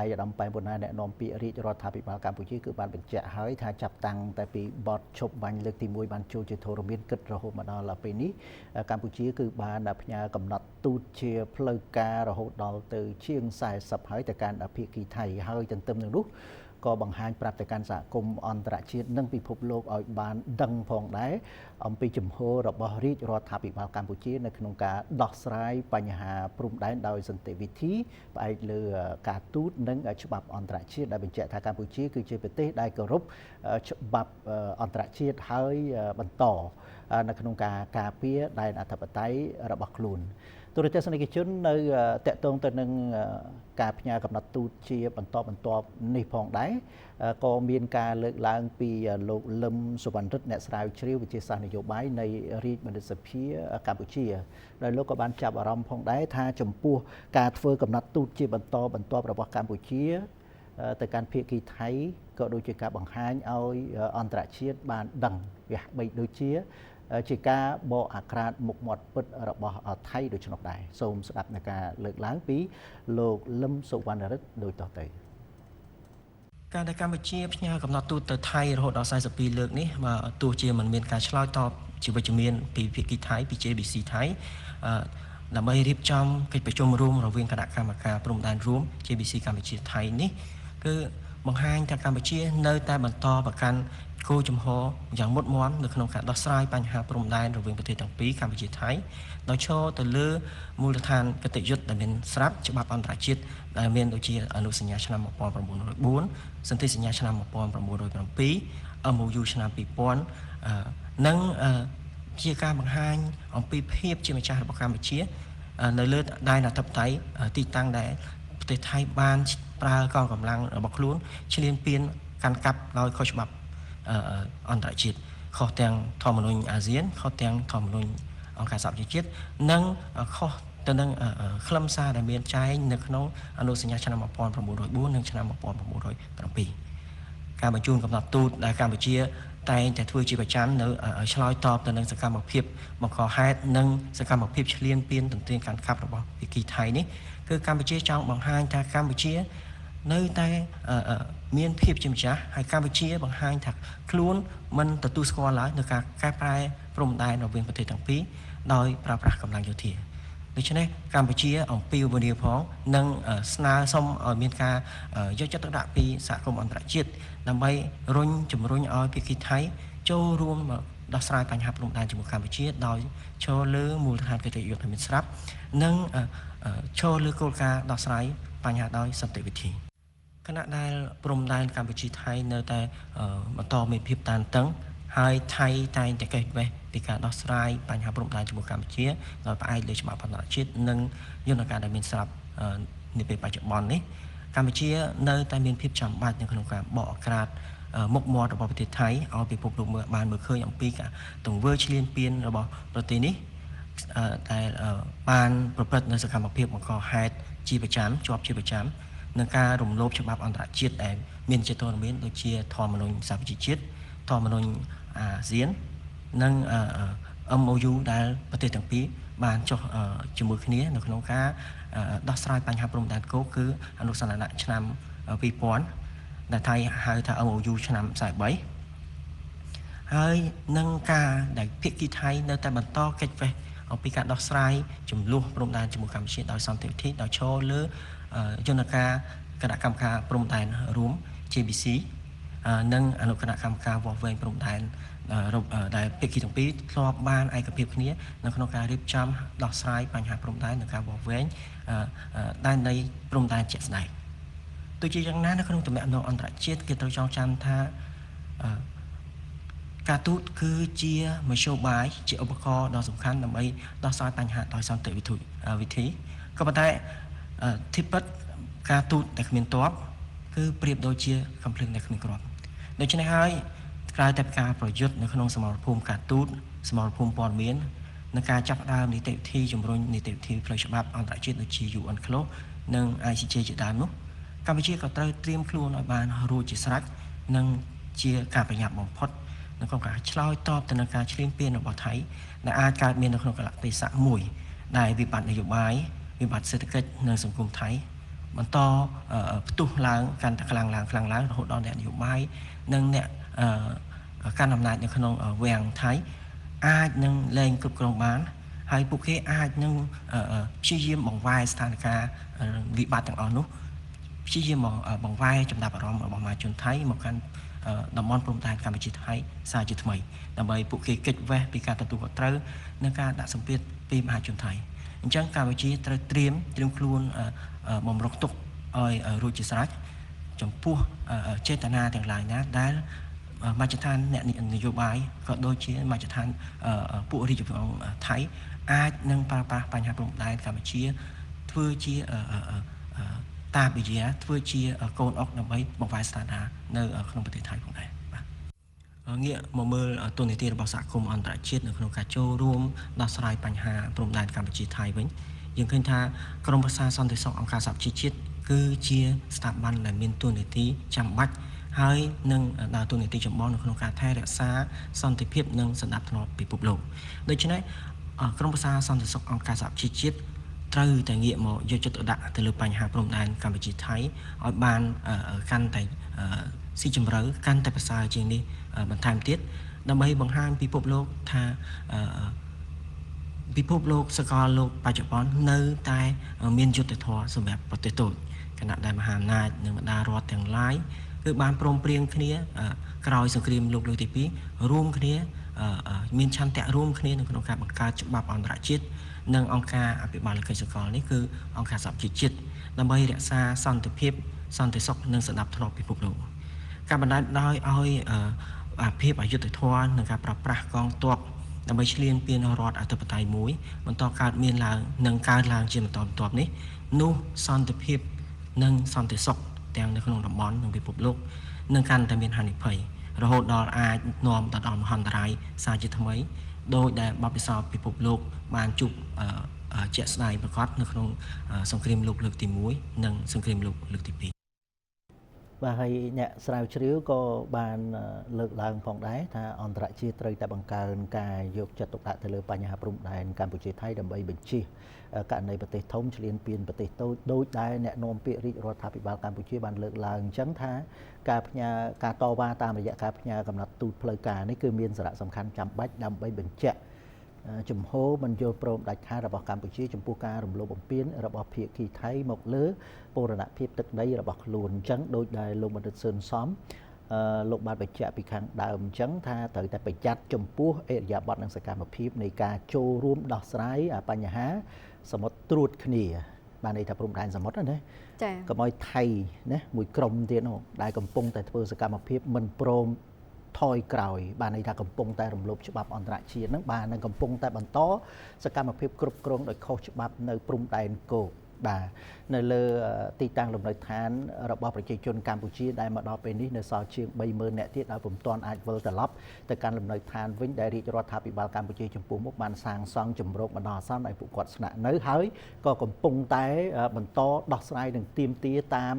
ឯកឧត្តមប៉ែនបូណាអ្នកនាំពាក្យរាជរដ្ឋាភិបាលកម្ពុជាគឺបានបញ្ជាក់ហើយថាចាប់តាំងតែពីបទឈប់បាញ់លើកទី1បានចូលជាធរមានគិតរហូតមកដល់ពេលនេះកម្ពុជាគឺបានផ្ញើកំណត់ទូតជាផ្លូវការរហូតដល់ទៅជាង40ហើយទៅកាន់ភាគីថៃហើយទន្ទឹមនឹងនោះក៏បង្ហាញប្រាប់ទៅកាន់សហគមន៍អន្តរជាតិនិងពិភពលោកឲ្យបានដឹងផងដែរអំពីជំហររបស់រាជរដ្ឋាភិបាលកម្ពុជានៅក្នុងការដោះស្រាយបញ្ហាព្រំដែនដោយសន្តិវិធីផ្អែកលើការទូតនិងច្បាប់អន្តរជាតិដែលបញ្ជាក់ថាកម្ពុជាគឺជាប្រទេសដែលគោរពច្បាប់អន្តរជាតិហើយបន្តនៅក្នុងការការពារដែនអធិបតេយ្យរបស់ខ្លួនទូរទស្សនិកជននៅតកតងទៅនឹងការផ្ញើកំណត់ទូតជាបន្តបន្ទាប់នេះផងដែរក៏មានការលើកឡើងពីលោកលឹមសុវណ្ណរិទ្ធអ្នកស្រាវជ្រាវវិទ្យាសាស្ត្រនយោបាយនៃរាជបណ្ឌិតសភាកម្ពុជាដោយលោកក៏បានចាប់អារម្មណ៍ផងដែរថាចំពោះការធ្វើកំណត់ទូតជាបន្តបន្ទាប់របស់កម្ពុជាទៅកាន់ភាគីថៃក៏ដូចជាការបង្ហាញឲ្យអន្តរជាតិបានដឹងវាបីដូចជាការបកអាក្រាតមុខមាត់ពិតរបស់ថៃដូច្នោះដែរសូមស្ដាប់នៅការលើកឡើងពីលោកលឹមសុវណ្ណរិទ្ធដូចតទៅការដែលកម្ពុជាផ្ញើកំណត់ទូតទៅថៃរហូតដល់42លើកនេះបើទោះជាមិនមានការឆ្លើយតបជាវិជ្ជមានពីភាគីថៃពី JBC ថៃដើម្បីរៀបចំកិច្ចប្រជុំរួមរវាងគណៈកម្មការព្រំដែនរួម JBC កម្ពុជាថៃនេះគឺបង្ហាញថាកម្ពុជានៅតែបន្តប្រកាន់គោលជំហរយ៉ាងមុតមមនៅក្នុងការដោះស្រាយបញ្ហាព្រំដែនរវាងប្រទេសទាំងពីរកម្ពុជាថៃដោយឈរទៅលើមូលដ្ឋានគតិយុត្តដែលមានស្រាប់ច្បាប់អន្តរជាតិដែលមានដូចជាអនុសញ្ញាឆ្នាំ1904សន្ធិសញ្ញាឆ្នាំ1907 MOU ឆ្នាំ2000និងជាការបង្ហាញអំពីភាពជាម្ចាស់របស់កម្ពុជានៅលើដែនអធិបតេយ្យទីតាំងដែលប្រទេសថៃបានប្រើកងកម្លាំងរបស់ខ្លួនឈ្លានពានកាន់កាប់ដោយខុសច្បាប់អន្តរជាតិខុសទាំងធម្មនុញ្ញអាស៊ានខុសទាំងធម្មនុញ្ញអង្គការសហប្រជាជាតិនិងខុសទៅនឹងខ្លឹមសារដែលមានចែងនៅក្នុងអនុសញ្ញាឆ្នាំ1904និងឆ្នាំ1907ការបញ្ជូនកំណត់ទូតដែលកម្ពុជាតែងតែធ្វើជាប្រចាំនៅឆ្លើយតបទៅនឹងសកម្មភាពបង្កហេតុនិងសកម្មភាពឈ្លានពានទន្ទ្រានកាន់កាប់របស់ភាគីថៃនេះគឺកម្ពុជាចង់បង្ហាញថាកម្ពុជានៅតែមានភាពជាម្ចាស់ហើយកម្ពុជាបង្ហាញថាខ្លួនមិនទទួលស្គាល់ឡើយនៅការកែប្រែព្រំដែនរវាងប្រទេសទាំងពីរដោយប្រើប្រាស់កម្លាំងយោធាដូច្នេះកម្ពុជាអំពាវនាវផងនិងស្នើសុំឲ្យមានការយកចិត្តទុកដាក់ពីសហគមន៍អន្តរជាតិដើម្បីរុញជំរុញឲ្យភាគីថៃចូលរួមដោះស្រាយបញ្ហាព្រំដែនជាមួយកម្ពុជាដោយឈរលើមូលដ្ឋានគតិយុត្តដែលមានស្រាប់និងឈរលើគោលការណ៍ដោះស្រាយបញ្ហាដោយសន្តិវិធីខណៈដែលព្រំដែនកម្ពុជាថៃនៅតែបន្តមានភាពតានតឹងហើយថៃតែងតែកេះវេះពីការដោះស្រាយបញ្ហាព្រំដែនជាមួយកម្ពុជាដោយផ្អែកលើច្បាប់អន្តរជាតិនិងយន្តការដែលមានស្រាប់នាពេលបច្ចុប្បន្ននេះកម្ពុជានៅតែមានភាពចាំបាច់នៅក្នុងការបកអាក្រាតមុខមាត់របស់ប្រទេសថៃឲ្យពិភពលោកមើលបានមើលឃើញអំពីការទង្វើឈ្លានពានរបស់ប្រទេសនេះដែលបានប្រព្រឹត្តនៅសកម្មភាពបង្កហេតុជាប្រចាំជាប់ជាប្រចាំនឹងការរំលោភច្បាប់អន្តរជាតិដែលមានជាធរមានដូចជាធម្មនុញ្ញសហប្រជាជាតិធម្មនុញ្ញអាស៊ាននិង MOU ដែលប្រទេសទាំងពីរបានចុះជាមួយគ្នានៅក្នុងការដោះស្រាយបញ្ហាព្រំដែនគោកគឺអនុសន្និឆ្នាំ2000ដែលថៃហៅថា MOU ឆ្នាំ43ហើយនឹងការដែលភាគីថៃនៅតែបន្តកិច្ចវេះអំពីការដោះស្រាយចំនួនព្រំដែនជាមួយកម្ពុជាដោយសន្តិវិធីដោយឈរលើយន្តការគណៈកម្មការព្រំដែនរួម JBC និងអនុគណៈកម្មការវាស់វែងព្រំដែនដែលភាគីទាំងពីរធ្លាប់បានឯកភាពគ្នានៅក្នុងការរៀបចំដោះស្រាយបញ្ហាព្រំដែននិងការវាស់វែងដែនដីព្រំដែនជាក់ស្ដែងទោះជាយ៉ាងណានៅក្នុងទំនាក់ទំនងអន្តរជាតិគេត្រូវចងចាំថាការទូតគឺជាមធ្យោបាយជាឧបករណ៍ដ៏សំខាន់ដើម្បីដោះស្រាយបញ្ហាដោយសន្តិវិធីក៏ប៉ុន្តែធៀបពិតការទូតដែលគ្មានទ័ពគឺប្រៀបដូចជាកំភ្លើងដែលគ្មានគ្រាប់ដូច្នេះហើយក្រៅតែពីការប្រយុទ្ធនៅក្នុងសមរភូមិការទូតសមរភូមិព័ត៌មាននិងការចាប់ផ្ដើមនីតិវិធីជំរុញនីតិវិធីផ្លូវច្បាប់អន្តរជាតិដូចជា UN CLOS និង ICJ ជាដើមនោះកម្ពុជាក៏ត្រូវត្រៀមខ្លួនឲ្យបានរួចជាស្រេចនិងជាការប្រញាប់បំផុតនៅក្នុងការឆ្លើយតបទៅនឹងការឈ្លានពានរបស់ថៃដែលអាចកើតមាននៅក្នុងកលៈទេសៈមួយដែលវិបត្តិនយោបាយវិបត្តិសេដ្ឋកិច្ចនិងសង្គមថៃ បន្តផ្ទុះឡើងកាន់តែខ្លាំងឡើងខ្លាំងឡើងរហូតដល់អ្នកនយោបាយនិងអ្នកកាន់អំណាចនៅក្នុងវាំងថៃអាចនឹងលែងគ្រប់គ្រងបានហើយពួកគេអាចនឹងព្យាយាមបង្វែរស្ថានភាពវិបត្តិទាំងអស់នោះព្យាយាមបង្វែរចំណាប់អារម្មណ៍របស់មហាជនថៃមកកាន់តំបន់ព្រំដែនកម្ពុជាថៃសារជាថ្មីដើម្បីពួកគេគេចវេះពីការទទួលខុសត្រូវនិងការដាក់សម្ពាធពីមហាជនថៃអញ្ចឹងកម្ពុជាត្រូវត្រៀមខ្លួនបំរុងទុកឲ្យរួចជាស្រេចចំពោះចេតនាទាំងឡាយណាដែលមជ្ឈដ្ឋានអ្នកនយោបាយក៏ដូចជាមជ្ឈដ្ឋានពួករាជវង្សថៃអាចនឹងប្រើប្រាស់បញ្ហាព្រំដែនកម្ពុជាធ្វើជាតាបិយាធ្វើជាកូនអុកដើម្បីបង្វែរស្ថានភាពនៅក្នុងប្រទេសថៃផងដែរបាទងាកមកមើលទូនាទីរបស់សហគមន៍អន្តរជាតិនៅក្នុងការចូលរួមដោះស្រាយបញ្ហាព្រំដែនកម្ពុជាថៃវិញយើងឃើញថាក្រមប្រឹក្សាសន្តិសុខអង្គការសហប្រជាជាតិគឺជាស្ថាប័នដែលមានទូនាទីចាំបាច់ហើយនឹងដើរតួនាទីចម្បងនៅក្នុងការថែរក្សាសន្តិភាពនិងសណ្ដាប់ធ្នាប់ពិភពលោកដូច្នេះក្រមប្រឹក្សាសន្តិសុខអង្គការសហប្រជាជាតិត្រូវតែងាកមកយកចិត្តទុកដាក់ទៅលើបញ្ហាព្រំដែនកម្ពុជាថៃឲ្យបានកាន់តែស៊ីជម្រៅកាន់តែប្រសើរជាងនេះបន្ថែមទៀតដើម្បីបង្ហាញពិភពលោកថាពិភពលោកសកលលោកបច្ចុប្បន្ននៅតែមានយុត្តិធម៌សម្រាប់ប្រទេសតូចខណៈដែលមហាអំណាចនិងបណ្ដារដ្ឋទាំងឡាយគឺបានព្រមព្រៀងគ្នាក្រោយសង្គ្រាមលោកលើកទី2រួមគ្នាមានឆន្ទៈរួមគ្នានៅក្នុងការបង្កើតច្បាប់អន្តរជាតិនិងអង្គការអភិបាលកិច្ចសកលនេះគឺអង្គការសហប្រជាជាតិដើម្បីរក្សាសន្តិភាពសន្តិសុខនិងសណ្ដាប់ធ្នាប់ពិភពលោកការបណ្ដែតដោយឲ្យភាពអយុត្តិធម៌និងការប្រើប្រាស់កងទ័ពដើម្បីឈ្លានពានរដ្ឋអធិបតេយ្យមួយបន្តកើតមានឡើងនិងកើតឡើងជាបន្តបន្ទាប់នេះនោះសន្តិភាពនិងសន្តិសុខទាំងនៅក្នុងតំបន់និងពិភពលោកនឹងកាន់តែមានហានិភ័យរហូតដល់អាចនាំទៅដល់មហន្តរាយសារជាថ្មីដោយដែលបទពិសោធន៍ពិភពលោកបានជួបជាក់ស្ដែងប្រាកដនៅក្នុងសង្គ្រាមលោកលើកទី1និងសង្គ្រាមលោកលើកទី2បាទហើយអ្នកស្រាវជ្រាវក៏បានលើកឡើងផងដែរថាអន្តរជាតិត្រូវតែបង្កើនការយកចិត្តទុកដាក់ទៅលើបញ្ហាព្រំដែនកម្ពុជាថៃដើម្បីបញ្ជៀសករណីប្រទេសធំឈ្លានពានប្រទេសតូចដូចដែលអ្នកនាំពាក្យរាជរដ្ឋាភិបាលកម្ពុជាបានលើកឡើងអញ្ចឹងថាការផ្ញើការតវ៉ាតាមរយៈការផ្ញើកំណត់ទូតផ្លូវការនេះគឺមានសារៈសំខាន់ចាំបាច់ដើម្បីបញ្ជាក់ជំហរមិនយល់ព្រមដាច់ខាតរបស់កម្ពុជាចំពោះការរំលោភបំពានរបស់ភាគីថៃមកលើបូរណភាពទឹកដីរបស់ខ្លួនអញ្ចឹងដោយដែលលោកបណ្ឌិតសឿនសំលោកបានបញ្ជាក់ពីខាងដើមអញ្ចឹងថាត្រូវតែប្រយ័ត្នចំពោះឥរិយាបថនិងសកម្មភាពនៃការចូលរួមដោះស្រាយបញ្ហាសមុទ្រត្រួតគ្នាបានន័យថាព្រំដែនសមុទ្រណាចា៎កុំឲ្យថៃណាមួយក្រុមទៀតនោះដែលកំពុងតែធ្វើសកម្មភាពមិនព្រមថយក្រោយបានន័យថាកំពុងតែរំលោភច្បាប់អន្តរជាតិហ្នឹងបាទនឹងកំពុងតែបន្តសកម្មភាពគ្រប់គ្រងដោយខុសច្បាប់នៅព្រំដែនគោកបាទនៅលើទីតាំងលំនៅឋានរបស់ប្រជាជនកម្ពុជាដែលមកដល់ពេលនេះនៅសល់ជាង 30,000 នាក់ទៀតដែលពុំទាន់អាចវិលត្រឡប់ទៅកាន់លំនៅឋានវិញដែលរាជរដ្ឋាភិបាលកម្ពុជាចំពោះមុខបានសាងសង់ជំរកបណ្ដោះអាសន្នឲ្យពួកគាត់ស្នាក់នៅហើយក៏កំពុងតែបន្តដោះស្រាយនិងទាមទារតាម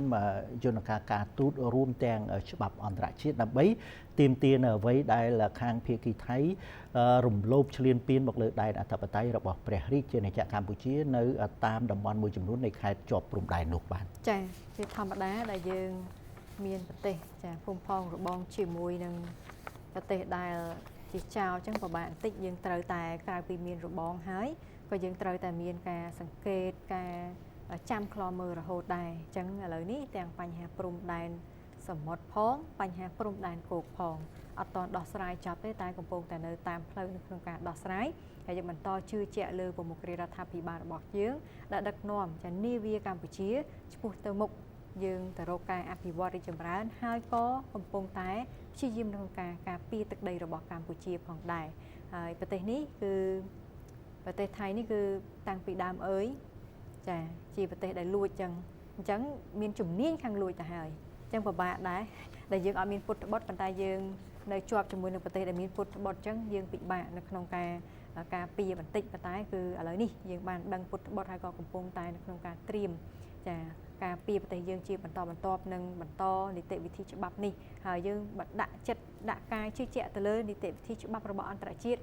យន្តការការទូតរួមទាំងច្បាប់អន្តរជាតិដើម្បីទាមទារនៅអ្វីដែលខាងភាគីថៃរំលោភឈ្លានពានមកលើដែនអធិបតេយ្យរបស់ព្រះរាជាណាចក្រកម្ពុជានៅតាមតំបន់មួយចំនួននៃខេត្តជាប់ព្រំដែននោះបាទចា៎ជាធម្មតាដែលយើងមានប្រទេសចាភូមិផងរបងជាមួយនឹងប្រទេសដែលជាចៅអញ្ចឹងពិបាកបន្តិចយើងត្រូវតែក្រៅពីមានរបងហើយក៏យើងត្រូវតែមានការសង្កេតការចាំឃ្លាំមើលរហូតដែរអញ្ចឹងឥឡូវនេះទាំងបញ្ហាព្រំដែនសមុទ្រផងបញ្ហាព្រំដែនគោកផងអត់ទាន់ដោះស្រាយចប់ទេតែកំពុងតែនៅតាមផ្លូវនៅក្នុងការដោះស្រាយហើយយើងបន្តជឿជាក់លើប្រមុខរាជរដ្ឋាភិបាលរបស់យើងដែលដឹកនាំចានាវាកម្ពុជាឆ្ពោះទៅមុខយើងទៅរកការអភិវឌ្ឍរីកចម្រើនហើយក៏កំពុងតែព្យាយាមក្នុងការការពារទឹកដីរបស់កម្ពុជាផងដែរហើយប្រទេសនេះគឺប្រទេសថៃនេះគឺតាំងពីដើមអើយចាជាប្រទេសដែលលួចចឹងអញ្ចឹងមានជំនាញខាងលួចទៅហើយចឹងពិបាកដែរដែលយើងអត់មានពុទ្ធបុត្រប៉ុន្តែយើងនៅជាប់ជាមួយនឹងប្រទេសដែលមានពុទ្ធបុត្រចឹងយើងពិបាកនៅក្នុងការការពារបន្តិចប៉ុន្តែគឺឥឡូវនេះយើងបានដឹងពុទ្ធបុត្រហើយក៏កំពុងតែនៅក្នុងការត្រៀមចាការពារប្រទេសយើងជាបន្តបន្ទាប់និងបន្តនីតិវិធីច្បាប់នេះហើយយើងដាក់ចិត្តដាក់កាយជឿជាក់ទៅលើនីតិវិធីច្បាប់របស់អន្តរជាតិ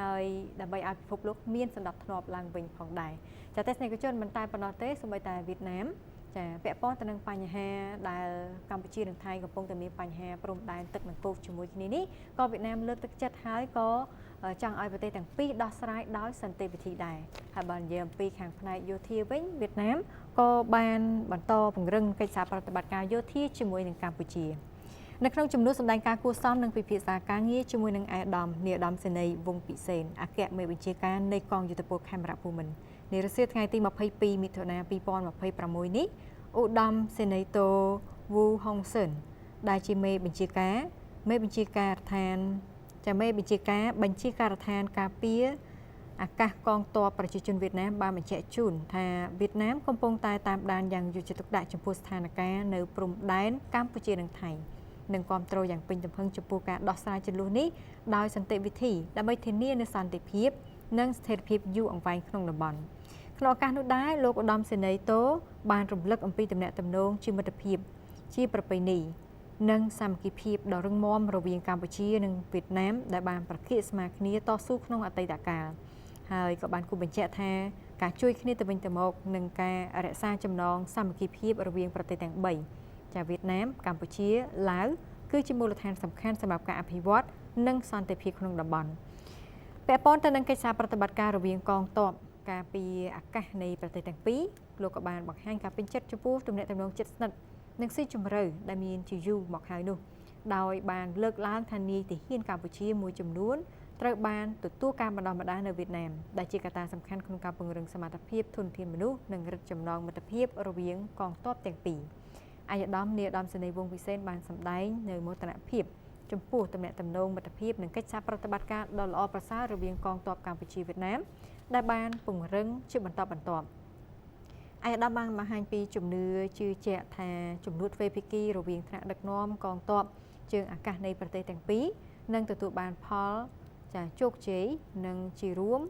ហើយដើម្បីឲ្យពិភពលោកមានសណ្ដាប់ធ្នាប់ឡើងវិញផងដែរចាទស្សនិកជនមិនតែប៉ុណ្ណោះទេសូម្បីតែវៀតណាម ចាពាក់ព័ន្ធទៅនឹងបញ្ហាដែលកម្ពុជានិងថៃកំពុងតែមានបញ្ហាព្រំដែនទឹកនិងគោកជាមួយគ្នានេះក៏វៀតណាមលើកទឹកចិត្តហើយក៏ចង់ឲ្យប្រទេសទាំងពីរដោះស្រាយដោយសន្តិវិធីដែរហើយបើនិយាយអំពីខាងផ្នែកយោធាវិញវៀតណាមក៏បានបន្តពង្រឹងកិច្ចសហប្រតិបត្តិការយោធាជាមួយនឹងកម្ពុជានៅក្នុងជំនួបសម្ដែងការគួរសមនិងពិភាក្សាការងារជាមួយនឹងឯកឧត្តមនាយឧត្តមសេនីយ៍វង្សពិសេនអគ្គមេបញ្ជាការនៃកងយុទ្ធពលខេមរៈភូមិន្ទនារសៀលថ្ងៃទី22មិថុនា2026នេះឧត្តមសេនីយ៍តូវូហុងស៊ិនដែលជាមេបញ្ជាការដ្ឋានចាមេបញ្ជាការបញ្ជាការដ្ឋានការពារអាកាសកងទ័ពប្រជាជនវៀតណាមបានបញ្ជាក់ជូនថាវៀតណាមកំពុងតែតាមដានយ៉ាងយកចិត្តទុកដាក់ចំពោះស្ថានភាពនៅព្រំដែនកម្ពុជានិងថៃនិងគាំទ្រយ៉ាងពេញទំហឹងចំពោះការដោះស្រាយជម្លោះនេះដោយសន្តិវិធីដើម្បីធានានូវសន្តិភាពនិងស្ថិរភាពយូរអង្វែងក្នុងតំបន់ក្នុងឱកាសនោះដែរលោកឧត្តមសេនីយ៍តូបានរំលឹកអំពីទំនាក់ទំនងជាមិត្តភាពជាប្រពៃណីនិងសាមគ្គីភាពដ៏រឹងមាំរវាងកម្ពុជានិងវៀតណាមដែលបានប្រគៀកស្មាគ្នាតស៊ូក្នុងអតីតកាលហើយក៏បានគូបញ្ជាក់ថាការជួយគ្នាទៅវិញទៅមកនិងការរក្សាចំណងសាមគ្គីភាពរវាងប្រទេសទាំង3ចាវៀតណាមកម្ពុជាឡាវគឺជាមូលដ្ឋានសំខាន់សម្រាប់ការអភិវឌ្ឍនិងសន្តិភាពក្នុងតំបន់ពាក់ព័ន្ធទៅនឹងកិច្ចសហប្រតិបត្តិការរវាងកងទ័ពការពារអាកាសនៃប្រទេសទាំងពីរលោកក៏បានបង្ហាញការពេញចិត្តចំពោះទំនាក់ទំនងជិតស្និទ្ធនិងស៊ីជម្រៅដែលមានជាយូរមកហើយនោះដោយបានលើកឡើងថានាយទាហានកម្ពុជាមួយចំនួនត្រូវបានទទួលការបណ្ដុះបណ្ដាលនៅវៀតណាមដែលជាកត្តាសំខាន់ក្នុងការពង្រឹងសមត្ថភាពធនធានមនុស្សនិងរឹតចំណងមិត្តភាពរវាងកងទ័ពទាំងពីរឯកឧត្តមនាយឧត្តមសេនីយ៍វង្សពិសេនបានសម្ដែងនៅមោទនភាពចំពោះទំនាក់ទំនងមិត្តភាពនិងកិច្ចសហប្រតិបត្តិការដ៏ល្អប្រសើររវាងកងទ័ពកម្ពុជាវៀតណាមដែលបានពង្រឹងជាបន្តបន្ទាប់ឯកឧត្តមបានបង្ហាញពីជំនឿជឿជាក់ថាជំនួបទ្វេភាគីរវាងថ្នាក់ដឹកនាំកងទ័ពជើងអាកាសនៃប្រទេសទាំងពីរនឹងទទួលបានផលចាជោគជ័យនិងជារួម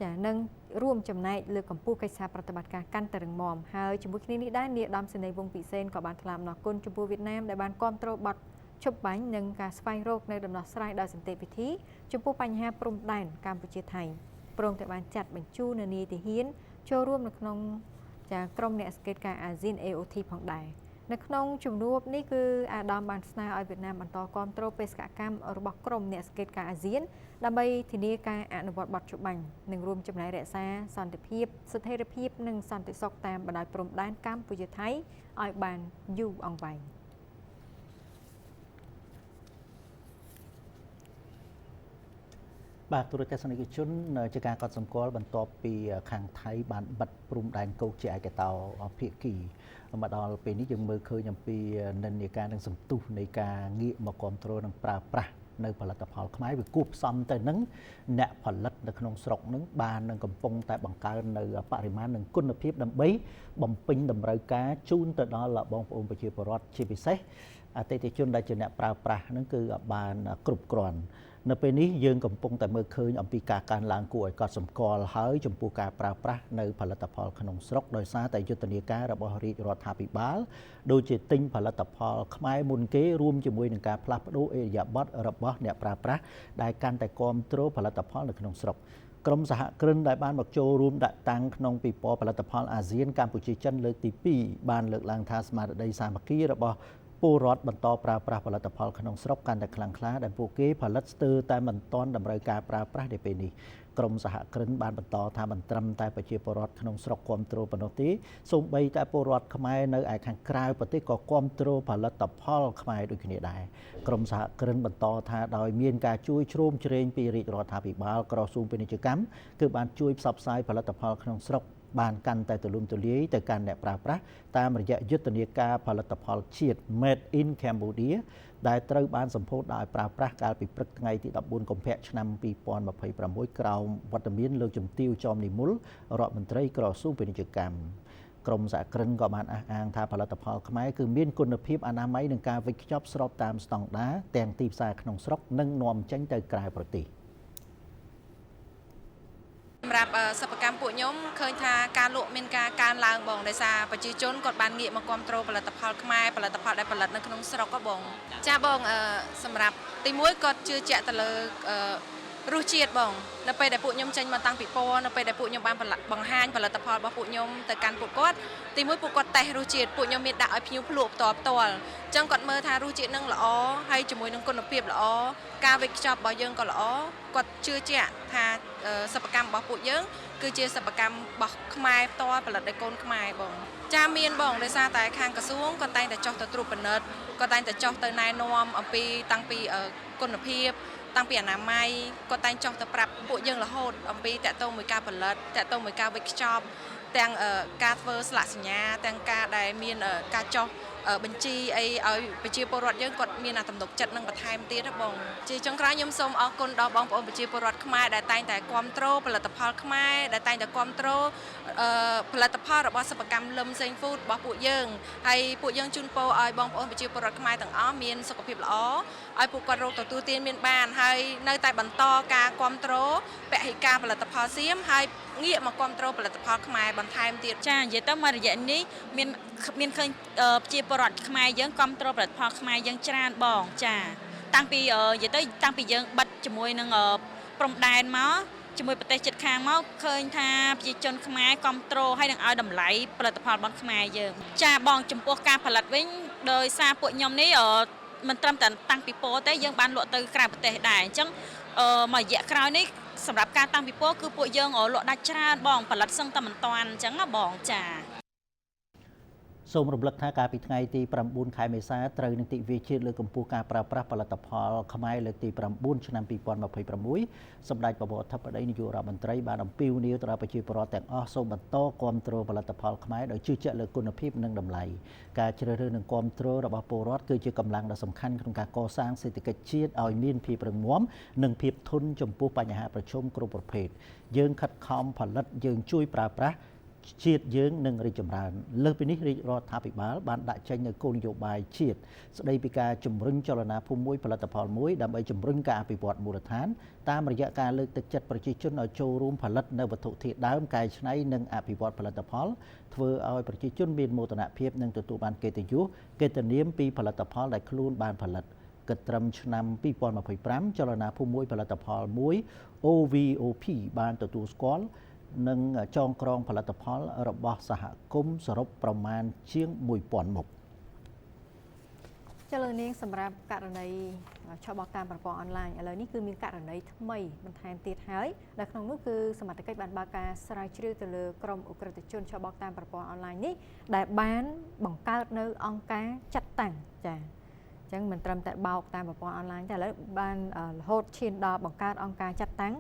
ចានឹងរួមចំណែកលើកកម្ពស់កិច្ចសហប្រតិបត្តិការកាន់តែរឹងមាំហើយជាមួយគ្នានេះដែរនាយឧត្តមសេនីយ៍វង្សពិសេនក៏បានថ្លែងអំណរគុណចំពោះវៀតណាមដែលបានគាំទ្របទឈប់បាញ់និងការស្វែងរកនៅដំណោះស្រាយដោយសន្តិវិធីចំពោះបញ្ហាព្រំដែនកម្ពុជាថៃព្រមទាំងបានចាត់បញ្ជូននាយទាហានចូលរួមនៅក្នុងចាក្រុមអ្នកសង្កេតការណ៍អាស៊ាន AOT ផងដែរនៅក្នុងជំនួបនេះគឺអាដាមបានស្នើឲ្យវៀតណាមបន្តគាំទ្របេសកកម្មរបស់ក្រុមអ្នកសង្កេតការណ៍អាស៊ានដើម្បីធានាការអនុវត្តបទច្បាញ់និងរួមចំណែករក្សាសន្តិភាពស្ថិរភាពនិងសន្តិសុខតាមបណ្ដោយព្រំដែនកម្ពុជាថៃឲ្យបានយូរអង្វែងបាទទូរទស្សនិកជនជាការកត់សម្គាល់បន្ទាប់ពីខាងថៃបានបិទព្រំដែនគោកជាឯកតោភាគីមកដល់ពេលនេះយើងមើលឃើញអំពីនិន្នាការនិងសន្ទុះនៃការងាកមកគ្រប់គ្រងនិងប្រើប្រាស់នៅផលិតផលខ្មែរវាគួបផ្សំទៅនឹងអ្នកផលិតនៅក្នុងស្រុកនឹងបាននឹងកំពុងតែបង្កើននៅបរិមាណនិងគុណភាពដើម្បីបំពេញតម្រូវការជូនទៅដល់បងប្អូនប្រជាពលរដ្ឋជាពិសេសអតិថិជនដែលជាអ្នកប្រើប្រាស់នឹងគឺបានគ្រប់គ្រាន់នៅពេលនេះយើងកំពុងតែមើលឃើញអំពីការកើនឡើងគួរឲ្យកត់សម្គាល់ហើយចំពោះការប្រើប្រាស់នៅផលិតផលក្នុងស្រុកដោយសារតែយុទ្ធនាការរបស់រាជរដ្ឋាភិបាលដូចជាទិញផលិតផលខ្មែរមុនគេរួមជាមួយនឹងការផ្លាស់ប្ដូរឥរិយាបថរបស់អ្នកប្រើប្រាស់ដែលកាន់តែគាំទ្រផលិតផលនៅក្នុងស្រុកក្រុមសហគ្រិនដែលបានមកចូលរួមដាក់តាំងក្នុងពិព័រណ៍ផលិតផលអាស៊ានកម្ពុជាចិនលើកទី2បានលើកឡើងថាស្មារតីសាមគ្គីរបស់ពលរដ្ឋបន្តប្រើប្រាស់ផលិតផលក្នុងស្រុកកាន់តែខ្លាំងក្លាដែលពួកគេផលិតស្ទើរតែមិនទាន់តម្រូវការប្រើប្រាស់ในពេលនេះក្រុមសហគ្រិនបានបន្តថាមិនត្រឹមតែប្រជាពលរដ្ឋក្នុងស្រុកគាំទ្រប៉ុណ្ណោះទេសូម្បីតែពលរដ្ឋខ្មែរនៅឯខាងក្រៅប្រទេសក៏គាំទ្រផលិតផលខ្មែរដូចគ្នាដែរក្រុមសហគ្រិនបន្តថាដោយមានការជួយជ្រោមជ្រែងពីរាជរដ្ឋាភិបាលក្រសួងពាណិជ្ជកម្មគឺបានជួយផ្សព្វផ្សាយផលិតផលក្នុងស្រុកបានកាន់តែទូលំទូលាយទៅកាន់អ្នកប្រើប្រាស់តាមរយៈយុទ្ធនាការផលិតផលជាតិ Made in Cambodia ដែលត្រូវបានសម្ពោធដោយប្រើប្រាស់កាលពីព្រឹកថ្ងៃទី14កុម្ភៈឆ្នាំ2026ក្រោមវត្តមានលោកជំទាវចមនិមលរដ្ឋមន្ត្រីក្រសួងពាណិជ្ជកម្មក្រុមសហគ្រិនក៏បានអះអាងថាផលិតផលខ្មែរគឺមានគុណភាពអនាម័យនិងការវេចខ្ចប់ស្របតាមស្តង់ដារទាំងទីផ្សារក្នុងស្រុកនិងនាំចេញទៅក្រៅប្រទេសសម្រាប់សិប្បកម្មពួកខ្ញុំឃើញថាការលក់មានការកើនឡើងបងដោយសារប្រជាជនគាត់បានងាកមកគាំទ្រផលិតផលខ្មែរផលិតផលដែលផលិតនៅក្នុងស្រុកក៏បងចាបងសម្រាប់ទី1គាត់ជឿជាក់ទៅលើ រសជាតិបងនៅពេលដែលពួកខ្ញុំចេញមកតាំងពិព័រណ៍នៅពេលដែលពួកខ្ញុំបានបង្ហាញផលិតផលរបស់ពួកខ្ញុំទៅកាន់ពួកគាត់ទីមួយពួកគាត់តេស្តរសជាតិពួកខ្ញុំមានដាក់ឲ្យភ្ញៀវភ្លក់ផ្ទាល់ផ្ទាល់អញ្ចឹងគាត់មើលថារសជាតិនឹងល្អហើយជាមួយនឹងគុណភាពល្អការវេចខ្ចប់របស់យើងក៏ល្អគាត់ជឿជាក់ថាសិប្បកម្មរបស់ពួកយើងគឺជាសិប្បកម្មរបស់ខ្មែរផ្ទាល់ផលិតដោយកូនខ្មែរបងចាមានបងដោយសារតែខាងក្រសួងគាត់តែងតែចុះទៅត្រួតពិនិត្យគាត់តែងតែចុះទៅណែនាំអំពីតាំងពីគុណភាពតាំងពីអនាម័យគាត់តែងចុះទៅប្រាប់ពួកយើងរហូតអំពីតកតងមួយការផលិតតកតងមួយការវេចខ្ចប់ទាំងការធ្វើស្លាកសញ្ញាទាំងការដែលមានការចុះបញ្ជីអីឲ្យប្រជាពលរដ្ឋយើងគាត់មានទំនុកចិត្តនឹងបន្ថែមទៀតណាបងជាចុងក្រោយខ្ញុំសូមអរគុណដល់បងប្អូនប្រជាពលរដ្ឋខ្មែរដែលតែងតែគាំទ្រផលិតផលខ្មែរដែលតែងតែគាំទ្រផលិតផលរបស់សិប្បកម្មលឹមសេងហ្វូតរបស់ពួកយើងហើយពួកយើងជូនពរឲ្យបងប្អូនប្រជាពលរដ្ឋខ្មែរទាំងអស់មានសុខភាពល្អឲ្យពួកគាត់រកទទួលទានមានបានហើយនៅតែបន្តការគាំទ្រពហិការផលិតផលសៀមហើយងាកមកគាំទ្រផលិតផលខ្មែរបន្ថែមទៀតចានិយាយទៅមករយៈនេះមានឃើញប្រជាពលរដ្ឋខ្មែរយើងគាំទ្រផលិតផលខ្មែរយើងច្រើនបងចាតាំងពីនិយាយទៅតាំងពីយើងបិទជាមួយនឹងព្រំដែនមកជាមួយប្រទេសជិតខាងមកឃើញថាប្រជាជនខ្មែរគាំទ្រហើយនឹងឲ្យតម្លៃផលិតផលរបស់ខ្មែរយើងចាបងចំពោះការផលិតវិញដោយសារពួកខ្ញុំនេះមិនត្រឹមតែតាំងពីពោទេយើងបានលក់ទៅក្រៅប្រទេសដែរអញ្ចឹងមួយរយៈក្រោយនេះសម្រាប់ការតាំងពិព័រណ៍គឺពួកយើងលក់ដាច់ច្រើនបងផលិតសឹងតែមិនតាន់អញ្ចឹងណាបងចាសូមរំលឹកថាកាលពីថ្ងៃទី9ខែមេសាត្រូវនឹងទិវាជាតិលើកកម្ពស់ការប្រើប្រាស់ផលិតផលខ្មែរលើកទី9ឆ្នាំ2026សម្ដេចប្រធានាធិបតីនាយករដ្ឋមន្ត្រីបានអំពាវនាវទៅដល់ប្រជាពលរដ្ឋទាំងអស់សូមបន្តគាំទ្រផលិតផលខ្មែរដោយជឿជាក់លើគុណភាពនិងតម្លៃការជ្រើសរើសនិងគាំទ្ររបស់ពលរដ្ឋគឺជាកម្លាំងដ៏សំខាន់ក្នុងការកសាងសេដ្ឋកិច្ចជាតិឲ្យមានភាពរឹងមាំនិងភាពធន់ចំពោះបញ្ហាប្រឈមគ្រប់ប្រភេទយើងខិតខំផលិតយើងជួយប្រើប្រាស់ជាតិយើងនឹងរីកចម្រើនលើសពីនេះរាជរដ្ឋាភិបាលបានដាក់ចេញនូវគោលនយោបាយជាតិស្ដីពីការជំរុញចលនាភូមិមួយផលិតផលមួយដើម្បីជំរុញការអភិវឌ្ឍមូលដ្ឋានតាមរយៈការលើកទឹកចិត្តប្រជាជនឲ្យចូលរួមផលិតនៅវត្ថុធាតុដើមកែច្នៃនិងអភិវឌ្ឍផលិតផលធ្វើឲ្យប្រជាជនមានមោទនភាពនិងទទួលបានកិត្តិយសកិត្តិនាមពីផលិតផលដែលខ្លួនបានផលិតគិតត្រឹមឆ្នាំ2025ចលនាភូមិមួយផលិតផលមួយ OVOP បានទទួលស្គាល់និងចងក្រងផលិតផលរបស់សហគមន៍សរុបប្រមាណជាង1000មុខចលនាសម្រាប់ករណីឆបោកតាមប្រព័ន្ធអនឡាញឥឡូវនេះគឺមានករណីថ្មីបន្ថែមទៀតហើយដែលក្នុងនោះគឺសមត្ថកិច្ចបានបើកការស្រាវជ្រាវទៅលើក្រុមឧក្រិដ្ឋជនឆបោកតាមប្រព័ន្ធអនឡាញនេះដែលបានបង្កើតនៅអង្គការចាត់តាំងចាអញ្ចឹងមិនត្រឹមតែបោកតាមប្រព័ន្ធអនឡាញទេឥឡូវបានរហូតឈានដល់បង្កើតអង្គការចាត់តាំង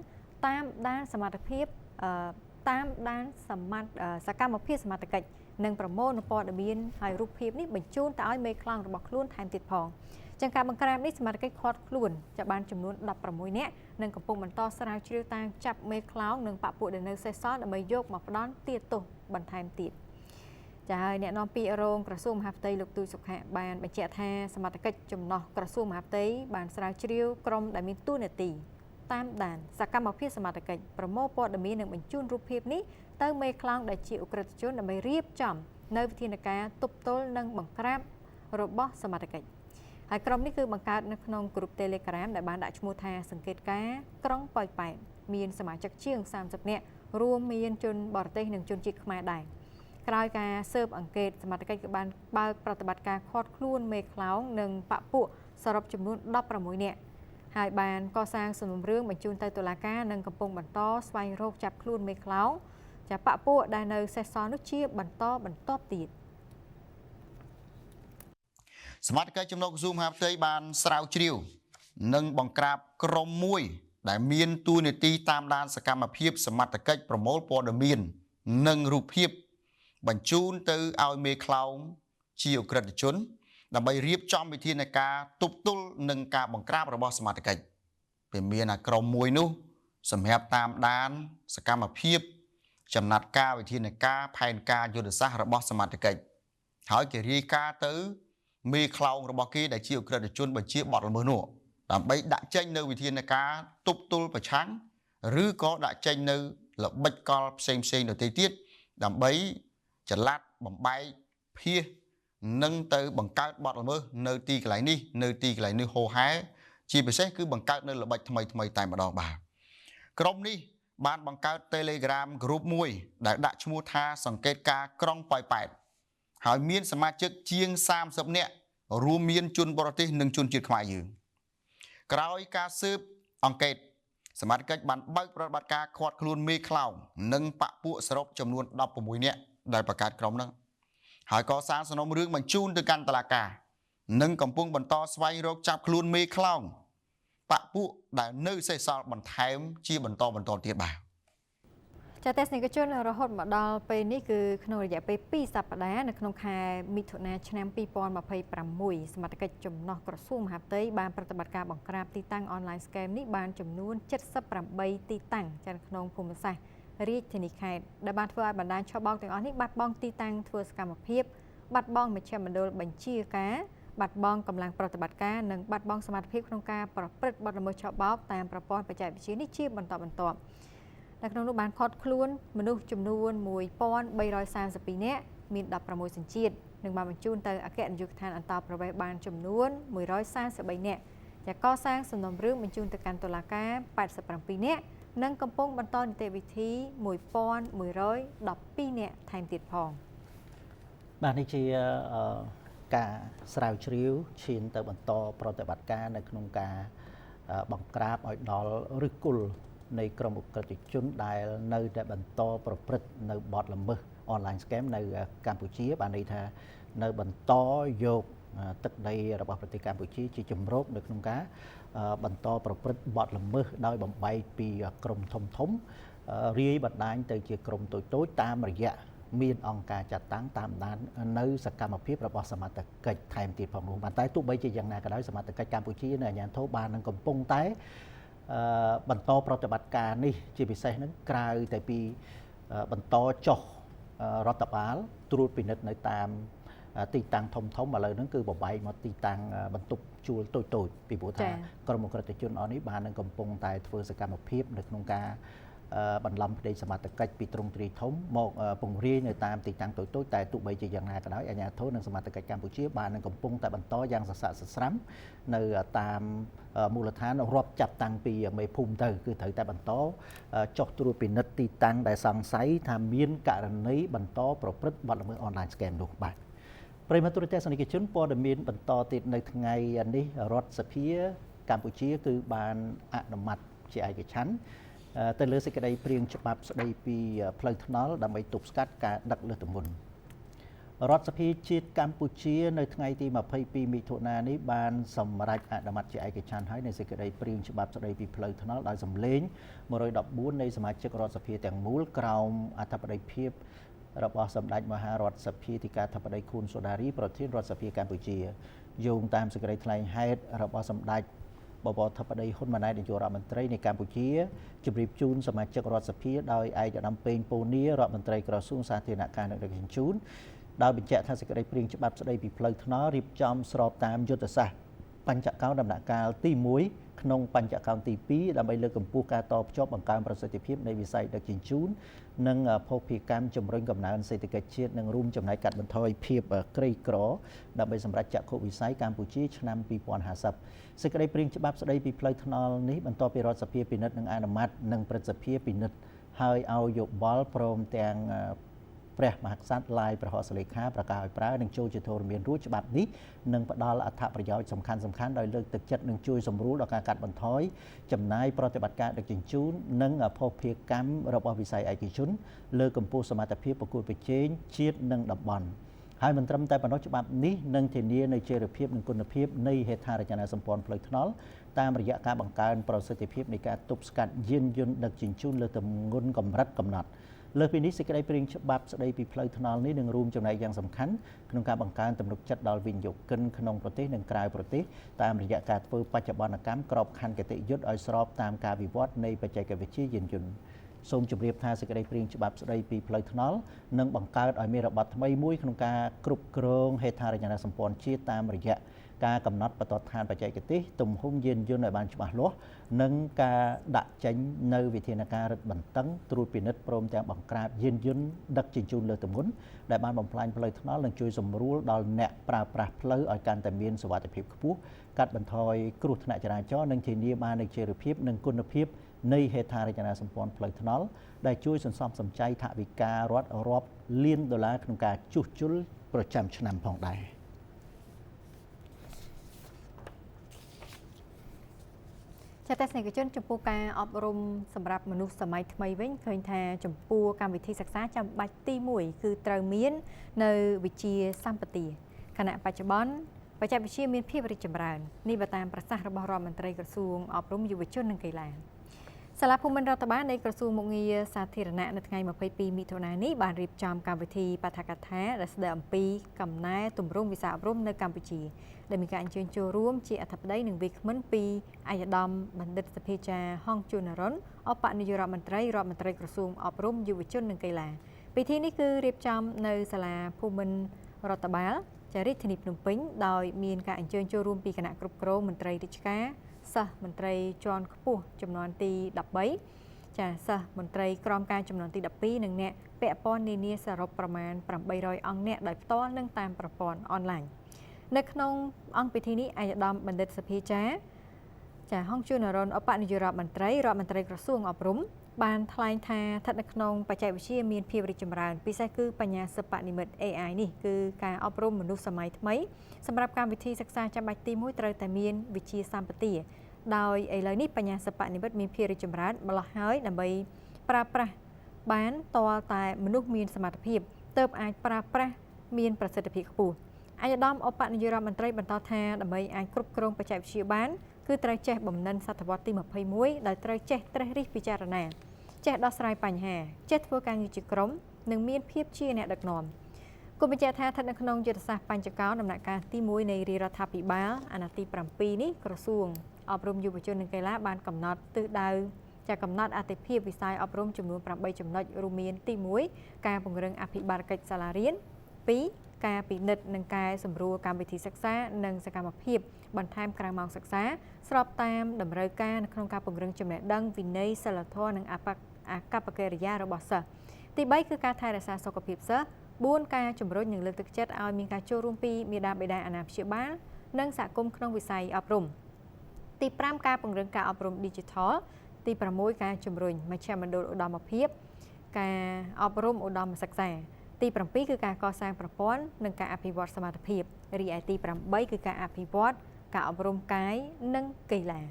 តាមដានសមត្ថភាពតាមដានសកម្មភាពសមត្ថកិច្ចនិងប្រមូលនូវព័ត៌មានហើយរូបភាពនេះបញ្ជូនទៅឲ្យមេខ្លោងរបស់ខ្លួនថែមទៀតផងចឹងការបង្ក្រាបនេះសមត្ថកិច្ចឃាត់ខ្លួនจะបានចំនួន16នាក់និងកំពុងបន្តស្រាវជ្រាវតាមចាប់មេខ្លោងនិងបពពួកដែលនៅសេសសល់ដើម្បីយកមកផ្ដន្ទាទោសបន្ថែមទៀតចាហើយអ្នកនាំពាក្យរងក្រសួងមហាផ្ទៃលោកទូចសុខៈបានបញ្ជាក់ថាសមត្ថកិច្ចចំណោះក្រសួងមហាផ្ទៃបានស្រាវជ្រាវក្រុមដែលមានតួនាទីតាមដានសកម្មភាពសមត្ថកិច្ចប្រមូលព័ត៌មាននិងបញ្ជូនរូបភាពនេះទៅមេខ្លោងដែលជាឧក្រិដ្ឋជនដើម្បីរៀបចំនៅវិធានការទប់ទល់និងបង្ក្រាបរបស់សមត្ថកិច្ចហើយក្រុមនេះគឺបង្កើតនៅក្នុងក្រុម Telegram ដែលបានដាក់ឈ្មោះថាសង្កេតការក្រុងប៉ោយប៉ែតមានសមាជិកជាង30នាក់រួមមានជនបរទេសនិងជនជាតិខ្មែរដែរក្រោយការស៊ើបអង្កេតសមត្ថកិច្ចក៏បានបើកប្រតិបត្តិការឃាត់ខ្លួនមេខ្លោងនិងបពពួកសរុបចំនួន16នាក់ហើយបានកសាងសំណុំរឿងបញ្ជូនទៅតុលាការនិងកំពុងបន្តស្វែងរកចាប់ខ្លួនមេខ្លោងចាបពពួកដែលនៅសេសសល់នោះជាបន្តបន្ទាប់ទៀតសមត្ថកិច្ចចំណុះក្រសួងមហាផ្ទៃបានស្រាវជ្រាវនិងបង្ក្រាបក្រុមមួយដែលមានតួនាទីតាមដានសកម្មភាពសមត្ថកិច្ចប្រមូលព័ត៌មាននិងរូបភាពបញ្ជូនទៅឲ្យមេខ្លោងជាឧក្រិដ្ឋជនដើម្បីរៀបចំវិធានការទប់ទល់នឹងការបង្ក្រាបរបស់សមត្ថកិច្ចពេលមានអាក្រុមមួយនោះសម្រាប់តាមដានសកម្មភាពចំណាត់ការវិធានការផែនការយុទ្ធសាស្ត្ររបស់សមត្ថកិច្ចហើយគេរាយការណ៍ទៅមេខ្លោងរបស់គេដែលជាឧក្រិដ្ឋជនបញ្ជាបទល្មើសនោះដើម្បីដាក់ចេញនៅវិធានការទប់ទល់ប្រឆាំងឬក៏ដាក់ចេញនៅល្បិចកលផ្សេងៗដទៃទៀតដើម្បីចល័តបំបែកភៀសនឹងទៅបង្កើតបទល្មើសនៅទីកន្លែងនេះនៅទីកន្លែងនេះហោហែជាពិសេសគឺបង្កើតនៅល្បិចថ្មីៗតែម្ដងបាទ ក្រុមនេះបានបង្កើត Telegram Group មួយដែលដាក់ឈ្មោះថាសង្កេតការក្រុងប៉ោយប៉ែតហើយមានសមាជិកជាង30នាក់រួមមានជនបរទេសនិងជនជាតិខ្មែរយើងក្រោយការស៊ើបអង្កេតសមត្ថកិច្ចបានបើកប្រតិបត្តិការឃាត់ខ្លួនមេខ្លោងនិងបពពួកសរុបចំនួន16នាក់ដែលបង្កើតក្រុមហ្នឹងហើយកសាងសំណុំរឿងបញ្ជូនទៅកាន់តុលាការនិងកំពុងបន្តស្វែងរកចាប់ខ្លួនមេខ្លោងបពពួកដែលនៅសេសសល់បន្ថែមជាបន្តបន្តទៀតបាទចាទស្សនិកជនរហូតមកដល់ពេលនេះគឺក្នុងរយៈពេល2សប្តាហ៍នៅក្នុងខែមិថុនាឆ្នាំ2026សមត្ថកិច្ចចំណោះក្រសួងមហាផ្ទៃបានប្រតិបត្តិការបង្ក្រាបទីតាំងអនឡាញ scam នេះបានចំនួន78ទីតាំងចាក្នុងភូមិសាស្ត្ររាជធានីខេត្តដែលបានធ្វើឲ្យបណ្ដាញឆបោកទាំងអស់នេះបាត់បង់ទីតាំងធ្វើសកម្មភាពបាត់បង់មជ្ឈមណ្ឌលបញ្ជាការបាត់បង់កម្លាំងប្រតិបត្តិការនិងបាត់បង់សមត្ថភាពក្នុងការប្រព្រឹត្តបទល្មើសឆបោកតាមប្រព័ន្ធបច្ចេកវិទ្យានេះជាបន្តបន្ទាប់នៅក្នុងនោះបានឃាត់ខ្លួនមនុស្សចំនួន1332នាក់មាន16សញ្ជាតិនិងបានបញ្ជូនទៅអគ្គនាយកដ្ឋានអន្តោប្រវេសន៍បានចំនួន143នាក់ចាកសាងសំណុំរឿងបញ្ជូនទៅកាន់តុលាការ87នាក់និងកំពុងបន្តនីតិវិធី1112នាក់ថែមទៀតផងបាទនេះជាការស្រាវជ្រាវឈានទៅបន្តប្រតិបត្តិការនៅក្នុងការបង្ក្រាបឲ្យដល់ឫសគល់នៃក្រុមឧក្រិដ្ឋជនដែលនៅតែបន្តប្រព្រឹត្តនៅបទល្មើសអនឡាញ scam នៅកម្ពុជាបានន័យថានៅបន្តយកទឹកដីរបស់ប្រទេសកម្ពុជាជាជំរកនៅក្នុងការបន្តប្រព្រឹត្តបទល្មើសដោយបំបែកពីក្រុមធំធំរាយបណ្ដាញទៅជាក្រុមតូចៗតាមរយៈមានអង្គការចាត់តាំងតាមដាននៅសកម្មភាពរបស់សមត្ថកិច្ចថែមទៀតផងនោះតែទោះបីជាយ៉ាងណាក៏ដោយសមត្ថកិច្ចកម្ពុជានៅអាជ្ញាធរបាននឹងកំពុងតែបន្តប្រតិបត្តិការនេះជាពិសេសហ្នឹងក្រៅតែពីបន្តចុះរដ្ឋបាលត្រួតពិនិត្យនៅតាមទីតាំងធំធំឥឡូវហ្នឹងគឺបំបែកមកទីតាំងបន្ទប់ជួលតូចតូចពីព្រោះថាក្រុមឧក្រិដ្ឋជនអស់នេះបាននឹងកំពុងតែធ្វើសកម្មភាពនៅក្នុងការបន្លំភ្នែកសមត្ថកិច្ចពីទ្រង់ទ្រាយធំមកពង្រាយនៅតាមទីតាំងតូចៗតែទោះបីជាយ៉ាងណាក៏ដោយអាជ្ញាធរនិងសមត្ថកិច្ចកម្ពុជាបាននឹងកំពុងតែបន្តយ៉ាងសស័ក្តិសិស្រាំនៅតាមមូលដ្ឋានរាប់ចាប់តាំងពីមេភូមិទៅគឺត្រូវតែបន្តចុះត្រួតពិនិត្យទីតាំងដែលសង្ស័យថាមានករណីបន្តប្រព្រឹត្តបទល្មើសអនឡាញ scam នោះបាទប្រិយមិត្តទូរទស្សនិកជនព័ត៌មានបន្តទៀតនៅថ្ងៃនេះរដ្ឋសភាកម្ពុជាគឺបានអនុម័តជាឯកច្ឆន្ទទៅលើសេចក្តីព្រាងច្បាប់ស្តីពីផ្លូវថ្នល់ដើម្បីទប់ស្កាត់ការដឹកលើសទម្ងន់រដ្ឋសភាជាតិកម្ពុជានៅថ្ងៃទី22មិថុនានេះបានសម្រេចអនុម័តជាឯកច្ឆន្ទហើយនៅសេចក្តីព្រាងច្បាប់ស្តីពីផ្លូវថ្នល់ដោយសម្លេង114នៃសមាជិករដ្ឋសភាទាំងមូលក្រោមអធិបតីភាពរបស់សម្ដេចមហារដ្ឋសភាធិការធិបតីខួនសូដារីប្រធានរដ្ឋសភាកម្ពុជាយោងតាមសេចក្តីថ្លែងហេតុរបស់សម្ដេចបវរធិបតីហ៊ុនម៉ាណែតនាយករដ្ឋមន្ត្រីនៃកម្ពុជាជម្រាបជូនសមាជិករដ្ឋសភាដោយឯកឧត្តមពេញពូនីរដ្ឋមន្ត្រីក្រសួងសាធារណការនិងដឹកជញ្ជូនដោយបញ្ជាក់ថាសេចក្តីព្រាងច្បាប់ស្តីពីផ្លូវថ្នល់រៀបចំស្របតាមយុទ្ធសាស្ត្របញ្ចកោណដំណាក់កាលទី1ក្នុងបញ្ចកោណទី2ដើម្បីលើកកម្ពស់ការតភ្ជាប់បង្កើនប្រសិទ្ធភាពនៃវិស័យដឹកជញ្ជូននិងភស្តុភារកម្មជំរុញកំណើនសេដ្ឋកិច្ចជាតិនិងរួមចំណែកកាត់បន្ថយភាពក្រីក្រដើម្បីសម្រេចចក្ខុវិស័យកម្ពុជាឆ្នាំ2050សេចក្តីព្រាងច្បាប់ស្តីពីផ្លូវថ្នល់នេះបន្ទាប់ពីរដ្ឋសភាពិនិត្យនិងអនុម័តនិងព្រឹទ្ធសភាពិនិត្យហើយឲ្យយោបល់ព្រមទាំងព្រះមហាក្សត្រឡាយព្រះហស្ថលេខាប្រកាសឲ្យប្រើនិងចូលជាធរមានរួចច្បាប់នេះនឹងផ្ដល់អត្ថប្រយោជន៍សំខាន់ៗដោយលើកទឹកចិត្តនិងជួយសម្រួលដល់ការកាត់បន្ថយចំណាយប្រតិបត្តិការដឹកជញ្ជូននិងភស្តុភារកម្មរបស់វិស័យឯកជនលើកកម្ពស់សមត្ថភាពប្រកួតប្រជែងជាតិនិងតំបន់ហើយមិនត្រឹមតែប៉ុណ្ណោះច្បាប់នេះនឹងធានានូវចីរភាពនិងគុណភាពនៃហេដ្ឋារចនាសម្ព័ន្ធផ្លូវថ្នល់តាមរយៈការបង្កើនប្រសិទ្ធភាពនៃការទប់ស្កាត់យានយន្តដឹកជញ្ជូនលើទម្ងន់កម្រិតកំណត់លើសពីនេះសេចក្តីព្រាងច្បាប់ស្តីពីផ្លូវថ្នល់នេះនឹងរួមចំណែកយ៉ាងសំខាន់ក្នុងការបង្កើនទំនុកចិត្តដល់វិនិយោគិនក្នុងប្រទេសនិងក្រៅប្រទេសតាមរយៈការធ្វើបច្ចុប្បន្នកម្មក្របខ័ណ្ឌគតិយុត្តឲ្យស្របតាមការវិវត្តនៃបច្ចេកវិទ្យាយានយន្តសូមជម្រាបថាសេចក្តីព្រាងច្បាប់ស្តីពីផ្លូវថ្នល់នឹងបង្កើតឲ្យមានរបបថ្មីមួយក្នុងការគ្រប់គ្រងហេដ្ឋារចនាសម្ព័ន្ធជាតិតាមរយៈការកំណត់បន្ទាត់ឋានបច្ចេកទេសទំហំយានយន្តឲ្យបានច្បាស់លាស់និងការដាក់ចេញនៅវិធានការរឹតបន្តឹងត្រួតពិនិត្យព្រមទាំងបង្ក្រាបយានយន្តដឹកជញ្ជូនលើទម្ងន់ដែលបានបំផ្លាញផ្លូវថ្នល់និងជួយសម្រួលដល់អ្នកប្រើប្រាស់ផ្លូវឲ្យកាន់តែមានសុវត្ថិភាពខ្ពស់កាត់បន្ថយគ្រោះថ្នាក់ចរាចរណ៍និងធានាបាននូវចីរភាពនិងគុណភាព នៃហេដ្ឋារចនាសម្ព័ន្ធផ្លូវថ្នល់ដែលជួយសន្សំសំចៃថវិការដ្ឋរាប់លានដុល្លារក្នុងការជួសជុលប្រចាំឆ្នាំផងដែរ។ ចាទស្សនិកជនចំពោះការអប់រំសម្រាប់មនុស្សសម័យថ្មីវិញឃើញថាចំពោះកម្មវិធីសិក្សាចាំបាច់ទី1គឺត្រូវមាននៅវិជ្ជាសម្បទាខណៈបច្ចុប្បន្នបច្ចេកវិទ្យាមានភាពរីកចម្រើននេះបើតាមប្រសាសន៍របស់រដ្ឋមន្ត្រីក្រសួងអប់រំយុវជននិងកីឡាសាលាភូមិន្ទរដ្ឋបាលនៃក្រសួងមុខងារសាធារណៈនៅថ្ងៃ22មិថុនានេះបានរៀបចំកម្មវិធីបាឋកថាដែលស្ដីអំពីកំណែទម្រង់វិស័យអប់រំនៅកម្ពុជាដែលមានការអញ្ជើញចូលរួមជាអធិបតីនិងវាគ្មិនពីឯកឧត្តមបណ្ឌិតសភាចាហងជួននរុនឧបនាយករដ្ឋមន្ត្រីរដ្ឋមន្ត្រីក្រសួងអប់រំយុវជននិងកីឡាពិធីនេះគឺរៀបចំនៅសាលាភូមិន្ទរដ្ឋបាលចារាជធានីភ្នំពេញដោយមានការអញ្ជើញចូលរួមពីគណៈគ្រប់គ្រងមន្ត្រីរាជការសិស្សមន្ត្រីជាន់ខ្ពស់ចំនួនទី13ចាសិស្សមន្ត្រីក្រមការចំនួនទី12និងអ្នកពាក់ព័ន្ធនានាសរុបប្រមាណ800អង្គនាក់ដោយផ្ទាល់និងតាមប្រព័ន្ធអនឡាញនៅក្នុងអង្គពិធីនេះឯកឧត្តមបណ្ឌិតសភាចាចាហងជួននរុនឧបនាយករដ្ឋមន្ត្រីរដ្ឋមន្ត្រីក្រសួងអប់រំបានថ្លែងថាស្ថិតនៅក្នុងបច្ចេកវិទ្យាមានភាពរីកចម្រើនពិសេសគឺបញ្ញាសិប្បនិម្មិត AI នេះគឺការអប់រំមនុស្សសម័យថ្មីសម្រាប់កម្មវិធីសិក្សាចាំបាច់ទី1ត្រូវតែមានវិជ្ជាសម្បទាដោយឥឡូវនេះបញ្ញាសិប្បនិម្មិតមានភាពរីកចម្រើនម្ល៉េះហើយដើម្បីប្រើប្រាស់បានទាល់តែមនុស្សមានសមត្ថភាពទើបអាចប្រើប្រាស់មានប្រសិទ្ធភាពខ្ពស់ឯកឧត្តមឧបនាយករដ្ឋមន្ត្រីបន្តថាដើម្បីអាចគ្រប់គ្រងបច្ចេកវិទ្យាបានគឺត្រូវចេះបំណិនសតវត្សទី21ដោយត្រូវចេះត្រេះរិះពិចារណាចេះដោះស្រាយបញ្ហាចេះធ្វើការងារជាក្រុមនិងមានភាពជាអ្នកដឹកនាំគូបញ្ជាក់ថាស្ថិតនៅក្នុងយុទ្ធសាស្ត្របញ្ចកោណដំណាក់កាលទី1នៃរាជរដ្ឋាភិបាលអាណត្តិទី7នេះក្រសួងអប់រំយុវជននិងកីឡាបានកំណត់ទិសដៅចាកំណត់អាទិភាពវិស័យអប់រំចំនួន8ចំណុចរួមមានទី1ការពង្រឹងអភិបាលកិច្ចសាលារៀន2ការពិនិត្យនិងកែសម្រួលកម្មវិធីសិក្សានិងសកម្មភាពបន្ថែមក្រៅម៉ោងសិក្សាស្របតាមតម្រូវការនៅក្នុងការពង្រឹងចំណេះដឹងវិន័យសីលធម៌និងអាកប្បកិរិយារបស់សិស្សទី3គឺការថែរក្សាសុខភាពសិស្ស4ការជំរុញនិងលើកទឹកចិត្តឲ្យមានការចូលរួមពីមាតាបិតាអាណាព្យាបាលនិងសហគមន៍ក្នុងវិស័យអប់រំទី5ការពង្រឹងការអប់រំ Digital ទី6ការជំរុញមជ្ឈមណ្ឌលឧត្តមភាពការអប់រំឧត្តមសិក្សាទី7គឺការកសាងប្រព័ន្ធនិងការអភិវឌ្ឍសមត្ថភាពរីឯទី8គឺការអភិវឌ្ឍការអប់រំកាយនិងកីឡា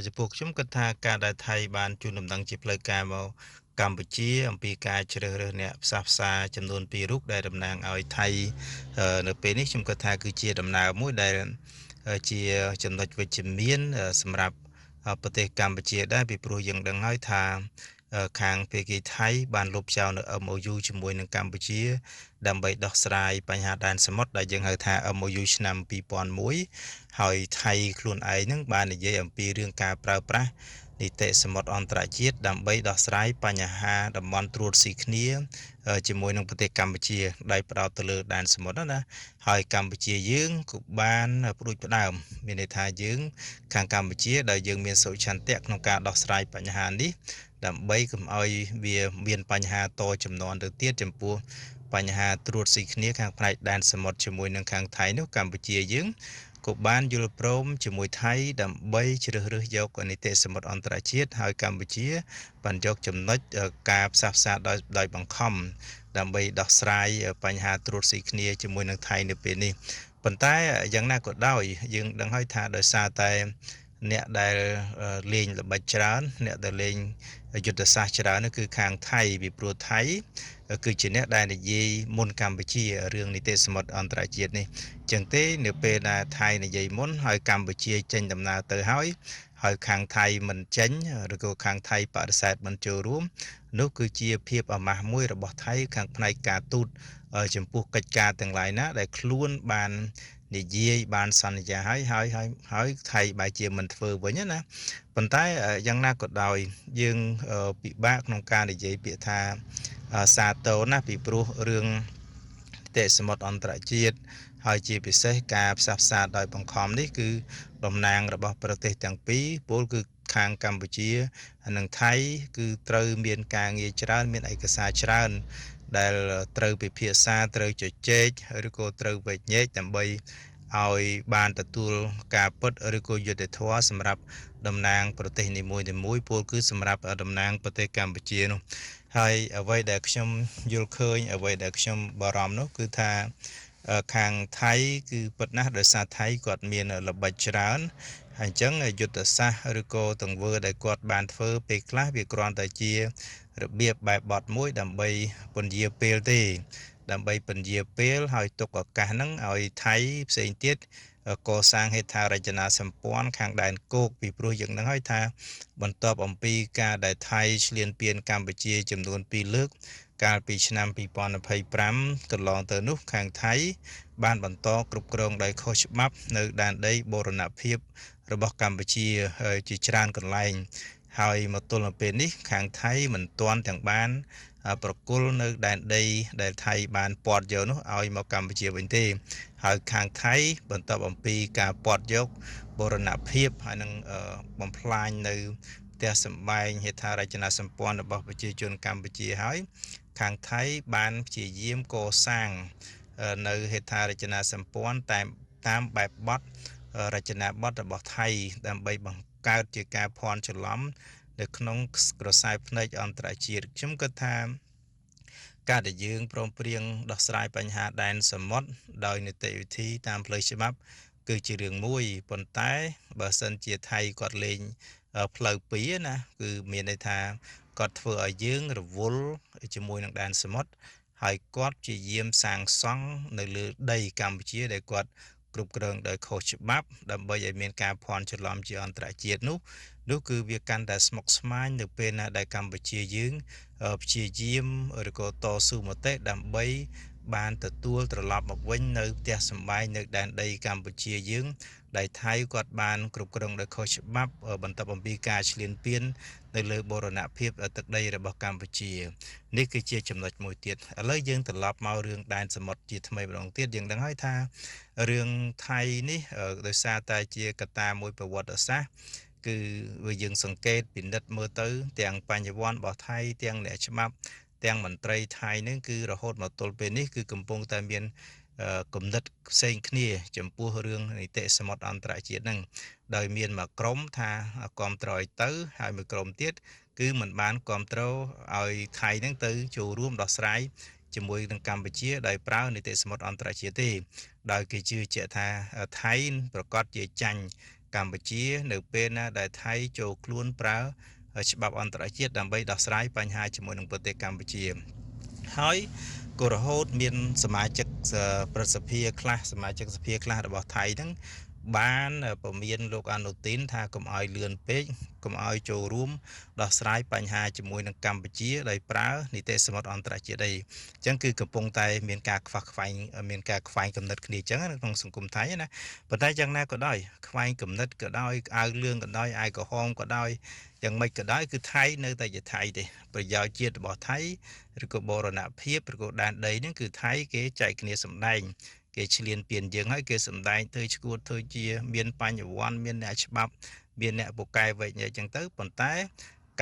ចំពោះខ្ញុំគិតថាការដែលថៃបានជូនដំណឹងជាផ្លូវការមកកម្ពុជាអំពីការជ្រើសរើសអ្នកផ្សះផ្សាចំនួន2រូបដែលតំណាងឲ្យថៃនៅពេលនេះខ្ញុំគិតថាគឺជាដំណើរមួយដែលជាចំណុចវិជ្ជមានសម្រាប់ប្រទេសកម្ពុជាដែរពីព្រោះយើងដឹងហើយថាខាងភាគីថៃបានលុបចោលនៅ MOU ជាមួយនឹងកម្ពុជាដើម្បីដោះស្រាយបញ្ហាដែនសមុទ្រដែលយើងហៅថា MOU ឆ្នាំ2001ហើយថៃខ្លួនឯងនឹងបាននិយាយអំពីរឿងការប្រើប្រាស់នីតិសមុទ្រអន្តរជាតិដើម្បីដោះស្រាយបញ្ហាតំបន់ត្រួតស៊ីគ្នាជាមួយនឹងប្រទេសកម្ពុជាដែលផ្ដោតទៅលើដែនសមុទ្រណាហើយកម្ពុជាយើងក៏បានផ្ដួចផ្ដើមមានន័យថាយើងខាងកម្ពុជាដែលយើងមានសុឆន្ទៈក្នុងការដោះស្រាយបញ្ហានេះដើម្បីកុំឲ្យវាមានបញ្ហាតចំនួនទៅទៀតចំពោះបញ្ហាត្រួតស៊ីគ្នាខាងផ្នែកដែនសមុទ្រជាមួយនឹងខាងថៃនោះកម្ពុជាយើងក៏បានយល់ព្រមជាមួយថៃដើម្បីជ្រើសរើសយកនីតិសមុទ្រអន្តរជាតិហើយកម្ពុជាបានយកចំណុចការផ្សះផ្សាដោយបង្ខំដើម្បីដោះស្រាយបញ្ហាត្រួតស៊ីគ្នាជាមួយនឹងថៃនៅពេលនេះប៉ុន្តែយ៉ាងណាក៏ដោយយើងដឹងហើយថាដោយសារតែអ្នកដែលលេងល្បិចច្រើនអ្នកដែលលេងយុទ្ធសាស្ត្រច្រើននោះគឺខាងថៃពីព្រោះថៃគឺជាអ្នកដែលនិយាយមុនកម្ពុជារឿងនីតិសមុទ្រអន្តរជាតិនេះចឹងទេនៅពេលដែលថៃនិយាយមុនហើយកម្ពុជាចេញដំណើរទៅហើយខាងថៃមិនចេញឬក៏ខាងថៃបដិសេធមិនចូលរួមនោះគឺជាភាពអាម៉ាស់មួយរបស់ថៃខាងផ្នែកការទូតចំពោះកិច្ចការទាំងឡាយណាដែលខ្លួនបាននិយាយបានសន្យាហើយហើយថៃបែរជាមិនធ្វើវិញណាប៉ុន្តែយ៉ាងណាក៏ដោយយើងពិបាកក្នុងការនិយាយពាក្យថាសាទរណាពីព្រោះរឿងនីតិសមុទ្រអន្តរជាតិហើយជាពិសេសការផ្សះផ្សាដោយបង្ខំនេះគឺតំណាងរបស់ប្រទេសទាំងពីរពលគឺខាងកម្ពុជានិងថៃគឺត្រូវមានការងារច្រើនមានឯកសារច្រើនដែលត្រូវពិភាក្សាត្រូវជជែកឬក៏ត្រូវវែកញែកដើម្បី ឲ្យបានទទួលការពិតឬក៏យុត្តិធម៌សម្រាប់តំណាងប្រទេសនីមួយៗពលគឺសម្រាប់តំណាងប្រទេសកម្ពុជានោះហើយអ្វីដែលខ្ញុំយល់ឃើញអ្វីដែលខ្ញុំបារម្ភនោះគឺថាខាងថៃគឺពិតណាស់ដោយសារថៃគាត់មានល្បិចច្រើនហើយអញ្ចឹងយុទ្ធសាស្ត្រឬក៏ទង្វើដែលគាត់បានធ្វើពេលខ្លះវាគ្រាន់តែជារបៀបបែបបទមួយដើម្បីពន្យាពេលទេដើម្បីពន្យាពេលហើយទុកឱកាសហ្នឹងឲ្យថៃផ្សេងទៀតកសាងហេដ្ឋារចនាសម្ព័ន្ធខាងដែនគោកពីព្រោះយើងនឹងហើយថាបន្ទាប់អំពីការដែលថៃឈ្លានពានកម្ពុជាចំនួន2លើកកាលពីឆ្នាំ2025កន្លងទៅនោះខាងថៃបានបន្តគ្រប់គ្រងដោយខុសច្បាប់នៅដែនដីបូរណភាពរបស់កម្ពុជាជាច្រើនកន្លែងហើយមកទល់នៅពេលនេះខាងថៃមិនទាន់ទាំងបានប្រគល់នៅដែនដីដែលថៃបានពាត់យកនោះឲ្យមកកម្ពុជាវិញទេហើយខាងថៃបន្ទាប់អំពីការពាត់យកបូរណភាពហើយនឹងបំផ្លាញនៅផ្ទះសម្បែងហេដ្ឋារចនាសម្ព័ន្ធរបស់ប្រជាជនកម្ពុជាហើយខាងថៃបានព្យាយាមកសាងនៅហេដ្ឋារចនាសម្ព័ន្ធតាមបែបបទរចនាបថរបស់ថៃដើម្បីបង្កើតជាការភ័ន្តច្រឡំនៅក្នុងក្រសែភ្នែកអន្តរជាតិខ្ញុំគិតថាការដែលយើងព្រមព្រៀងដោះស្រាយបញ្ហាដែនសមុទ្រដោយនីតិវិធីតាមផ្លូវច្បាប់គឺជារឿងមួយប៉ុន្តែបើសិនជាថៃគាត់លេងផ្លូវពីរណាគឺមានន័យថាគាត់ធ្វើឲ្យយើងរវល់ជាមួយនឹងដែនសមុទ្រហើយគាត់ព្យាយាមសាងសង់នៅលើដីកម្ពុជាដែលគាត់គ្រប់គ្រងដោយខុសច្បាប់ដើម្បីឲ្យមានការភ័ន្តច្រឡំជាអន្តរជាតិនោះគឺវាកាន់តែស្មុគស្មាញនៅពេលណាដែលកម្ពុជាយើងព្យាយាមឬក៏តស៊ូមតិដើម្បីបានទទួលត្រឡប់មកវិញនៅផ្ទះសម្បែងនៅដែនដីកម្ពុជាយើងដែលថៃគាត់បានគ្រប់គ្រងដោយខុសច្បាប់បន្ទាប់អំពីការឈ្លានពាននៅលើបូរណភាពទឹកដីរបស់កម្ពុជានេះគឺជាចំណុចមួយទៀតឥឡូវយើងត្រឡប់មករឿងដែនសមុទ្រជាថ្មីម្ដងទៀតយើងដឹងហើយថារឿងថៃនេះដោយសារតែជាកត្តាមួយប្រវត្តិសាស្ត្រគឺវាយើងសង្កេតពិនិត្យមើលទៅទាំងបញ្ញវន្តរបស់ថៃទាំងអ្នកច្បាប់ទាំងមន្ត្រីថៃនឹងគឺរហូតមកទល់ពេលនេះគឺកំពុងតែមានគំនិតផ្សេងគ្នាចំពោះរឿងនីតិសមុទ្រអន្តរជាតិនឹងដោយមានមួយក្រុមថាគាំទ្រឲ្យទៅហើយមួយក្រុមទៀតគឺមិនបានគាំទ្រឲ្យថៃនឹងទៅចូលរួមដោះស្រាយជាមួយនឹងកម្ពុជាដោយប្រើនីតិសមុទ្រអន្តរជាតិទេដោយគេជឿជាក់ថាថៃប្រកាសជាចាញ់កម្ពុជានៅពេលណាដែលថៃចូលខ្លួនប្រើច្បាប់អន្តរជាតិដើម្បីដោះស្រាយបញ្ហាជាមួយនឹងប្រទេសកម្ពុជាហើយក៏រហូតមានសមាជិកប្រសិទ្ធិខ្លះសមាជិកសភាខ្លះរបស់ថៃហ្នឹងបានពមៀនលោកអនុទីនថាកុំឲ្យលឿនពេកកុំឲ្យចូលរួមដោះស្រាយបញ្ហាជាមួយនឹងកម្ពុជាដោយប្រើនីតិសមុទ្រអន្តរជាតិអីអញ្ចឹងគឺកំពុងតែមានការខ្វះខ្វែងមានការខ្វែងគំនិតគ្នាអញ្ចឹងនៅក្នុងសង្គមថៃណាប៉ុន្តែយ៉ាងណាក៏ដោយខ្វែងគំនិតក៏ដោយអាវលឿងក៏ដោយអាវក្រហមក៏ដោយយ៉ាងម៉េចក៏ដោយគឺថៃនៅតែជាថៃទេប្រយោជន៍ជាតិរបស់ថៃឬក៏បូរណភាពឬក៏ដែនដីហ្នឹងគឺថៃគេចែកគ្នាសម្ដែងគេឈ្លានពានយើងហើយគេសម្ដែងធ្វើឈួតធ្វើជាមានបញ្ញវន្តមានអ្នកច្បាប់មានអ្នកពូកែវែកញែកចឹងទៅប៉ុន្តែ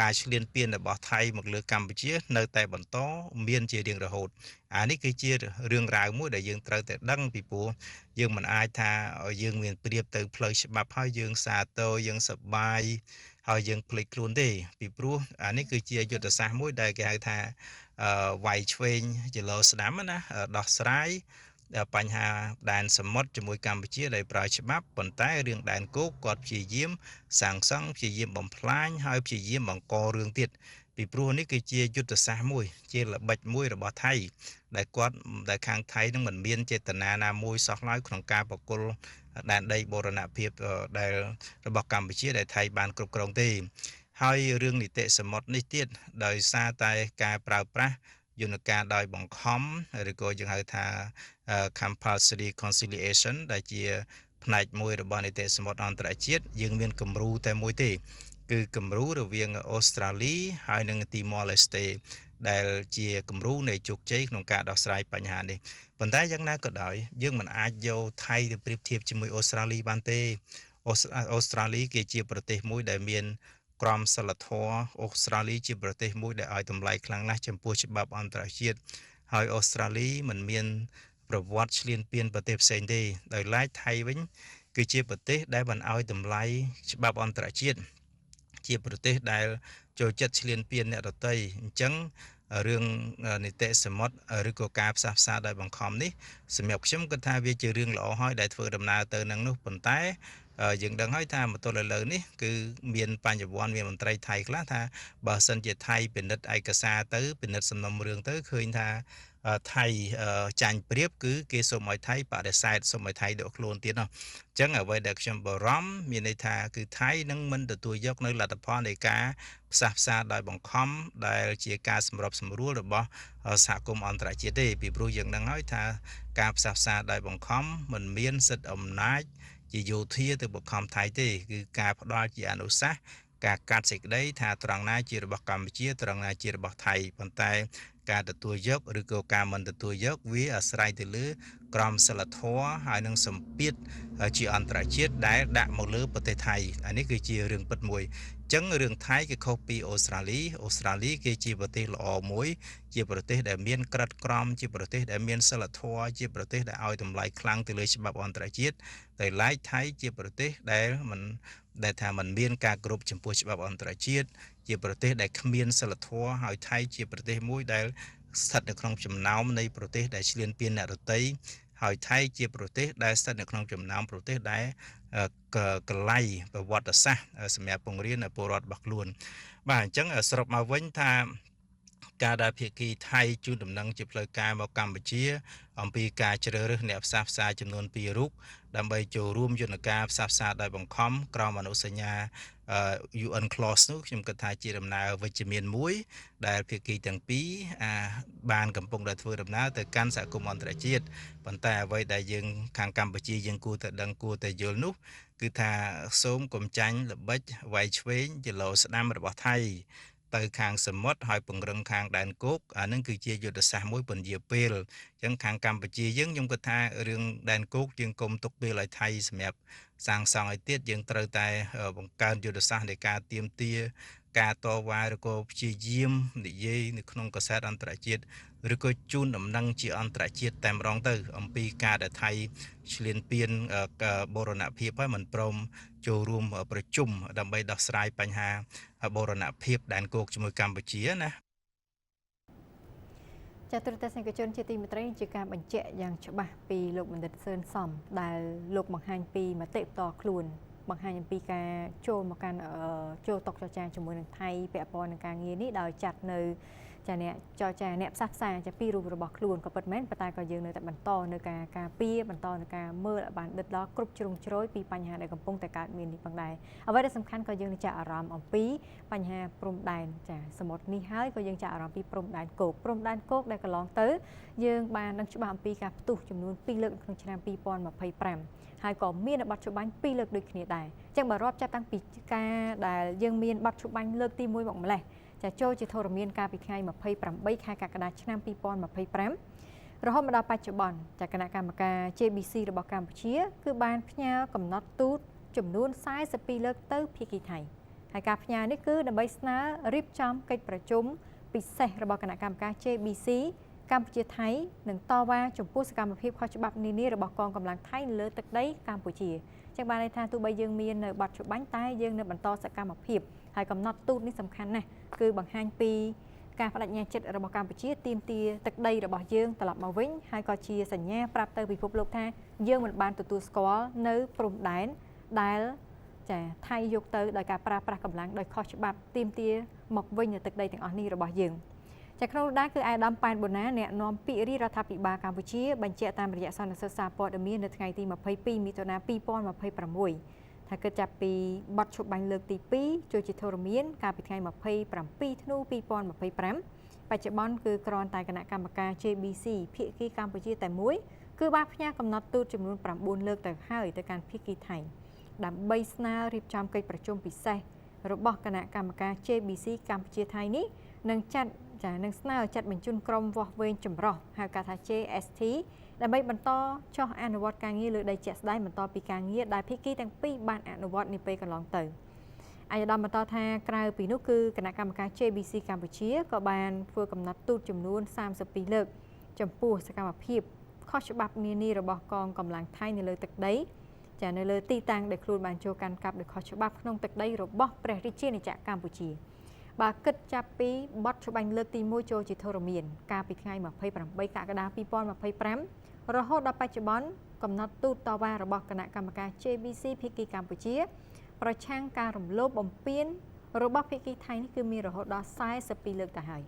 ការឈ្លានពានរបស់ថៃមកលើកម្ពុជានៅតែបន្តមានជារៀងរហូតអានេះគឺជារឿងរ៉ាវមួយដែលយើងត្រូវតែដឹងពីព្រោះយើងមិនអាចថាយើងមានប្រៀបទៅផ្លូវច្បាប់ហើយយើងសាទរយើងសប្បាយហើយយើងភ្លេចខ្លួនទេពីព្រោះអានេះគឺជាយុទ្ធសាស្ត្រមួយដែលគេហៅថាវាយឆ្វេងចលោស្ដាំណាដោះស្រាយបញ្ហាដែនសមុទ្រជាមួយកម្ពុជាដែលប្រើច្បាប់ប៉ុន្តែរឿងដែនគោកគាត់ព្យាយាមសាងសង់ព្យាយាមបំផ្លាញហើយព្យាយាមបង្ករឿងទៀតពីព្រោះនេះគឺជាយុទ្ធសាស្ត្រមួយជាល្បិចមួយរបស់ថៃដែលគាត់ដែលខាងថៃនឹងមិនមានចេតនាណាមួយសោះឡើយក្នុងការបកគលដែនដីបូរណភាពដែលរបស់កម្ពុជាដែលថៃបានគ្រប់គ្រងទេហើយរឿងនីតិសមុទ្រនេះទៀតដោយសារតែការប្រើប្រាស់យន្តការដោយបង្ខំឬក៏យើងហៅថា compulsory conciliation ដែលជាផ្នែកមួយរបស់នីតិសមុទ្រអន្តរជាតិយើងមានគំរូតែមួយទេគឺគំរូរវាងអូស្ត្រាលីហើយនិងទីម៉ូឡេស្តេដែលជាគំរូនៃជោគជ័យក្នុងការដោះស្រាយបញ្ហានេះប៉ុន្តែយ៉ាងណាក៏ដោយយើងមិនអាចយកថៃទៅប្រៀបធៀបជាមួយអូស្ត្រាលីបានទេអូស្ត្រាលីគេជាប្រទេសមួយដែលមានក្រមសីលធម៌អូស្ត្រាលីជាប្រទេសមួយដែលឲ្យតម្លៃខ្លាំងណាស់ចំពោះច្បាប់អន្តរជាតិហើយអូស្ត្រាលីមិនមាន ប្រវត្តិឈ្លានពានប្រទេសផ្សេងទេដោយឡែកថៃវិញគឺជាប្រទេសដែលមិនឲ្យតម្លៃច្បាប់អន្តរជាតិជាប្រទេសដែលចូលចិត្តឈ្លានពានអ្នកដទៃអញ្ចឹងរឿងនីតិសមុទ្រឬក៏ការផ្សះផ្សាដោយបង្ខំនេះសម្រាប់ខ្ញុំគិតថាវាជារឿងល្អហើយដែលធ្វើដំណើរទៅនឹងនោះប៉ុន្តែយើងដឹងហើយថាមកទល់ឥឡូវនេះគឺមានបញ្ញវន្តមានមន្ត្រីថៃខ្លះថាបើសិនជាថៃពិនិត្យឯកសារទៅពិនិត្យសំណុំរឿងទៅឃើញថាថៃចាញ់ប្រៀបគឺគេសូមឲ្យថៃបដិសេធសូមឲ្យថៃដកខ្លួនទៀតនោះអញ្ចឹងអ្វីដែលខ្ញុំបារម្ភមានន័យថាគឺថៃនឹងមិនទទួលយកនៅលទ្ធផលនៃការផ្សះផ្សាដោយបង្ខំដែលជាការសម្របសម្រួលរបស់សហគមន៍អន្តរជាតិទេពីព្រោះយើងដឹងហើយថាការផ្សះផ្សាដោយបង្ខំមិនមានសិទ្ធិអំណាចជាយោធាទៅបង្ខំថៃទេគឺការផ្ដល់ជាអនុសាសន៍ការកាត់សេចក្តីថាត្រង់ណាជារបស់កម្ពុជាត្រង់ណាជារបស់ថៃប៉ុន្តែការទទួលយកឬក៏ការមិនទទួលយកវាអាស្រ័យទៅលើក្រមសីលធម៌ហើយនឹងសម្ពាធជាអន្តរជាតិដែលដាក់មកលើប្រទេសថៃអានេះគឺជារឿងពិតមួយអញ្ចឹងរឿងថៃគេខុសពីអូស្ត្រាលីអូស្ត្រាលីគេជាប្រទេសល្អមួយជាប្រទេសដែលមានក្រិតក្រមជាប្រទេសដែលមានសីលធម៌ជាប្រទេសដែលឲ្យតម្លៃខ្លាំងទៅលើច្បាប់អន្តរជាតិតែឡែកថៃជាប្រទេសដែលមិនដែលថាมันមានការគោរពចំពោះច្បាប់អន្តរជាតិជាប្រទេសដែលគ្មានសីលធម៌ហើយថៃជាប្រទេសមួយដែលស្ថិតនៅក្នុងចំណោមនៃប្រទេសដែលឈ្លានពានអ្នកដទៃហើយថៃជាប្រទេសដែលស្ថិតនៅក្នុងចំណោមប្រទេសដែលកលៃប្រវត្តិសាស្ត្រសម្រាប់ពង្រៀនពលរដ្ឋរបស់ខ្លួនបាទអញ្ចឹងសរុបមកវិញថាការដែលភាគីថៃជូនដំណឹងជាផ្លូវការមកកម្ពុជាអំពីការជ្រើសរើសអ្នកផ្សះផ្សាចំនួន2រូបដើម្បីចូលរួមយន្តការផ្សះផ្សាដោយបង្ខំក្រោមអនុសញ្ញា UN Clause នោះខ្ញុំគិតថាជាដំណើរវិជ្ជមានមួយដែលភាគីទាំងពីរបានកំពុងតែធ្វើដំណើរទៅកាន់សហគមន៍អន្តរជាតិប៉ុន្តែអ្វីដែលយើងខាងកម្ពុជាយើងគួរតែដឹងគួរតែយល់នោះគឺថាសូមកុំចាញ់ល្បិចវាយឆ្វេងចលោស្ដាំរបស់ថៃទៅខាងសមុទ្រហើយពង្រឹងខាងដែនគោកអានឹងគឺជាយុទ្ធសាស្ត្រមួយពន្យាពេលអញ្ចឹងខាងកម្ពុជាយើងខ្ញុំគិតថារឿងដែនគោកយើងកុំទុកពេលឲ្យថៃសម្រាប់សាងសង់ឲ្យទៀតយើងត្រូវតែបង្កើនយុទ្ធសាស្ត្រនៃការទាមទារការតវ៉ាឬក៏ព្យាយាមនិយាយនៅក្នុងកាសែតអន្តរជាតិឬក៏ជូនដំណឹងជាអន្តរជាតិតែម្ដងទៅអំពីការដែលថៃឈ្លានពានបូរណភាពហើយមិនព្រមចូលរួមប្រជុំដើម្បីដោះស្រាយបញ្ហាបូរណភាពដែនគោកជាមួយកម្ពុជាណាចា៎ទូរទស្សនិកជនជាទីមេត្រីជាការបញ្ជាក់យ៉ាងច្បាស់ពីលោកបណ្ឌិតសឿនសំដែលលោកបង្ហាញពីមតិផ្ទាល់ខ្លួនបង្ហាញអំពីការចូលមកកាន់ចូលតុចរចាជាមួយនឹងថៃពាក់ព័ន្ធនឹងការងារនេះដោយចាត់នៅចាអ្នកចរចាអ្នកផ្សះផ្សាចាពីររូបរបស់ខ្លួនក៏ពិតមែនប៉ុន្តែក៏យើងនៅតែបន្តនៅការការពារបន្តនៅការមើលឲ្យបានដិតដល់គ្រប់ជ្រុងជ្រោយពីបញ្ហាដែលកំពុងតែកើតមាននេះផងដែរអ្វីដែលសំខាន់ក៏យើងនឹងចាក់អារម្មណ៍អំពីបញ្ហាព្រំដែនចាសមុទ្រនេះហើយក៏យើងចាក់អារម្មណ៍ពីព្រំដែនគោកព្រំដែនគោកដែលកន្លងទៅយើងបានដឹងច្បាស់អំពីការផ្ទុះចំនួន2លើកក្នុងឆ្នាំ2025ហើយក៏មានបទច្បាញ់2លើកដូចគ្នាដែរអញ្ចឹងបើរាប់ចាប់តាំងពីការដែលយើងមានបទច្បាញ់លើកទី1មកម្លេះចាចូលជាធរមានកាលពីថ្ងៃ28ខែកក្កដាឆ្នាំ2025រហូតមកដល់បច្ចុប្បន្នចាគណៈកម្មការ JBC របស់កម្ពុជាគឺបានផ្ញើកំណត់ទូតចំនួន42លើកទៅភាគីថៃហើយការផ្ញើនេះគឺដើម្បីស្នើរៀបចំកិច្ចប្រជុំពិសេសរបស់គណៈកម្មការ JBC កម្ពុជាថៃនឹងតវ៉ាចំពោះសកម្មភាពខុសច្បាប់នានារបស់កងកម្លាំងថៃលើទឹកដីកម្ពុជាចឹងបានន័យថាទោះបីយើងមាននៅបទច្បាញ់តែយើងនៅបន្តសកម្មភាពហើយកំណត់ទូតនេះសំខាន់ណាស់គឺបង្ហាញពីការបដិញ្ញាចិត្តរបស់កម្ពុជាទាមទារទឹកដីរបស់យើងត្រឡប់មកវិញហើយក៏ជាសញ្ញាប្រាប់ទៅពិភពលោកថាយើងមិនបានទទួលស្គាល់នៅព្រំដែនដែលចាថៃយកទៅដោយការប្រើប្រាស់កម្លាំងដោយខុសច្បាប់ទាមទារមកវិញនៅទឹកដីទាំងអស់នេះរបស់យើងចាក្នុងនោះដែរគឺអាយដាមប៉ែនបូណាអ្នកនាំពាក្យរាជរដ្ឋាភិបាលកម្ពុជាបញ្ជាក់តាមរយៈសន្និសីទសារព័ត៌មាននៅថ្ងៃទី22មិថុនា2026ថាគិតចាប់ពីបទច្បាញ់លើកទី2ចូលជាធរមានកាលពីថ្ងៃ27ធ្នូ2025បច្ចុប្បន្នគឺគ្រាន់តែគណៈកម្មការ JBC ភាគីកម្ពុជាតែមួយគឺបានផ្ញើកំណត់ទូតចំនួន9លើកទៅហើយទៅកាន់ភាគីថៃដើម្បីស្នើរៀបចំកិច្ចប្រជុំពិសេសរបស់គណៈកម្មការ JBC កម្ពុជាថៃនេះនឹងចាត់ចានឹងស្នើចាត់បញ្ជូនក្រុមវាស់វែងចម្រុះហៅកាត់ថា JST ដើម្បីបន្តចុះអនុវត្តការងារលើដីជាក់ស្ដែងបន្តពីការងារដែលភាគីទាំងពីរបានអនុវត្តនាពេលកន្លងទៅអាយដាមបន្តថាក្រៅពីនោះគឺគណៈកម្មការ JBC កម្ពុជាក៏បានធ្វើកំណត់ទូតចំនួន32លើកចំពោះសកម្មភាព ខុសច្បាប់នានារបស់កងកម្លាំងថៃនៅលើទឹកដីចានៅលើទីតាំងដែលខ្លួនបានចូលកាន់កាប់ដោយខុសច្បាប់ក្នុងទឹកដីរបស់ព្រះរាជាណាចក្រកម្ពុជាបាទគិតចាប់ពីបទច្បាញ់លើកទី1ចូលជាធរមានកាលពីថ្ងៃ28កក្កដា2025រហូតដល់បច្ចុប្បន្នកំណត់ទូតតវ៉ារបស់គណៈកម្មការ JBC ភាគីកម្ពុជាប្រឆាំងការរំលោភបំពានរបស់ភាគីថៃនេះគឺមានរហូតដល់42លើកទៅហើយ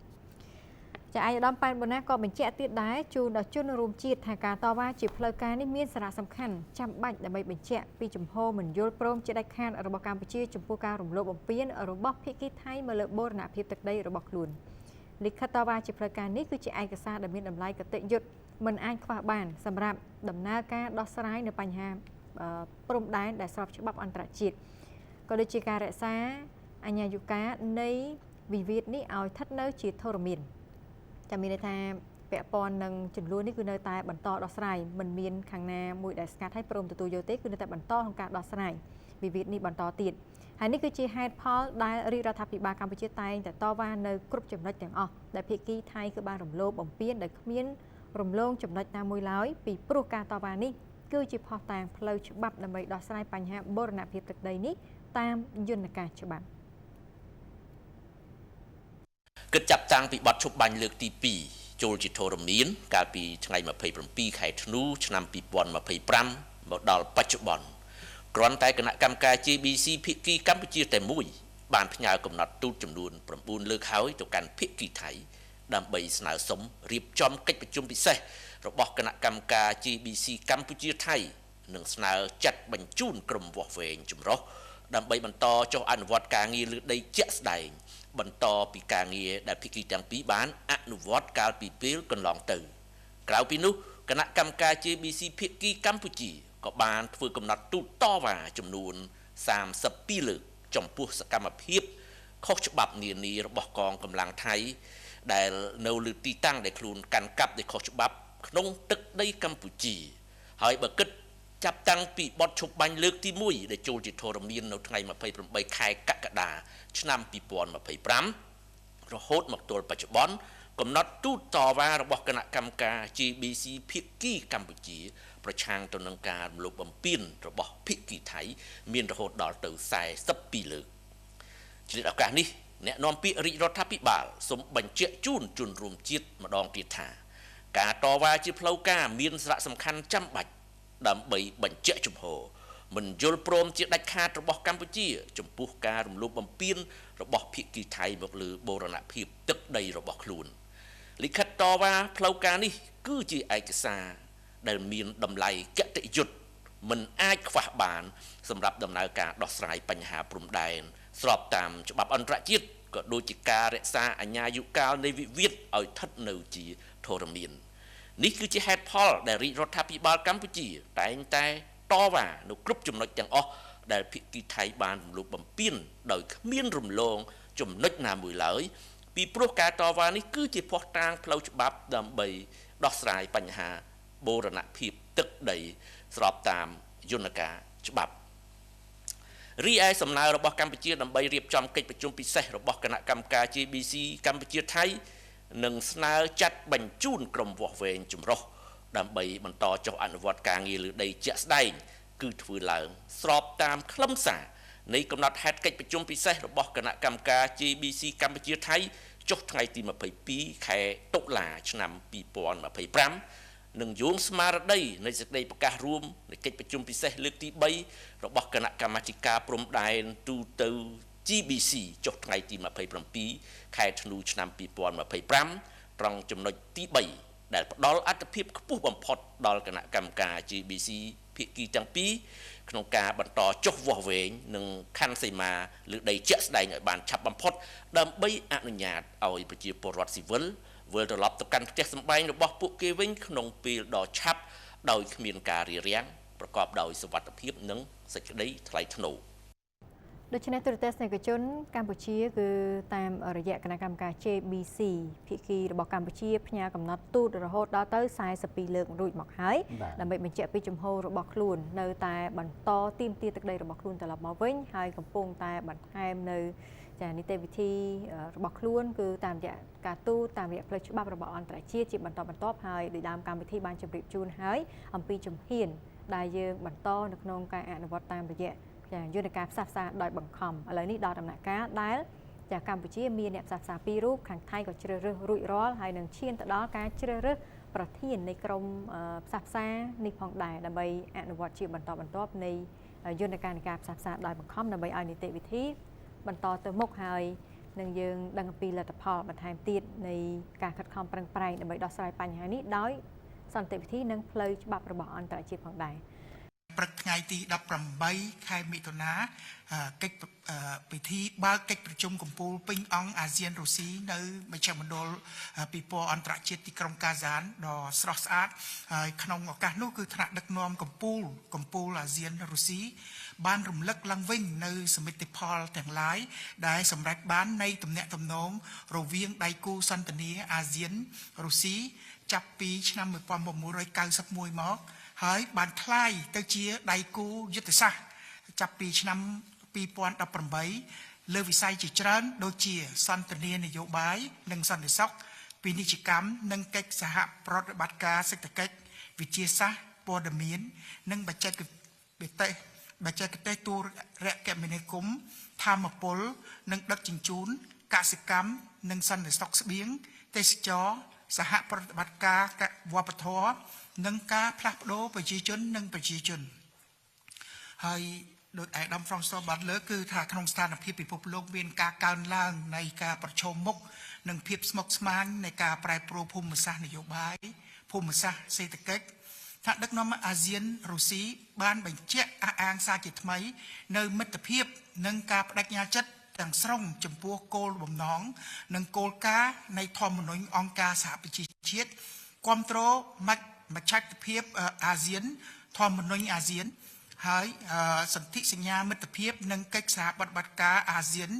ចាឯកឧត្តមប៉ែនបូណាក៏បញ្ជាក់ទៀតដែរជូនដល់ជនរួមជាតិថាការតវ៉ាជាផ្លូវការនេះមានសារៈសំខាន់ចាំបាច់ដើម្បីបញ្ជាក់ពីជំហរមិនយល់ព្រមជាដាច់ខាតរបស់កម្ពុជាចំពោះការរំលោភបំពានរបស់ភាគីថៃមកលើបូរណភាពទឹកដីរបស់ខ្លួនលិខិតតវ៉ាជាផ្លូវការនេះគឺជាឯកសារដែលមានតម្លៃគតិយុត្តមិនអាចខ្វះបានសម្រាប់ដំណើរការដោះស្រាយនៅបញ្ហាព្រំដែនដែលស្របច្បាប់អន្តរជាតិក៏ដូចជាការរក្សាអញ្ញាយកានៃវិវាទនេះឲ្យស្ថិតនៅជាធរមានចាំមានន័យថាពាក់ព័ន្ធនឹងចំនួននេះគឺនៅតែបន្តដោះស្រាយមិនមានខាងណាមួយដែលស្កាត់ឲ្យព្រមទទួលយកទេគឺនៅតែបន្តក្នុងការដោះស្រាយវិវាទនេះបន្តទៀតហើយនេះគឺជាហេតុផលដែលរាជរដ្ឋាភិបាលកម្ពុជាតែងតែតវ៉ានៅគ្រប់ចំណុចទាំងអស់ដែលភាគីថៃគឺបានរំលោភបំពានដោយគ្មានរំលងចំណុចណាមួយឡើយពីព្រោះការតវ៉ានេះគឺជាភស្តុតាងផ្លូវច្បាប់ដើម្បីដោះស្រាយបញ្ហាបូរណភាពទឹកដីនេះតាមយន្តការច្បាប់គិតចាប់តាំងពីបទឈប់បាញ់លើកទី2ចូលជាធរមានកាលពីថ្ងៃ27ខែធ្នូឆ្នាំ2025មកដល់បច្ចុប្បន្នគ្រាន់តែគណៈកម្មការ JBC ភាគីកម្ពុជាតែមួយបានផ្ញើកំណត់ទូតចំនួន9លើកហើយទៅកាន់ភាគីថៃដើម្បីស្នើសុំរៀបចំកិច្ចប្រជុំពិសេសរបស់គណៈកម្មការ JBC កម្ពុជាថៃនិងស្នើចាត់បញ្ជូនក្រុមវាស់វែងចម្រុះដើម្បីបន្តចុះអនុវត្តការងារលើដីជាក់ស្ដែងបន្តពីការងារដែលភាគីទាំងពីរបានអនុវត្តកាលពីពេលកន្លងទៅក្រៅពីនោះគណៈកម្មការ JBC ភាគីកម្ពុជាក៏បានធ្វើកំណត់ទូតតវ៉ាចំនួន32លើកចំពោះសកម្មភាពខុសច្បាប់នានារបស់កងកម្លាំងថៃដែលនៅលើទីតាំងដែលខ្លួនកាន់កាប់ដោយខុសច្បាប់ក្នុងទឹកដីកម្ពុជាហើយបើគិតចាប់តាំងពីបទឈប់បាញ់លើកទី1ដែលចូលជាធរមាននៅថ្ងៃ28ខែកក្កដាឆ្នាំ2025រហូតមកទល់បច្ចុប្បន្នកំណត់ទូតតវ៉ារបស់គណៈកម្មការ JBC ភាគីកម្ពុជាប្រឆាំងទៅនឹងការរំលោភបំពានរបស់ភាគីថៃមានរហូតដល់ទៅ42លើកឆ្លៀតឱកាសនេះអ្នកនាំពាក្យរាជរដ្ឋាភិបាលសូមបញ្ជាក់ជូនជនរួមជាតិម្ដងទៀតថាការតវ៉ាជាផ្លូវការមានសារៈសំខាន់ចាំបាច់ដើម្បីបញ្ជាក់ជំហរមិនយល់ព្រមជាដាច់ខាតរបស់កម្ពុជាចំពោះការរំលោភបំពានរបស់ភាគីថៃមកលើបូរណភាពទឹកដីរបស់ខ្លួនលិខិតតវ៉ាផ្លូវការនេះគឺជាឯកសារដែលមានតម្លៃគតិយុត្តមិនអាចខ្វះបានសម្រាប់ដំណើរការដោះស្រាយបញ្ហាព្រំដែនស្របតាមច្បាប់អន្តរជាតិក៏ដូចជាការរក្សាអញ្ញាយកាលនៃវិវាទឲ្យស្ថិតនៅជាធរមាននេះគឺជាហេតុផលដែលរាជរដ្ឋាភិបាលកម្ពុជាតែងតែតវ៉ានៅគ្រប់ចំណុចទាំងអស់ដែលភាគីថៃបានរំលោភបំពានដោយគ្មានរំលងចំណុចណាមួយឡើយពីព្រោះការតវ៉ានេះគឺជាភស្តុតាងផ្លូវច្បាប់ដើម្បីដោះស្រាយបញ្ហាបូរណភាពទឹកដីស្របតាមយន្តការច្បាប់រីឯសំណើរបស់កម្ពុជាដើម្បីរៀបចំកិច្ចប្រជុំពិសេសរបស់គណៈកម្មការ JBC កម្ពុជាថៃនិងស្នើចាត់បញ្ជូនក្រុមវាស់វែងចម្រុះដើម្បីបន្តចុះអនុវត្តការងារលើដីជាក់ស្ដែងគឺធ្វើឡើងស្របតាមខ្លឹមសារនៃកំណត់ហេតុកិច្ចប្រជុំពិសេសរបស់គណៈកម្មការ JBC កម្ពុជាថៃចុះថ្ងៃទី22ខែតុលាឆ្នាំ2025និងយោងស្មារតីនៃសេចក្តីប្រកាសរួមនៃកិច្ចប្រជុំពិសេសលើកទី3របស់គណៈកម្មាធិការព្រំដែនទូទៅ GBC ចុះថ្ងៃទី27ខែធ្នូឆ្នាំ2025ត្រង់ចំណុចទី3ដែលផ្ដល់អត្ថភាពខ្ពស់បំផុតដល់គណៈកម្មការ JBC ភាគីទាំងពីរក្នុងការបន្តចុះវាស់វែងនិងខណ្ឌសីមាលើដីជាក់ស្ដែងឲ្យបានឆាប់បំផុតដើម្បីអនុញ្ញាតឲ្យប្រជាពលរដ្ឋស៊ីវិលវិលត្រឡប់ទៅកាន់ផ្ទះសម្បែងរបស់ពួកគេវិញក្នុងពេលដ៏ឆាប់ដោយគ្មានការរារាំងប្រកបដោយសុវត្ថិភាពនិងសេចក្តីថ្លៃថ្នូរ ដូច្នេះទូរទស្សនិកជនកម្ពុជាគឺតាមរយៈគណៈកម្មការ JBC ភាគីរបស់កម្ពុជាផ្ញើកំណត់ទូតរហូតដល់ទៅ42លើករួចមកហើយដើម្បីបញ្ជាក់ពីជំហររបស់ខ្លួននៅតែបន្តទាមទារទឹកដីរបស់ខ្លួនត្រឡប់មកវិញហើយកំពុងតែបន្ថែមនៅ ចានីតិវិធីរបស់ខ្លួនគឺតាមរយៈការទូតតាមរយៈផ្លូវច្បាប់របស់អន្តរជាតិជាបន្តបន្ទាប់ហើយដោយដើមកម្មវិធីបានជម្រាបជូនហើយអំពីជំហានដែលយើងបន្តនៅក្នុងការអនុវត្តតាមរយៈចាយន្តការផ្សះផ្សាដោយបង្ខំឥឡូវនេះដល់ដំណាក់កាលដែលចាកម្ពុជាមានអ្នកផ្សះផ្សាពីររូបខាងថៃក៏ជ្រើសរើសរួចរាល់ហើយនឹងឈានទៅដល់ការជ្រើសរើសប្រធាននៃក្រុមផ្សះផ្សានេះផងដែរដើម្បីអនុវត្តជាបន្តបន្ទាប់នៃយន្តការនៃការផ្សះផ្សាដោយបង្ខំដើម្បីឲ្យនីតិវិធីបន្តទៅមុខហើយនឹងយើងដឹងអំពីលទ្ធផលបន្ថែមទៀតនៃការខិតខំប្រឹងប្រែងដើម្បីដោះស្រាយបញ្ហានេះដោយសន្តិវិធីនិងផ្លូវច្បាប់របស់អន្តរជាតិផងដែរ ព្រឹកថ្ងៃទី18ខែមិថុនាកិច្ចពិធីបើកកិច្ចប្រជុំកំពូលពេញអង្គអាស៊ានរុស្ស៊ីនៅមជ្ឈមណ្ឌលពិព័រណ៍អន្តរជាតិទីក្រុងកាហ្សានដ៏ស្រស់ស្អាតហើយក្នុងឱកាសនោះគឺថ្នាក់ដឹកនាំកំពូលកំពូលអាស៊ានរុស្ស៊ីបានរំលឹកឡើងវិញនៅសមិទ្ធផលទាំងឡាយដែលសម្រេចបាននៃទំនាក់ទំនងរវាងដៃគូសន្ទនាអាស៊ានរុស្ស៊ីចាប់ពីឆ្នាំ1991មកហើយបានក្លាយទៅជាដៃគូយុទ្ធសាស្ត្រចាប់ពីឆ្នាំ2018លើវិស័យជាច្រើនដូចជាសន្ទនានយោបាយនិងសន្តិសុខពាណិជ្ជកម្មនិងកិច្ចសហប្រតិបត្តិការសេដ្ឋកិច្ចវិទ្យាសាស្ត្រព័ត៌មាននិងបច្ចេកទេសបច្ចេកទេសទូរគមនាគមន៍ធម្មពលនិងដឹកជញ្ជូនកសិកម្មនិងសន្តិសុខស្បៀងទេសចរសហប្រតិបត្តិការវប្បធម៌និងការផ្លាស់ប្ដូរប្រជាជននិងប្រជាជនហើយដោយឯកឧត្តម François បានលើកគឺថាក្នុងស្ថានភាពពិភពលោកមានការកើនឡើងនៃការប្រឈមមុខនិងភាពស្មុគស្មាញនៃការប្រែប្រួលភូមិសាស្ត្រនយោបាយភូមិសាស្ត្រសេដ្ឋកិច្ចថ្នាក់ដឹកនាំអាស៊ានរុស្ស៊ីបានបញ្ជាក់អះអាងសារជាថ្មីនៅមិត្តភាពនិងការបដិញ្ញាចិត្តទាំងស្រុងចំពោះគោលបំណងនិងគោលការណ៍នៃធម្មនុញ្ញអង្គការសហប្រជាជាតិគាំទ្រមជ្ឈដ្ឋភាពអាស៊ានធម្មនុញ្ញអាស៊ានហើយសន្ធិសញ្ញាមិត្តភាពនិងកិច្ចសហប្រតិបត្តិការអាស៊ាន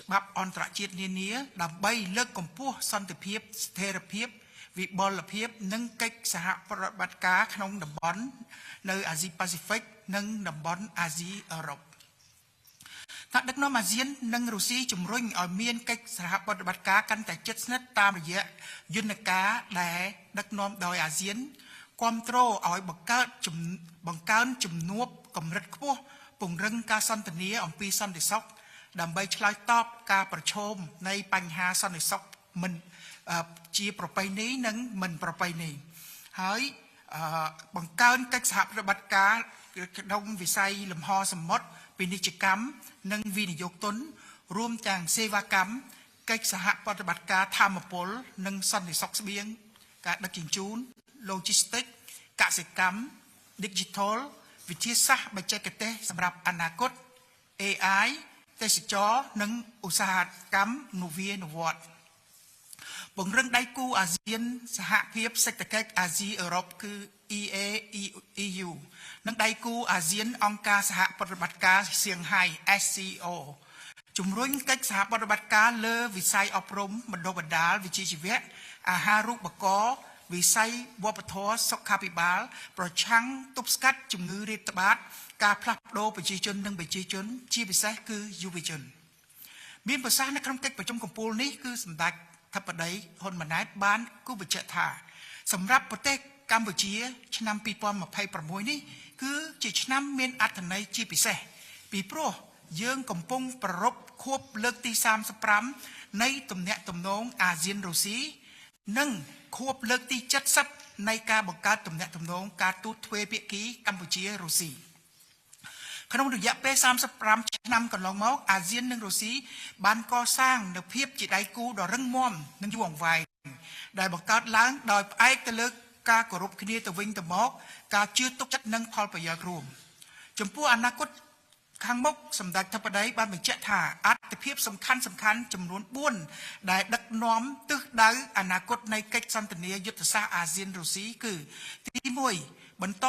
ច្បាប់អន្តរជាតិនានាដើម្បីលើកកម្ពស់សន្តិភាពស្ថិរភាពវិបុលភាពនិងកិច្ចសហប្រតិបត្តិការក្នុងតំបន់នៅអាស៊ីប៉ាស៊ីហ្វិកនិងតំបន់អាស៊ីអឺរ៉ុបថ្នាក់ដឹកនាំអាស៊ាននិងរុស្ស៊ីជំរុញឲ្យមានកិច្ចសហប្រតិបត្តិការកាន់តែជិតស្និទ្ធតាមរយៈយន្តការដែលដឹកនាំដោយអាស៊ានគាំទ្រឲ្យបង្កើនជំនួបកម្រិតខ្ពស់ពង្រឹងការសន្ទនាអំពីសន្តិសុខដើម្បីឆ្លើយតបការប្រឈមនៃបញ្ហាសន្តិសុខមិនជាប្រពៃណីនិងមិនប្រពៃណីហើយបង្កើនកិច្ចសហប្រតិបត្តិការក្នុងវិស័យលំហសមុទ្រពាណិជ្ជកម្មនិងវិនិយោគទុនរួមទាំងសេវាកម្មកិច្ចសហប្រតិបត្តិការធម្មពលនិងសន្តិសុខស្បៀងការដឹកជញ្ជូន Logistic កសិកម្ម Digital វិទ្យាសាស្ត្របច្ចេកទេសសម្រាប់អនាគត AI ទេសចរនិងឧស្សាហកម្មនវានុវត្តន៍ពង្រឹងដៃគូអាស៊ានសហភាពសេដ្ឋកិច្ចអាស៊ីអឺរ៉ុបគឺ EAEU និងដៃគូអាស៊ានអង្គការសហប្រតិបត្តិការសៀងហៃ SCO ជំរុញកិច្ចសហប្រតិបត្តិការលើវិស័យអប់រំបណ្ដុះបណ្ដាលវិជ្ជាជីវៈអាហារូបករណ៍វិស័យវប្បធម៌សុខាភិបាលប្រឆាំងទប់ស្កាត់ជំងឺរាតត្បាតការផ្លាស់ប្ដូរប្រជាជននិងប្រជាជនជាពិសេសគឺយុវជនមានប្រសាសន៍នៅក្នុងកិច្ចប្រជុំកំពូលនេះគឺសម្ដេចធិបតីហ៊ុនម៉ាណែតបានគូបញ្ជាក់ថាសម្រាប់ប្រទេសកម្ពុជាឆ្នាំ2026នេះគឺជាឆ្នាំមានអត្ថន័យជាពិសេសពីព្រោះយើងកំពុងប្រារព្ធខួបលើកទី35នៃទំនាក់ទំនងអាស៊ានរុស្ស៊ីនិងខួបលើកទី70នៃការបង្កើតទំនាក់ទំនងការទូតទ្វេភាគីកម្ពុជារុស្ស៊ីក្នុងរយៈពេល35ឆ្នាំកន្លងមកអាស៊ាននិងរុស្ស៊ីបានកសាងនូវភាពជាដៃគូដ៏រឹងមាំនិងយូរអង្វែងដែលបង្កើតឡើងដោយផ្អែកទៅលើការគោរពគ្នាទៅវិញទៅមកការជឿទុកចិត្តនិងផលប្រយោជន៍រួមចំពោះអនាគតខាងមុខសម្ដេចធិបតីបានបញ្ជាក់ថាអត្ថិភាពសំខាន់សំខាន់ចំនួន4ដែលដឹកនាំទិសដៅអនាគតនៃកិច្ចសន្ទនាយុទ្ធសាស្ត្រអាស៊ានរុស្ស៊ីគឺទី1បន្ត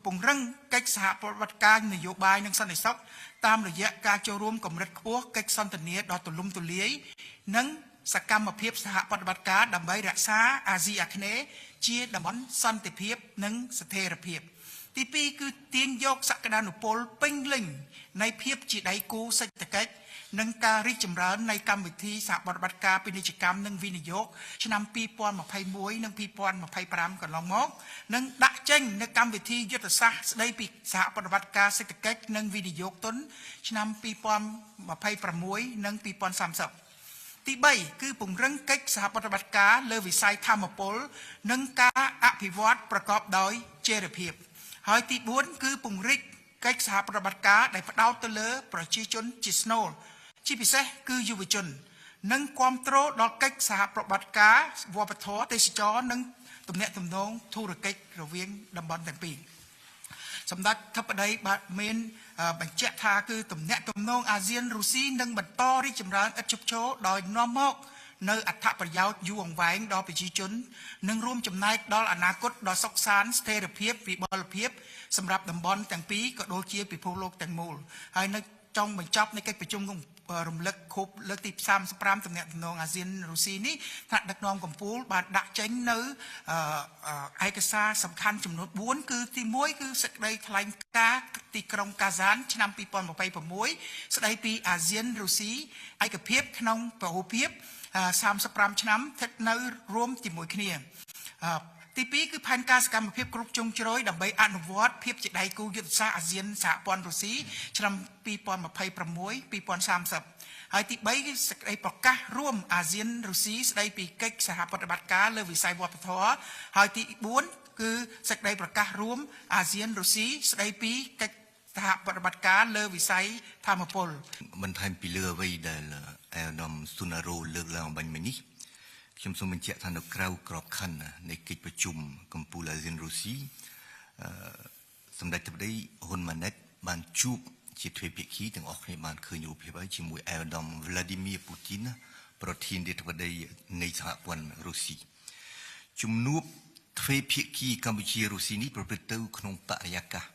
ពង្រឹងកិច្ចសហប្រតិបត្តិការនយោបាយនិងសន្តិសុខតាមរយៈការចូលរួមកម្រិតខ្ពស់កិច្ចសន្ទនាដ៏ទូលំទូលាយនិងសកម្មភាពសហប្រតិបត្តិការដើម្បីរក្សាអាស៊ីអាគ្នេយ៍ជាតំបន់សន្តិភាពនិងស្ថិរភាព ទី2គឺទាញយកសក្តានុពលពេញលេញនៃភាពជាដៃគូសេដ្ឋកិច្ចនិងការរីកចម្រើននៃកម្មវិធីសហប្រតិបត្តិការពាណិជ្ជកម្មនិងវិនិយោគឆ្នាំ2021និង2025កន្លងមកនិងដាក់ចេញនូវកម្មវិធីយុទ្ធសាស្ត្រស្តីពីសហប្រតិបត្តិការសេដ្ឋកិច្ចនិងវិនិយោគទុនឆ្នាំ2026និង2030ទី3គឺពង្រឹងកិច្ចសហប្រតិបត្តិការលើវិស័យធម្មពលនិងការអភិវឌ្ឍប្រកបដោយចីរភាពហើយទី4គឺពង្រីកកិច្ចសហប្រតិបត្តិការដែលផ្ដោតទៅលើប្រជាជនជាស្នូលជាពិសេសគឺយុវជននិងគ្រប់គ្រងដល់កិច្ចសហប្រតិបត្តិការវប្បធម៌ទេសចរនិងទំនាក់ទំនងធុរកិច្ចរវាងតំបន់ទាំងពីរសម្ដេចធិបតីបាទមានបញ្ជាក់ថាគឺទំនាក់ទំនងអាស៊ានរុស្ស៊ីនឹងបន្តរីកចម្រើនឥតឈប់ឈរដោយនាំមកនៅអត្ថប្រយោជន៍យូរអង្វែងដល់ប្រជាជននិងរួមចំណែកដល់អនាគតដ៏សុខសាន្តស្ថិរភាពវិបុលភាពសម្រាប់តំបន់ទាំងពីរក៏ដូចជាពិភពលោកទាំងមូលហើយនៅចុងបញ្ចប់នៃកិច្ចប្រជុំរំលឹកខួបលើកទី35ទំនាក់ទំនងអាស៊ានរុស្ស៊ីនេះថ្នាក់ដឹកនាំកម្ពុជាបានដាក់ចេញនៅឯកសារសំខាន់ចំនួន4គឺទី1គឺសេចក្តីថ្លែងការណ៍ទីក្រុងកាហ្សានឆ្នាំ2026ស្តីពីអាស៊ានរុស្ស៊ីឯកភាពក្នុងពហុភាព35ឆ្នាំស្ថិតនៅរួមជាមួយគ្នាទី2គឺផែនការសកម្មភាពគ្រប់ជ្រុងជ្រោយដើម្បីអនុវត្តភាពជាដៃគូយុទ្ធសាស្ត្រអាស៊ានសហព័ន្ធរុស្ស៊ីឆ្នាំ2026 2030ហើយទី3គឺសេចក្តីប្រកាសរួមអាស៊ានរុស្ស៊ីស្តីពីកិច្ចសហប្រតិបត្តិការលើវិស័យវប្បធម៌ហើយទី4គឺសេចក្តីប្រកាសរួមអាស៊ានរុស្ស៊ីស្តីពីកិច្ចសហប្រតិបត្តិការលើវិស័យធម្មពលបន្ថែមពីលើអ្វីដែលអេដាមស៊ូណារ៉ូលើកឡើងអំបញ្ញមិញនេះខ្ញុំសូមបញ្ជាក់ថានៅក្រៅក្របខ័ណ្ឌនៃកិច្ចប្រជុំកម្ពុជាអាស៊ានរុស្ស៊ីសម្ដេចធិបតីហ៊ុនម៉ាណែតបានជួបជាទ្វេភាគីទាំងអស់គ្នាបានឃើញរូបភាពហើយជាមួយអេដាមវ្លាឌីមៀពូទីនប្រធានាធិបតីនៃសហព័ន្ធរុស្ស៊ីជំនួបទ្វេភាគីកម្ពុជារុស្ស៊ីនេះប្រព្រឹត្តទៅក្នុងបរិយាកាស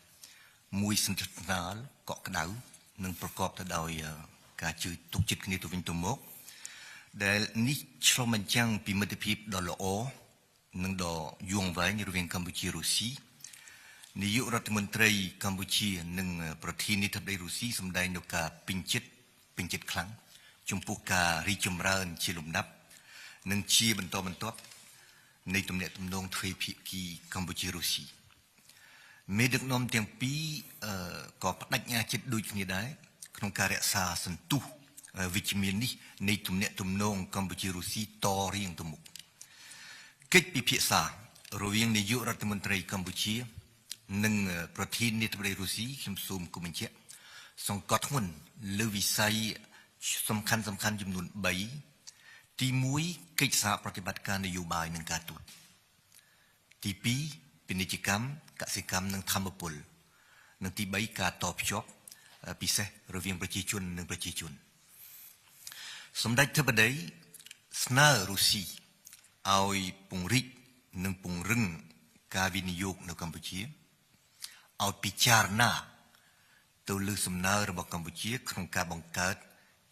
មួយសន្តិស្នាលកក់ក្ដៅនិងប្រកបទៅដោយការជឿទុកចិត្តគ្នាទៅវិញទៅមកដែលនេះឆ្លុះបញ្ចាំងពីមិត្តភាពដ៏ល្អនិងដ៏យូរអង្វែងរវាងកម្ពុជារុស្ស៊ីនាយករដ្ឋមន្ត្រីកម្ពុជានិងប្រធានាធិបតីរុស្ស៊ីសម្ដែងនូវការពេញចិត្តខ្លាំងចំពោះការរីកចម្រើនជាលំដាប់និងជាបន្តបន្ទាប់នៃទំនាក់ទំនងទ្វេភាគីកម្ពុជារុស្ស៊ីមេដឹកនាំទាំងពីរក៏បដិញ្ញាចិត្តដូចគ្នាដែរក្នុងការរក្សាសន្ទុះវិជ្ជមាននេះនៃទំនាក់ទំនងកម្ពុជារុស្ស៊ីតរៀងទៅមុខកិច្ចពិភាក្សារវាងនាយករដ្ឋមន្ត្រីកម្ពុជានិងប្រធានាធិបតីរុស្ស៊ីខ្ញុំសូមគំបញ្ជាក់សង្កត់ធ្ងន់លើវិស័យសំខាន់ចំនួន3ទី1កិច្ចសហប្រតិបត្តិការនយោបាយនិងការទូតទី2ពាណិជ្ជកម្មកសិកម្មនិងធម្មពលនិងទី3ការតភ្ជាប់ពិសេសរវាងប្រជាជននិងប្រជាជនសម្ដេចធិបតីស្នើរុស្ស៊ីឲ្យពង្រីកនិងពង្រឹងការវិនិយោគនៅកម្ពុជាឲ្យពិចារណាទៅលើសំណើរបស់កម្ពុជាក្នុងការបង្កើត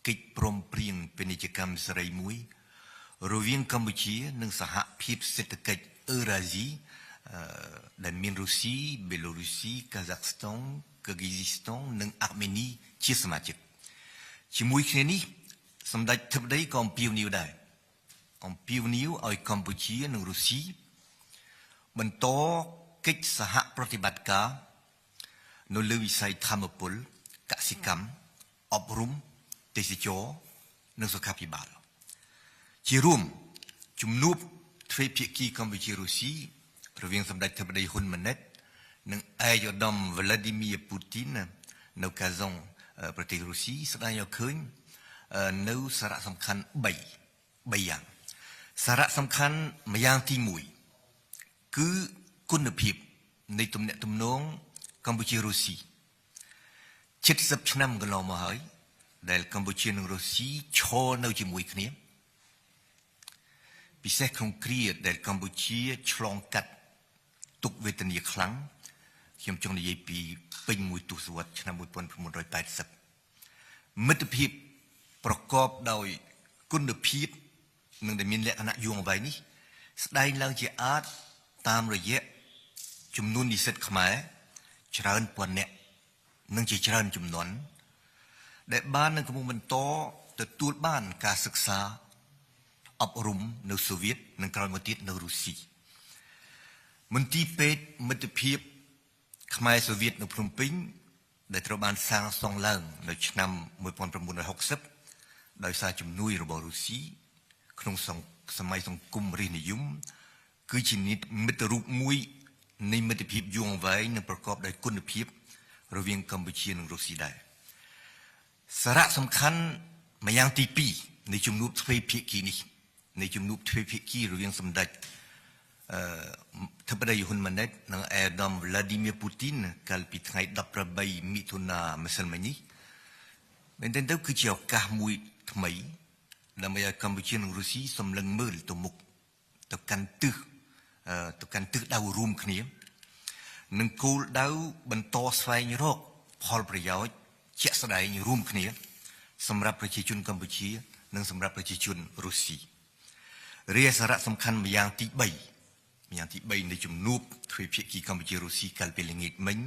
កិច្ចព្រមព្រៀងពាណិជ្ជកម្មសេរីមួយរវាងកម្ពុជានិងសហភាពសេដ្ឋកិច្ចអឺរ៉ាស៊ីដែលមានរុស្ស៊ីបេឡូរុស្ស៊ីកាហ្សាក់ស្តង់កឺហ្គីស៊ីស្តង់និងអាร์មេនីជាសមាជិកជាមួយគ្នានេះសម្ដេចធិបតីក៏អំពាវនាវដែរអំពាវនាវឲ្យកម្ពុជានិងរុស្ស៊ីបន្តកិច្ចសហប្រតិបត្តិការនៅលើវិស័យធម្មពលកសិកម្មអប់រំទេសចរនិងសុខាភិបាលជារួមជំនួបទ្វេភាគីកម្ពុជារុស្ស៊ីរវាងសម្ដេចធិបតីហ៊ុនម៉ាណែតនិងឯកឧត្តមវ្លាឌីមៀពូទីននៅកាហ្សុងប្រទេសរុស្ស៊ីស្ដែងឲ្យឃើញនៅសារៈសំខាន់3យ៉ាងសារៈសំខាន់ម្យ៉ាងទី1គឺគុណភាពនៃទំនាក់ទំនងកម្ពុជារុស្ស៊ី70ឆ្នាំកន្លងមកហើយដែលកម្ពុជានិងរុស្ស៊ីឈរនៅជាមួយគ្នាពិសេសក្នុងគ្រាដែលកម្ពុជាឆ្លងកាត់ទុក្ខវេទនាខ្លាំងខ្ញុំចង់និយាយពីពេញមួយទសវត្សរ៍ឆ្នាំ1980មិត្តភាពប្រកបដោយគុណភាពនិងដែលមានលក្ខណៈយូរអង្វែងនេះស្ដែងឡើងជាអាចតាមរយៈចំនួននិស្សិតខ្មែរ ច្រើនពាន់នាក់និងជាច្រើនចំនួនដែលបាននឹងកំពុងបន្តទទួលបានការសិក្សាអប់រំនៅសូវៀតនិងក្រោយមកទៀតនៅរុស្ស៊ីមន្ទីរពេទ្យមិត្តភាពខ្មែរសូវៀតនៅភ្នំពេញដែលត្រូវបានសាងសង់ឡើងនៅឆ្នាំ1960ដោយសារជំនួយរបស់រុស្ស៊ីក្នុងសម័យសង្គមរាស្ត្រនិយមគឺជាមិត្តរូបមួយនៃមិត្តភាពយូរអង្វែងនិងប្រកបដោយគុណភាពរវាងកម្ពុជានិងរុស្ស៊ីដែរសារៈសំខាន់ម្យ៉ាងទី2នៃជំនួបទ្វេភាគីនេះនៃជំនួបទ្វេភាគីរវាងសម្ដេចធិបតីហ៊ុនម៉ាណែតនិងអេដាមវ្លាឌីមៀពូទីនកាលពីថ្ងៃ18មិថុនាម្សិលមិញនេះមែនទែនទៅគឺជាឱកាសមួយថ្មីដើម្បីឲ្យកម្ពុជានិងរុស្ស៊ីសម្លឹងមើលទៅមុខទៅកាន់ទិសដៅរួមគ្នានិងគោលដៅបន្តស្វែងរកផលប្រយោជន៍ជាក់ស្ដែងរួមគ្នាសម្រាប់ប្រជាជនកម្ពុជានិងសម្រាប់ប្រជាជនរុស្ស៊ីរីឯសារៈសំខាន់ម្យ៉ាងទី3នៃជំនួបទ្វេភាគីកម្ពុជារុស្ស៊ីកាលពីល្ងាចមិញ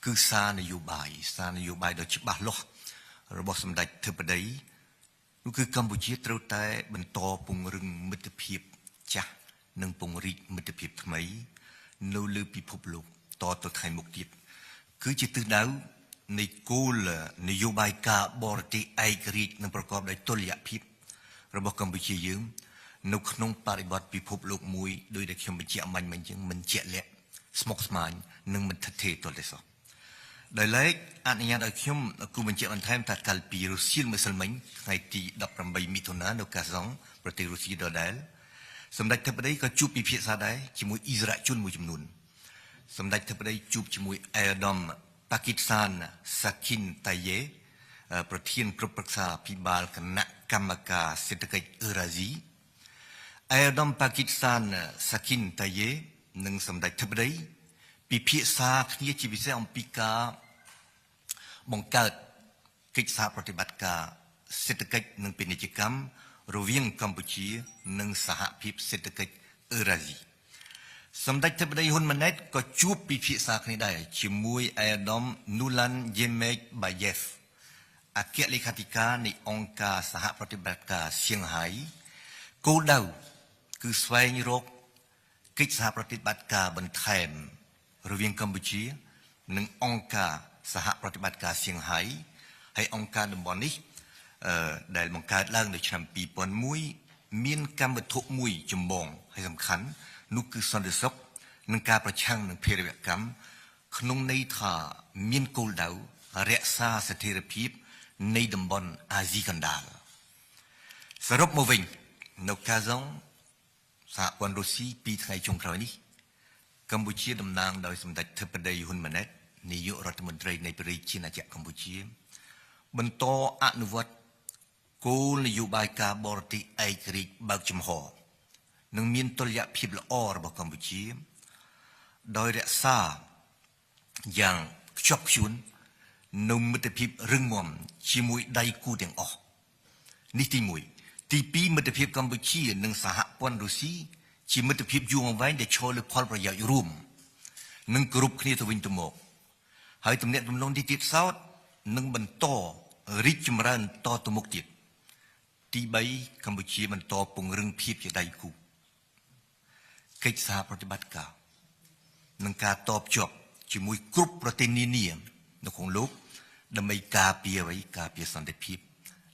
គឺសារនយោបាយដ៏ច្បាស់លាស់របស់សម្ដេចធិបតីនោះគឺកម្ពុជាត្រូវតែបន្តពង្រឹងមិត្តភាពចាស់និងពង្រីកមិត្តភាពថ្មីនៅលើពិភពលោកតទៅថ្ងៃមុខទៀតគឺជាទិសដៅនៃគោលនយោបាយការបរទេសឯករាជ្យនិងប្រកបដោយតុល្យភាពរបស់កម្ពុជាយើងនៅក្នុងបរិបទពិភពលោកមួយដោយដែលខ្ញុំបញ្ជាក់មិញអញ្ចឹងមិនជាក់លាក់ស្មុគស្មាញនិងមិនថិតថេរទាល់តែសោះដោយឡែកអនុញ្ញាតឲ្យខ្ញុំគូបញ្ជាក់បន្ថែមថាកាលពីរុស្ស៊ីម្សិលមិញថ្ងៃទី18មិថុនានៅកាហ្សង់ប្រទេសរុស្ស៊ីដដែលសម្ដេចធិបតីក៏ជួបពិភាក្សាដែរជាមួយអ៊ីស្រាអែលជនមួយចំនួនសម្ដេចធិបតីជួបជាមួយអេដាមប៉ាគីស្ថានសាគីនតាយេប្រធានក្រុមប្រឹក្សាភិបាលគណៈកម្មការសេដ្ឋកិច្ចអឺរ៉ាស៊ីអេដាមប៉ាគីស្ថានសាគីនតាយេនិងសម្ដេចធិបតីពិភាក្សាគ្នាជាពិសេសអំពីការបង្កើតកិច្ចសហប្រតិបត្តិការសេដ្ឋកិច្ចនិងពាណិជ្ជកម្មរវាងកម្ពុជានិងសហភាពសេដ្ឋកិច្ចអឺរ៉ាស៊ីសម្ដេចធិបតីហ៊ុនម៉ាណែតក៏ជួបពិភាក្សាគ្នាដែរជាមួយអេដាមនូឡានយេមេកបាយេហ្វអគ្គលេខាធិការនៃអង្គការសហប្រតិបត្តិការសៀងហៃគោលដៅគឺស្វែងរកកិច្ចសហប្រតិបត្តិការបន្ថែមរវាងកម្ពុជានិងអង្គការសហប្រតិបត្តិការសៀងហៃហើយអង្គការតំបន់នេះដែលបង្កើតឡើងនៅឆ្នាំ2001មានកម្មវត្ថុមួយចម្បងហើយសំខាន់នោះគឺសន្តិសុខនិងការប្រឆាំងនឹងភេរវកម្មក្នុងន័យថាមានគោលដៅរក្សាស្ថិរភាពនៃតំបន់អាស៊ីកណ្ដាលសរុបមកវិញនៅកាហ្សង់សហព័ន្ធរុស្ស៊ីពីថ្ងៃចុងក្រោយនេះកម្ពុជាតំណាងដោយសម្ដេចធិបតីហ៊ុនម៉ាណែតនាយករដ្ឋមន្ត្រីនៃប្រជាណាចក្រកម្ពុជាបន្តអនុវត្តគោលនយោបាយការបរទេសឯករាជ្យបើកចំហនិងមានតុល្យភាពល្អរបស់កម្ពុជាដោយរក្សាយ៉ាងខ្ជាប់ខ្ជួននូវមិត្តភាពរឹងមាំជាមួយដៃគូទាំងអស់នេះទី1ទី2មិត្តភាពកម្ពុជានិងសហព័ន្ធរុស្ស៊ីជាមិត្តភាពយូរអង្វែងដែលឈរលើផលប្រយោជន៍រួមនិងគោរពគ្នាទៅវិញទៅមកហើយទំនាក់ទំនងនេះទៀតសោតនឹងបន្តរីកចម្រើនតទៅមុខទៀតទី3កម្ពុជាបន្តពង្រឹងភាពជាដៃគូកិច្ចសហប្រតិបត្តិការនិងការតភ្ជាប់ជាមួយគ្រប់ប្រទេសនានានៅក្នុងលោកដើម្បីការពារអ្វីការពារសន្តិភាព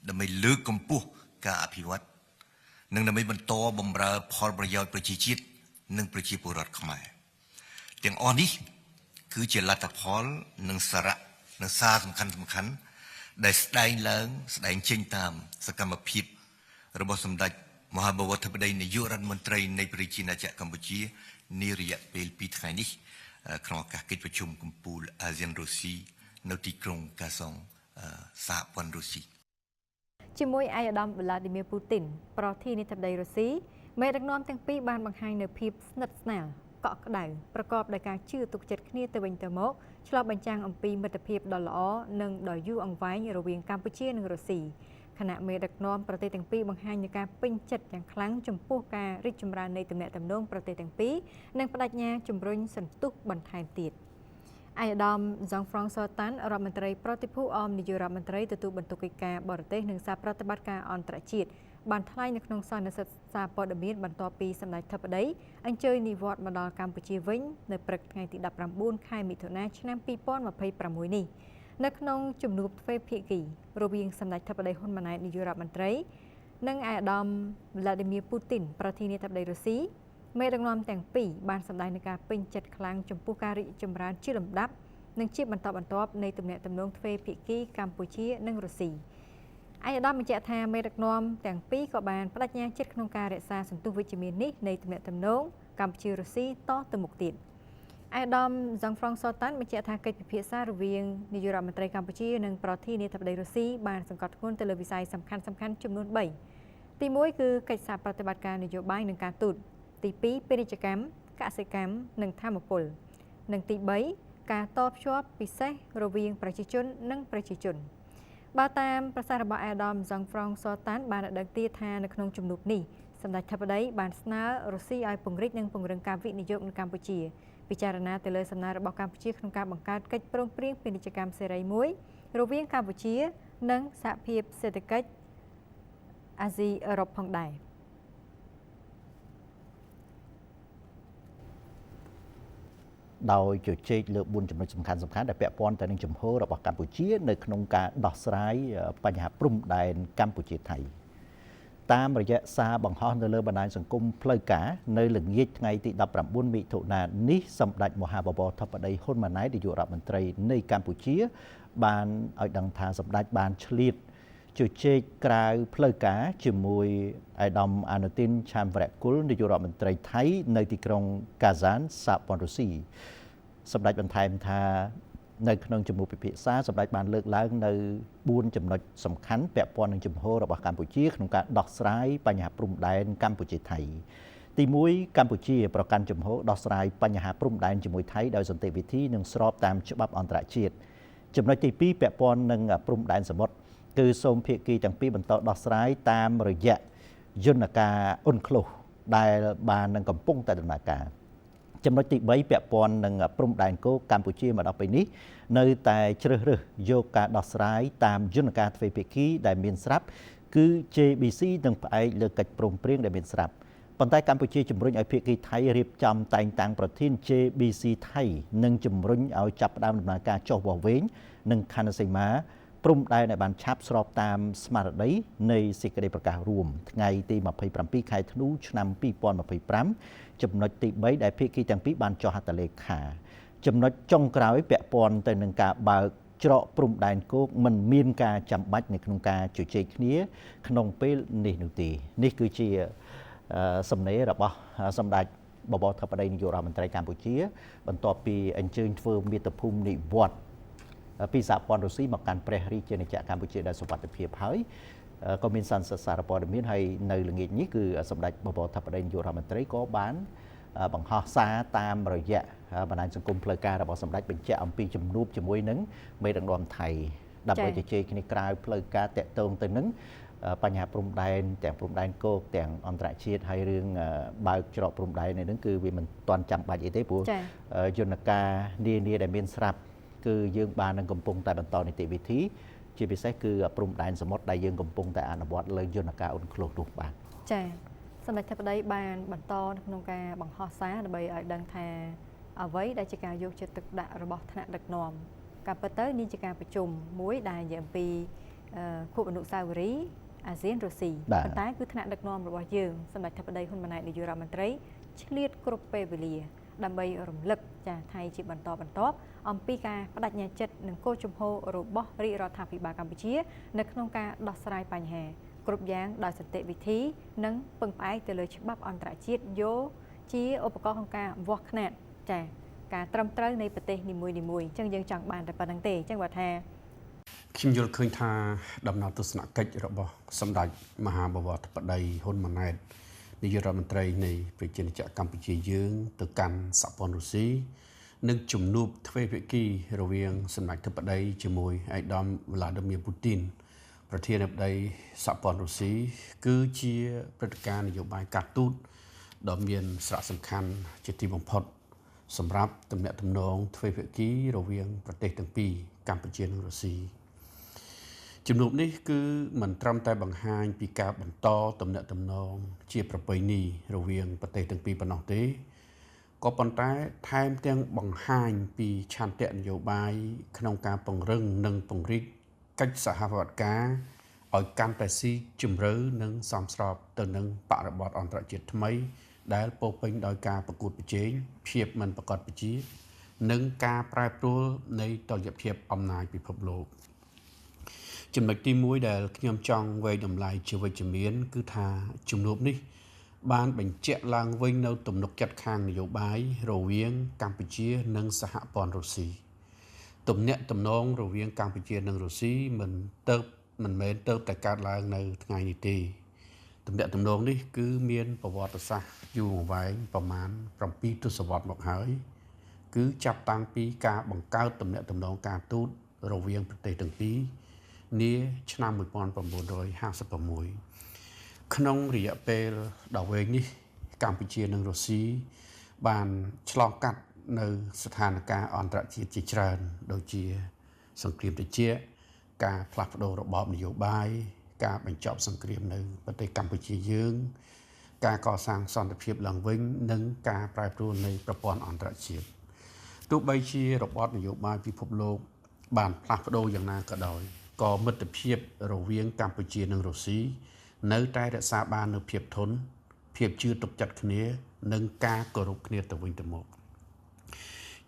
ដើម្បីលើកកម្ពស់ការអភិវឌ្ឍនិងដើម្បីបន្តបម្រើផលប្រយោជន៍ប្រជាជាតិនិងប្រជាពលរដ្ឋខ្មែរទាំងអស់នេះគឺជាលទ្ធផលនិងសារៈនិងសារសំខាន់ដែលស្ដែងឡើងស្ដែងចេញតាមសកម្មភាពរបស់សម្ដេចមហាបវរធិបតីនាយករដ្ឋមន្ត្រីនៃប្រជាណាចក្រកម្ពុជានារយៈពេល2ថ្ងៃនេះក្នុងឱកាសកិច្ចប្រជុំកំពូលអាស៊ានរុស្ស៊ីនៅទីក្រុងកាហ្សង់សហព័ន្ធរុស្ស៊ីជាមួយឯកឧត្តមវ្លាឌីមៀពូទីនប្រធានាធិបតីរុស្ស៊ីមេដឹកនាំទាំងពីរបានបង្ហាញនូវភាពស្និទ្ធស្នាលកក់ក្ដៅប្រកបដោយការជឿទុកចិត្តគ្នាទៅវិញទៅមកឆ្លុះបញ្ចាំងអំពីមិត្តភាពដ៏ល្អនិងដ៏យូរអង្វែងរវាងកម្ពុជានិងរុស្ស៊ីខណៈមេដឹកនាំប្រទេសទាំងពីរបង្ហាញនូវការពេញចិត្តយ៉ាងខ្លាំងចំពោះការរីកចម្រើននៃទំនាក់ទំនងប្រទេសទាំងពីរនិងបដិញ្ញាជំរុញសន្ទុះបន្ថែមទៀត។ ឯកឧត្តម ហ្សង់ហ្វ្រង់សតាន់ រដ្ឋមន្ត្រីប្រតិភូអមនាយករដ្ឋមន្ត្រីទទួលបន្ទុកកិច្ចការបរទេសនិងសារប្រតិបត្តិការអន្តរជាតិបានថ្លែងនៅក្នុងសន្និសីទសារព័ត៌មានបន្ទាប់ពីសម្ដេចធិបតីអញ្ជើញនិវត្តន៍មកដល់កម្ពុជាវិញនៅព្រឹកថ្ងៃទី19ខែមិថុនាឆ្នាំ2026នេះនៅក្នុងជំនួបទ្វេភាគីរវាងសម្ដេចធិបតីហ៊ុនម៉ាណែតនាយករដ្ឋមន្ត្រីនិងឯកឧត្តម វ្លាឌីមៀ ពូទីនប្រធានាធិបតីរុស្ស៊ីមេដឹកនាំទាំងពីរបានសម្ដែងនូវការពេញចិត្តខ្លាំងចំពោះការរីកចម្រើនជាលំដាប់និងជាបន្តបន្ទាប់នៃទំនាក់ទំនងទ្វេភាគីកម្ពុជានិងរុស្ស៊ីឯកឧត្តមបញ្ជាក់ថាមេដឹកនាំទាំងពីរក៏បានប្តេជ្ញាចិត្តក្នុងការរក្សាសន្ទុះវិជ្ជមាននេះនៃទំនាក់ទំនងកម្ពុជារុស្ស៊ីតទៅមុខទៀតឯកឧត្តម ហ្សង់ហ្វ្រង់សតាន់បញ្ជាក់ថាកិច្ចពិភាក្សារវាងនាយករដ្ឋមន្ត្រីកម្ពុជានិងប្រធានាធិបតីរុស្ស៊ីបានសង្កត់ធ្ងន់ទៅលើវិស័យសំខាន់ៗចំនួន3ទី1គឺកិច្ចសហប្រតិបត្តិការនយោបាយនិងការទូតទី2ពាណិជ្ជកម្មកសិកម្មនិងធម្មពលនិងទី3ការតភ្ជាប់ពិសេសរវាងប្រជាជននិងប្រជាជនបើតាមប្រសាសន៍របស់ឯកឧត្តម ហ្សង់ហ្វ្រង់សតាន់បានឲ្យដឹងទៀតថានៅក្នុងជំនួបនេះសម្ដេចធិបតីបានស្នើរុស្ស៊ីឲ្យពង្រីកនិងពង្រឹងការវិនិយោគនៅកម្ពុជាពិចារណាទៅលើសំណើរបស់កម្ពុជាក្នុងការបង្កើតកិច្ចព្រមព្រៀងពាណិជ្ជកម្មសេរីមួយរវាងកម្ពុជានិងសហភាពសេដ្ឋកិច្ចអាស៊ីអឺរ៉ុបផងដែរដោយជជែកលើ4ចំណុចសំខាន់ៗដែលពាក់ព័ន្ធទៅនឹងជំហររបស់កម្ពុជានៅក្នុងការដោះស្រាយបញ្ហាព្រំដែនកម្ពុជាថៃតាមរយៈសារបង្ហោះនៅលើបណ្ដាញសង្គមផ្លូវការនៅល្ងាចថ្ងៃទី19មិថុនានេះសម្ដេចមហាបវរធិបតីហ៊ុនម៉ាណែតនាយករដ្ឋមន្ត្រីនៃកម្ពុជាបានឲ្យដឹងថាសម្ដេចបានឆ្លៀតជជែកក្រៅផ្លូវការជាមួយឯកឧត្តមអានុទីនឆានវរៈគុលនាយករដ្ឋមន្ត្រីថៃនៅទីក្រុងកាហ្សានសហព័ន្ធរុស្ស៊ីសម្ដេចបន្ថែមថានៅក្នុងជំនួបពិភាក្សាសម្ដេចបានលើកឡើងនៅ4ចំណុចសំខាន់ពាក់ព័ន្ធនឹងជំហររបស់កម្ពុជាក្នុងការដោះស្រាយបញ្ហាព្រំដែនកម្ពុជាថៃទី1កម្ពុជាប្រកាន់ជំហរដោះស្រាយបញ្ហាព្រំដែនជាមួយថៃដោយសន្តិវិធីនិងស្របតាមច្បាប់អន្តរជាតិចំណុចទី2ពាក់ព័ន្ធនឹងព្រំដែនសមុទ្រគឺសូមភាគីទាំងពីរបន្តដោះស្រាយតាមរយៈយន្តការអ៊ុនក្លូសដែលបាននឹងកំពុងតែដំណើរការចំណុចទី3ពាក់ព័ន្ធនឹងព្រំដែនគោកកម្ពុជាមកដល់ពេលនេះនៅតែជ្រើសរើសយកការដោះស្រាយតាមយន្តការទ្វេភាគីដែលមានស្រាប់គឺ JBC និងផ្អែកលើកិច្ចព្រមព្រៀងដែលមានស្រាប់ប៉ុន្តែកម្ពុជាជំរុញឲ្យភាគីថៃរៀបចំតែងតាំងប្រធាន JBC ថៃនិងជំរុញឲ្យចាប់ផ្ដើមដំណើរការចុះវាស់វែងនិងខណ្ឌសីមាព្រំដែនឲ្យបានឆាប់ស្របតាមស្មារតីនៃសេចក្តីប្រកាសរួមថ្ងៃទី27ខែធ្នូឆ្នាំ2025ចំណុចទី3ដែលភាគីទាំងពីរបានចុះហត្ថលេខាចំណុចចុងក្រោយពាក់ព័ន្ធទៅនឹងការបើកច្រកព្រំដែនគោកមិនមានការចាំបាច់នៅក្នុងការជជែកគ្នាក្នុងពេលនេះនោះទេនេះគឺជាសំណេររបស់សម្ដេចបវរធិបតីនាយករដ្ឋមន្ត្រីកម្ពុជាបន្ទាប់ពីអញ្ជើញធ្វើមាតុភូមិនិវត្តន៍ពីសហព័ន្ធរុស្ស៊ីមកកាន់ព្រះរាជាណាចក្រកម្ពុជាដោយសុវត្ថិភាពហើយក៏មានសន្និសីទសារព័ត៌មានហើយនៅល្ងាចនេះគឺសម្ដេចបវរធិបតីនាយករដ្ឋមន្ត្រីក៏បានបង្ហោះសារតាមរយៈបណ្ដាញសង្គមផ្លូវការរបស់សម្ដេចបញ្ជាក់អំពីជំនួបជាមួយនឹងមេដឹកនាំថៃដើម្បីជជែកគ្នាក្រៅផ្លូវការតាក់ទងទៅនឹងបញ្ហាព្រំដែនទាំងព្រំដែនគោកទាំងអន្តរជាតិហើយរឿងបើកច្រកព្រំដែននេះគឺវាមិនទាន់ចាំបាច់អីទេព្រោះយន្តការនានាដែលមានស្រាប់គឺយើងបាននឹងកំពុងតែបន្តនីតិវិធីជាពិសេសគឺព្រំដែនសមុទ្រដែលយើងកំពុងតែអនុវត្តលើយន្តការអ៊ុនក្លូសនោះបាទចា៎សម្ដេចធិបតីបានបន្តក្នុងការបង្ហោះសារដើម្បីឲ្យដឹងថាអ្វីដែលជាការយកចិត្តទុកដាក់របស់ថ្នាក់ដឹកនាំការពិតទៅនេះជាការប្រជុំមួយដែលនិយាយអំពីខួបអនុស្សាវរីយ៍អាស៊ានរុស្ស៊ីប៉ុន្តែគឺថ្នាក់ដឹកនាំរបស់យើងសម្ដេចធិបតីហ៊ុនម៉ាណែតនាយករដ្ឋមន្ត្រីឆ្លៀតគ្រប់ពេលវេលាដើម្បីរំលឹកចាថៃជាបន្តបន្ទាប់អំពីការបដិញ្ញាចិត្តនិងគោលជំហររបស់រាជរដ្ឋាភិបាលកម្ពុជានៅក្នុងការដោះស្រាយបញ្ហាគ្រប់យ៉ាងដោយសន្តិវិធីនិងពឹងផ្អែកទៅលើច្បាប់អន្តរជាតិយកជាឧបករណ៍ក្នុងការវាស់ខ្នាតចាការត្រឹមត្រូវនៃប្រទេសនីមួយៗអញ្ចឹងយើងចង់បានតែប៉ុណ្្នឹងទេអញ្ចឹងបើថាខ្ញុំយល់ឃើញថាដំណើរទស្សនកិច្ចរបស់សម្ដេចមហាបវរធិបតីហ៊ុនម៉ាណែតនាយករដ្ឋមន្ត្រីនៃប្រជាណាចក្រកម្ពុជាយើងទៅកាន់សហព័ន្ធរុស្ស៊ីនិងជំនួបទ្វេភាគីរវាងសម្ដេចធិបតីជាមួយឯកឧត្តមវ្លាឌីមៀពូទីនប្រធានាធិបតីសហព័ន្ធរុស្ស៊ីគឺជាព្រឹត្តិការណ៍នយោបាយការទូតដ៏មានសារៈសំខាន់ជាទីបំផុត សម្រាប់ទំនាក់ទំនងទ្វេភាគីរវាងប្រទេសទាំងពីរកម្ពុជានិងរុស្ស៊ីជំនួបនេះគឺមិនត្រឹមតែបង្ហាញពីការបន្តទំនាក់ទំនងជាប្រពៃណីរវាងប្រទេសទាំងពីរប៉ុណ្ណោះទេក៏ប៉ុន្តែថែមទាំងបង្ហាញពីឆន្ទៈនយោបាយក្នុងការពង្រឹងនិងពង្រីកកិច្ចសហប្រតិបត្តិការឲ្យកាន់តែស៊ីជម្រៅនិងសមស្របទៅនឹងបរិបទអន្តរជាតិថ្មីដែលពោពេញដោយការប្រកួតប្រជែងភាពមិនប្រកបប្រជានិងការប្រែប្រួលនៃតុល្យភាពអំណាចពិភពលោកចំណុចទី1ដែលខ្ញុំចង់វែកតម្លៃជាវិជ្ជមានគឺថាជំនួបនេះបានបញ្ជាក់ឡើងវិញនៅទំនុកចិត្តខាងនយោបាយរវាងកម្ពុជានិងសហព័ន្ធរុស្ស៊ីទំនាក់ទំនងរវាងកម្ពុជានិងរុស្ស៊ីមិនមែនទៅតែកើតឡើងនៅថ្ងៃនេះទេទំនាក់ទំនងនេះគឺមានប្រវត្តិសាស្ត្រយូរអង្វែងប្រមាណ7ទសវត្សរ៍មកហើយគឺចាប់តាំងពីការបង្កើតទំនាក់ទំនងការទូតរវាងប្រទេសទាំងពីរនាឆ្នាំ1956ក្នុងរយៈពេលដ៏វែងនេះកម្ពុជានិងរុស្ស៊ីបានឆ្លងកាត់នៅស្ថានភាពអន្តរជាតិជាច្រើនដូចជាសង្គ្រាមត្រជាក់ការផ្លាស់ប្ដូររបបនយោបាយការបញ្ចប់សង្គ្រាមនៅប្រទេសកម្ពុជាយើងការកសាងសន្តិភាពឡើងវិញនិងការប្រែប្រួលនៃប្រព័ន្ធអន្តរជាតិទោះបីជារបបនយោបាយពិភពលោកបានផ្លាស់ប្ដូរយ៉ាងណាក៏ដោយក៏មិត្តភាពរវាងកម្ពុជានិងរុស្ស៊ីនៅតែរក្សាបាននូវភាពធន់ភាពជឿទុកចិត្តគ្នានិងការគោរពគ្នាទៅវិញទៅមក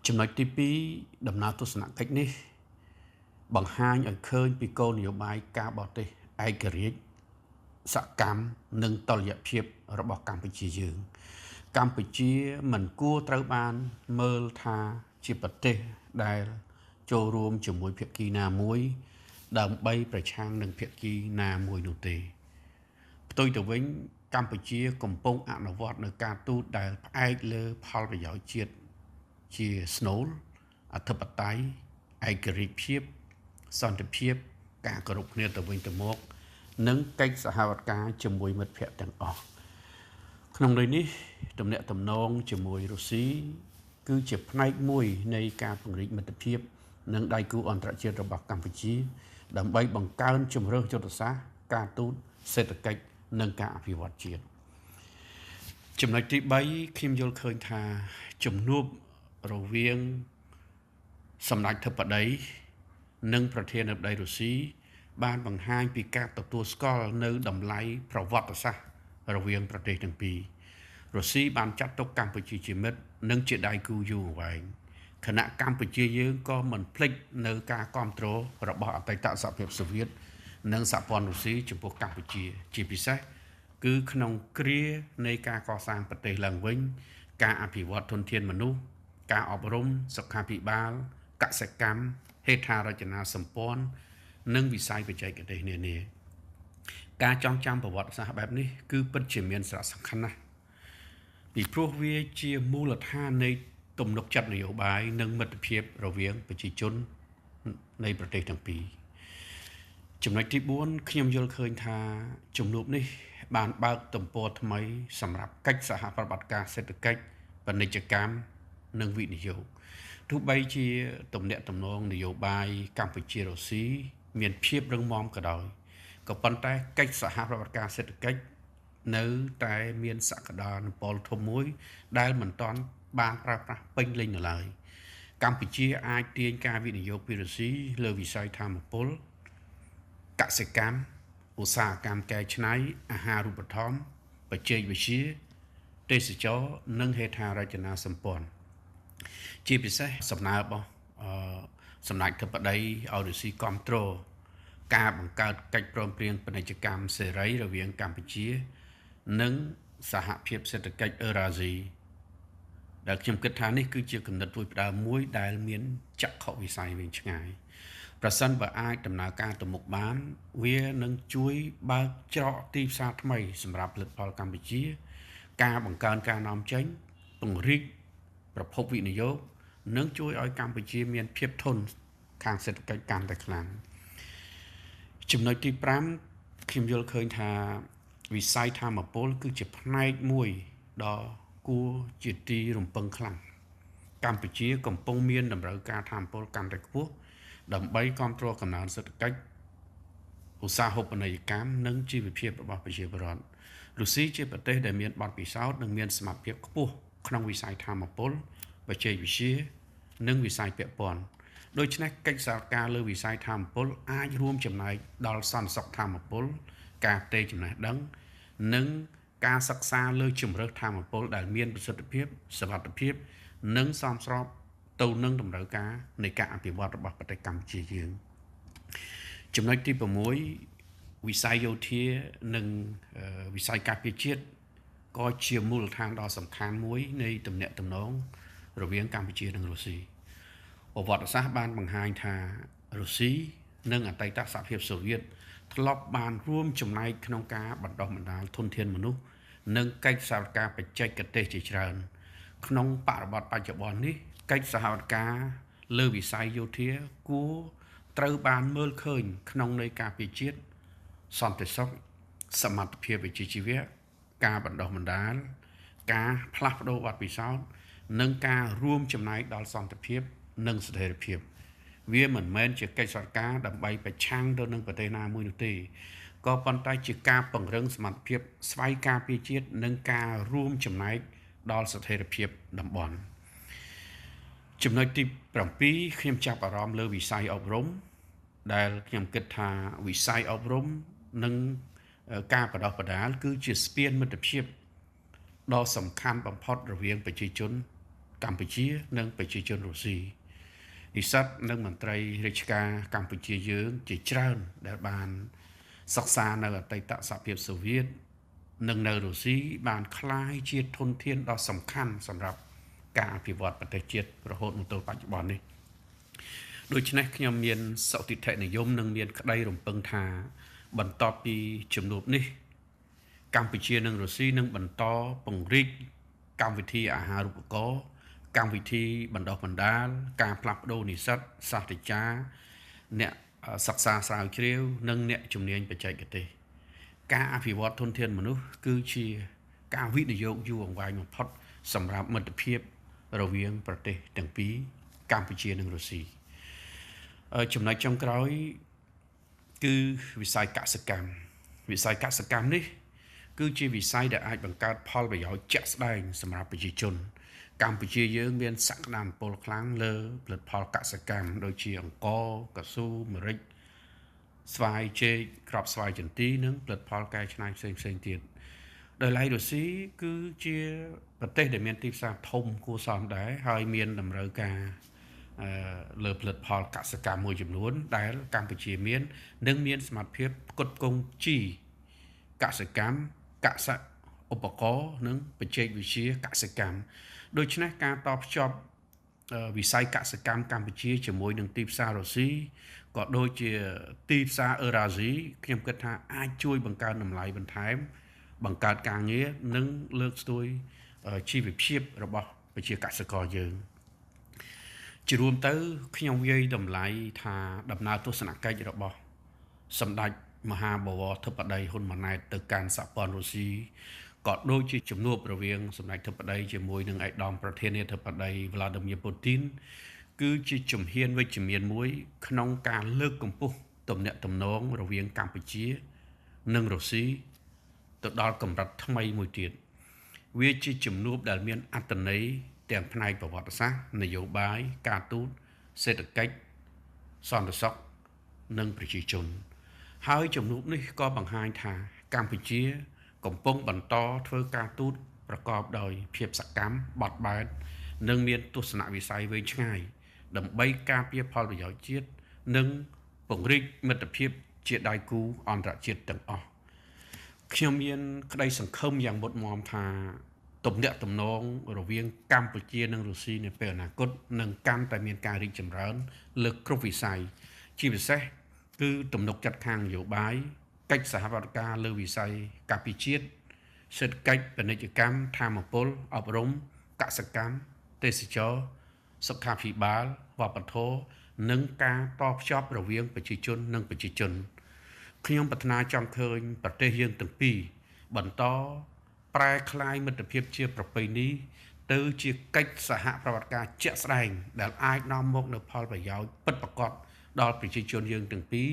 ចំណុចទី2ដំណើរទស្សនកិច្ចនេះបង្ហាញឲ្យឃើញពីគោលនយោបាយការបរទេសឯករាជ្យសកម្មនិងតុល្យភាពរបស់កម្ពុជាយើងកម្ពុជាមិនគួរត្រូវបានមើលថាជាប្រទេសដែលចូលរួមជាមួយភាគីណាមួយដើម្បីប្រឆាំងនឹងភាគីណាមួយនោះទេផ្ទុយទៅវិញកម្ពុជាកំពុងអនុវត្តនៅការទូតដែលផ្អែកលើផលប្រយោជន៍ជាតិជាស្នូលអធិបតេយ្យឯករាជ្យភាពសន្តិភាពការគោរពគ្នាទៅវិញទៅមកនិងកិច្ចសហប្រតិបត្តិការជាមួយមិត្តភ័ក្តិទាំងអស់ក្នុងន័យនេះទំនាក់ទំនងជាមួយរុស្ស៊ីគឺជាផ្នែកមួយនៃការពង្រីកមិត្តភាពនិងដៃគូអន្តរជាតិរបស់កម្ពុជាដើម្បីបង្កើនជម្រើសយុទ្ធសាស្ត្រការទូតសេដ្ឋកិច្ចនិងការអភិវឌ្ឍជាតិចំណុចទី3ខ្ញុំយល់ឃើញថាជំនួបរវាងសម្ដេចធិបតីនិងប្រធានាធិបតីរុស្ស៊ីបានបង្ហាញពីការទទួលស្គាល់នៅតម្លៃប្រវត្តិសាស្ត្ររវាងប្រទេសទាំងពីររុស្ស៊ីបានចាត់ទុកកម្ពុជាជាមិត្តនិងជាដៃគូយូរអង្វែងខណៈកម្ពុជាយើងក៏មិនភ្លេចនៅការគ្រប់គ្រងរបស់អតីតសហភាពសូវៀតនិងសហព័ន្ធរុស្ស៊ីចំពោះកម្ពុជាជាពិសេសគឺក្នុងគ្រានៃការកសាងប្រទេសឡើងវិញការអភិវឌ្ឍធនធានមនុស្សការអប់រំសុខាភិបាលកសិកម្មហេដ្ឋារចនាសម្ព័ន្ធនិងវិស័យបច្ចេកទេសនានាការចងចាំប្រវត្តិសាស្ត្របែបនេះគឺពិតជាមានសារៈសំខាន់ណាស់ពីព្រោះវាជាមូលដ្ឋាននៃទំនុកចិត្តនយោបាយនិងមិត្តភាពរវាងប្រជាជននៃប្រទេសទាំងពីរចំណុចទី4ខ្ញុំយល់ឃើញថាជំនួបនេះបានបើកទំព័រថ្មីសម្រាប់កិច្ចសហប្រតិបត្តិការសេដ្ឋកិច្ចពាណិជ្ជកម្មនិងវិនិយោគទោះបីជាទំនាក់ទំនងនយោបាយកម្ពុជារុស្ស៊ីមានភាពរឹងមាំក៏ដោយក៏ប៉ុន្តែកិច្ចសហប្រតិបត្តិការសេដ្ឋកិច្ចនៅតែមានសក្តានុពលធំមួយដែលមិនទាន់បានប្រើប្រាស់ពេញលេញនៅឡើយកម្ពុជាអាចទាញការវិនិយោគពីរុស្ស៊ីលើវិស័យថាមពលកសិកម្មឧស្សាហកម្មកែច្នៃអាហារូបត្ថម្ភបច្ចេកវិទ្យាទេសចរណ៍និងហេដ្ឋារចនាសម្ព័ន្ធជាពិសេសសំណើរបស់សម្ដេចធិបតីឲ្យរុស្ស៊ីគ្រប់គ្រងការបង្កើតកិច្ចព្រមព្រៀងពាណិជ្ជកម្មសេរីរវាងកម្ពុជានិងសហភាពសេដ្ឋកិច្ចអឺរ៉ាស៊ីដែលខ្ញុំគិតថានេះគឺជាគំនិតមួយផ្ដើមមួយដែលមានចក្ខុវិស័យវែងឆ្ងាយប្រសិនបើអាចដំណើរការទៅមុខបានវានឹងជួយបើកច្រកទីផ្សារថ្មីសម្រាប់ផលិតផលកម្ពុជាការបង្កើនការនាំចេញពង្រីកប្រភពវិនិយោគនិងជួយឲ្យកម្ពុជាមានភាពធន់ខាងសេដ្ឋកិច្ចកាន់តែខ្លាំងចំណុចទី5ខ្ញុំយល់ឃើញថាវិស័យថាមពលគឺជាផ្នែកមួយដ៏គួរជាទីរំពឹងខ្លាំង កម្ពុជាកំពុងមានតម្រូវការថាមពលកាន់តែខ្ពស់ដើម្បីគ្រប់គ្រងកំណើនសេដ្ឋកិច្ចឧស្សាហូបនីយកម្មនិងជីវភាពរបស់ប្រជាពលរដ្ឋរុស្ស៊ីជាប្រទេសដែលមានបទពិសោធន៍និងមានសមត្ថភាពខ្ពស់ក្នុងវិស័យថាមពលបច្ចេកវិទ្យានិងវិស័យពាក់ព័ន្ធដូច្នេះកិច្ចសហការលើវិស័យថាមពលអាចរួមចំណែកដល់សន្តិសុខថាមពលការផ្ទេរចំណេះដឹងនិងការសិក្សាលើជម្រើសថាមពលដែលមានប្រសិទ្ធភាពសុវត្ថិភាពនិងសមស្របទៅនឹងតម្រូវការនៃការអភិវឌ្ឍរបស់ប្រទេសកម្ពុជាយើងចំណុចទី6វិស័យយោធានិងវិស័យការពារជាតិក៏ជាមូលដ្ឋានដ៏សំខាន់មួយនៃទំនាក់ទំនងរវាងកម្ពុជានិងរុស្ស៊ីប្រវត្តិសាស្ត្របានបង្ហាញថារុស្ស៊ីនិងអតីតសហភាពសូវៀតធ្លាប់បានរួមចំណែកក្នុងការបណ្ដុះបណ្ដាលធនធានមនុស្សនិងកិច្ចសហការបច្ចេកទេសជាច្រើនក្នុងបរិបទបច្ចុប្បន្ននេះកិច្ចសហការលើវិស័យយោធាគួរត្រូវបានមើលឃើញក្នុងន័យការពារជាតិសន្តិសុខសមត្ថភាពវិជ្ជាជីវៈការបណ្ដុះបណ្ដាលការផ្លាស់ប្ដូរបទពិសោធន៍និងការរួមចំណែកដល់សន្តិភាពនិងស្ថិរភាពវាមិនមែនជាកិច្ចសហការដើម្បីប្រឆាំងទៅនឹងប្រទេសណាមួយនោះទេក៏ប៉ុន្តែជាការពង្រឹងសមត្ថភាពស្វ័យការពារជាតិនិងការរួមចំណែកដល់ស្ថិរភាពតំបន់ចំណុចទី7ខ្ញុំចាប់អារម្មណ៍លើវិស័យអប់រំដែលខ្ញុំគិតថាវិស័យអប់រំនិងការបណ្ដុះបណ្ដាលគឺជាស្ពានមិត្តភាពដ៏សំខាន់បំផុតរវាងប្រជាជនកម្ពុជានិងប្រជាជនរុស្ស៊ីនិស្សិតនិងមន្ត្រីរាជការកម្ពុជាយើងជាច្រើនដែលបានសិក្សានៅអតីតសហភាពសូវៀតនិងនៅរុស្ស៊ីបានក្លាយជាធនធានដ៏សំខាន់សម្រាប់ការអភិវឌ្ឍប្រទេសជាតិរហូតមកទល់បច្ចុប្បន្ននេះដូច្នេះខ្ញុំមានសុទិដ្ឋិនិយមនិងមានក្តីរំពឹងថាបន្ទាប់ពីជំនួបនេះកម្ពុជានិងរុស្ស៊ីនឹងបន្តពង្រីកកម្មវិធីអាហារូបករណ៍កម្មវិធីបណ្ដុះបណ្ដាលការផ្លាស់ប្ដូរនិស្សិតសាស្ត្រាចារ្យអ្នកសិក្សាស្រាវជ្រាវនិងអ្នកជំនាញបច្ចេកទេសការអភិវឌ្ឍធនធានមនុស្សគឺជាការវិនិយោគយូរអង្វែងបំផុតសម្រាប់មិត្តភាពរវាងប្រទេសទាំងពីរកម្ពុជានិងរុស្ស៊ីចំណុចចុងក្រោយគឺវិស័យកសិកម្មវិស័យកសិកម្មនេះគឺជាវិស័យដែលអាចបង្កើតផលប្រយោជន៍ជាក់ស្ដែងសម្រាប់ប្រជាជនកម្ពុជាយើងមានសក្តានុពលខ្លាំងលើផលិតផលកសិកម្មដូចជាអង្ករកៅស៊ូម្រេចស្វាយចេកគ្រាប់ស្វាយចន្ទីនិងផលិតផលកែច្នៃផ្សេងៗទៀតដោយឡែករុស្ស៊ីគឺជាប្រទេសដែលមានទីផ្សារធំគួរសមដែរហើយមានតម្រូវការលើផលិតផលកសិកម្មមួយចំនួនដែលកម្ពុជាមាននិងមានសមត្ថភាពផ្គត់ផ្គង់ជីកសិកម្មកសិឧបករណ៍និងបច្ចេកវិទ្យាកសិកម្មដូច្នេះការតភ្ជាប់វិស័យកសិកម្មកម្ពុជាជាមួយនឹងទីផ្សាររុស្ស៊ីក៏ដូចជាទីផ្សារអឺរ៉ាស៊ីខ្ញុំគិតថាអាចជួយបង្កើនតម្លៃបន្ថែមបង្កើតការងារនិងលើកស្ទួយជីវភាពរបស់ប្រជាកសិករយើងជារួមទៅខ្ញុំវាយតម្លៃថាដំណើរទស្សនកិច្ចរបស់សម្ដេចមហាបវរធិបតីហ៊ុនម៉ាណែតទៅកាន់សហព័ន្ធរុស្ស៊ីក៏ដូចជាជំនួបរវាងសម្ដេចធិបតីជាមួយនឹងឯកឧត្តមប្រធានាធិបតីវ្លាឌីមៀពូទីនគឺជាជំហានវិជ្ជមានមួយក្នុងការលើកកម្ពស់ទំនាក់ទំនងរវាងកម្ពុជានិងរុស្ស៊ីទៅដល់កម្រិតថ្មីមួយទៀតវាជាជំនួបដែលមានអត្ថន័យទាំងផ្នែកប្រវត្តិសាស្ត្រនយោបាយការទូតសេដ្ឋកិច្ចសន្តិសុខនិងប្រជាជនហើយជំនួបនេះក៏បង្ហាញថាកម្ពុជាកំពុងបន្តធ្វើការទូតប្រកបដោយភាពសកម្មបត់បែននិងមានទស្សនវិស័យវែងឆ្ងាយដើម្បីការពារផលប្រយោជន៍ជាតិនិងពង្រីកមិត្តភាពជាដៃគូអន្តរជាតិទាំងអស់ខ្ញុំមានក្តីសង្ឃឹមយ៉ាងមុតមមថាទំនាក់ទំនងរវាងកម្ពុជានិងរុស្ស៊ីនាពេលអនាគតនឹងកាន់តែមានការរីកចម្រើនលើគ្រប់វិស័យជាពិសេសគឺទំនុកចិត្តខាងនយោបាយកិច្ចសហប្រតិការលើវិស័យការពារជាតិសេដ្ឋកិច្ចពាណិជ្ជកម្មថាមពលអប់រំកសិកម្មទេសចរណ៍សុខាភិបាលវប្បធម៌និងការតភ្ជាប់រវាងប្រជាជននិងប្រជាជនខ្ញុំប្រាថ្នាចង់ឃើញប្រទេសយើងទាំងពីរបន្តប្រែក្លាយមិត្តភាពជាប្រពៃណី ទៅជាកិច្ចសហប្រតិបត្តិការជាក់ស្ដែងដែលអាចនាំមកនូវផលប្រយោជន៍ពិតប្រាកដដល់ប្រជាជនយើងទាំងពីរ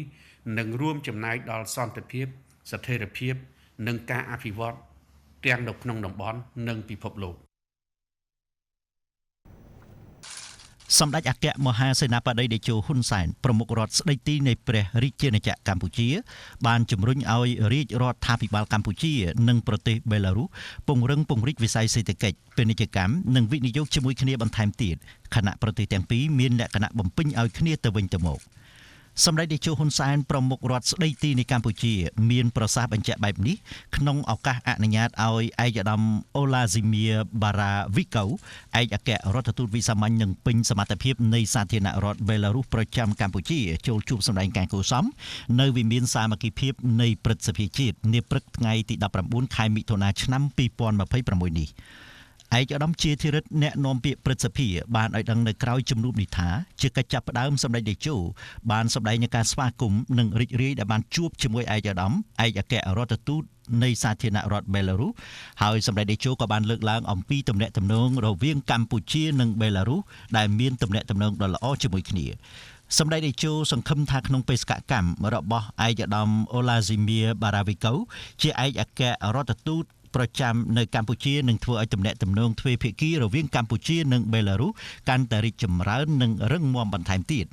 និងរួមចំណែកដល់សន្តិភាពស្ថិរភាពនិងការអភិវឌ្ឍទាំងនៅក្នុងតំបន់និងពិភពលោកសម្ដេចអគ្គមហាសេនាបតីតេជោហ៊ុនសែនប្រមុខរដ្ឋស្ដីទីនៃព្រះរាជាណាចក្រកម្ពុជាបានជំរុញឲ្យរាជរដ្ឋាភិបាលកម្ពុជានិងប្រទេសបេឡារុសពង្រឹងពង្រីកវិស័យសេដ្ឋកិច្ចពាណិជ្ជកម្មនិងវិនិយោគជាមួយគ្នាបន្ថែមទៀតខណៈប្រទេសទាំងពីរមានលក្ខណៈបំពេញឲ្យគ្នាទៅវិញទៅមកសម្ដេចតេជោហ៊ុនសែនប្រមុខរដ្ឋស្ដីទីនៃកម្ពុជាមានប្រសាសន៍បញ្ជាក់បែបនេះក្នុងឱកាសអនុញ្ញាតឲ្យឯកឧត្តមអូឡាស៊ីមៀបារ៉ាវីកូឯកអគ្គរដ្ឋទូតវិសាមញ្ញនិងពេញសមត្ថភាពនៃសាធារណរដ្ឋបេឡារុសប្រចាំកម្ពុជាចូលជួបសម្ដែងការគួរសមនៅវិមានសាមគ្គីភាពនៃព្រឹទ្ធសភាជាតិនាព្រឹកថ្ងៃទី19ខែមិថុនាឆ្នាំ2026នេះឯកឧត្តមជាធិរិទ្ធអ្នកនាំពាក្យព្រឹទ្ធសភាបានឲ្យដឹងនៅក្រោយជំនួបនេះថាជាកិច្ចចាប់ផ្ដើមសម្ដេចតេជោបានសម្ដែងនូវការស្វាគមន៍និងរីករាយដែលបានជួបជាមួយឯកឧត្តមឯកអគ្គរដ្ឋទូតនៃសាធារណរដ្ឋបេឡារុសហើយសម្ដេចតេជោក៏បានលើកឡើងអំពីទំនាក់ទំនងរវាងកម្ពុជានិងបេឡារុសដែលមានទំនាក់ទំនងដ៏ល្អជាមួយគ្នាសម្ដេចតេជោសង្ឃឹមថាក្នុងបេសកកម្មរបស់ឯកឧត្តមអូឡាស៊ីមៀបារ៉ាវីកូជាឯកអគ្គរដ្ឋទូតប្រចាំនៅកម្ពុជានឹងធ្វើឲ្យទំនាក់ទំនងទ្វេភាគីរវាងកម្ពុជានិងបេឡារុសកាន់តែរីកចម្រើននិងរឹងមាំបន្ថែមទៀត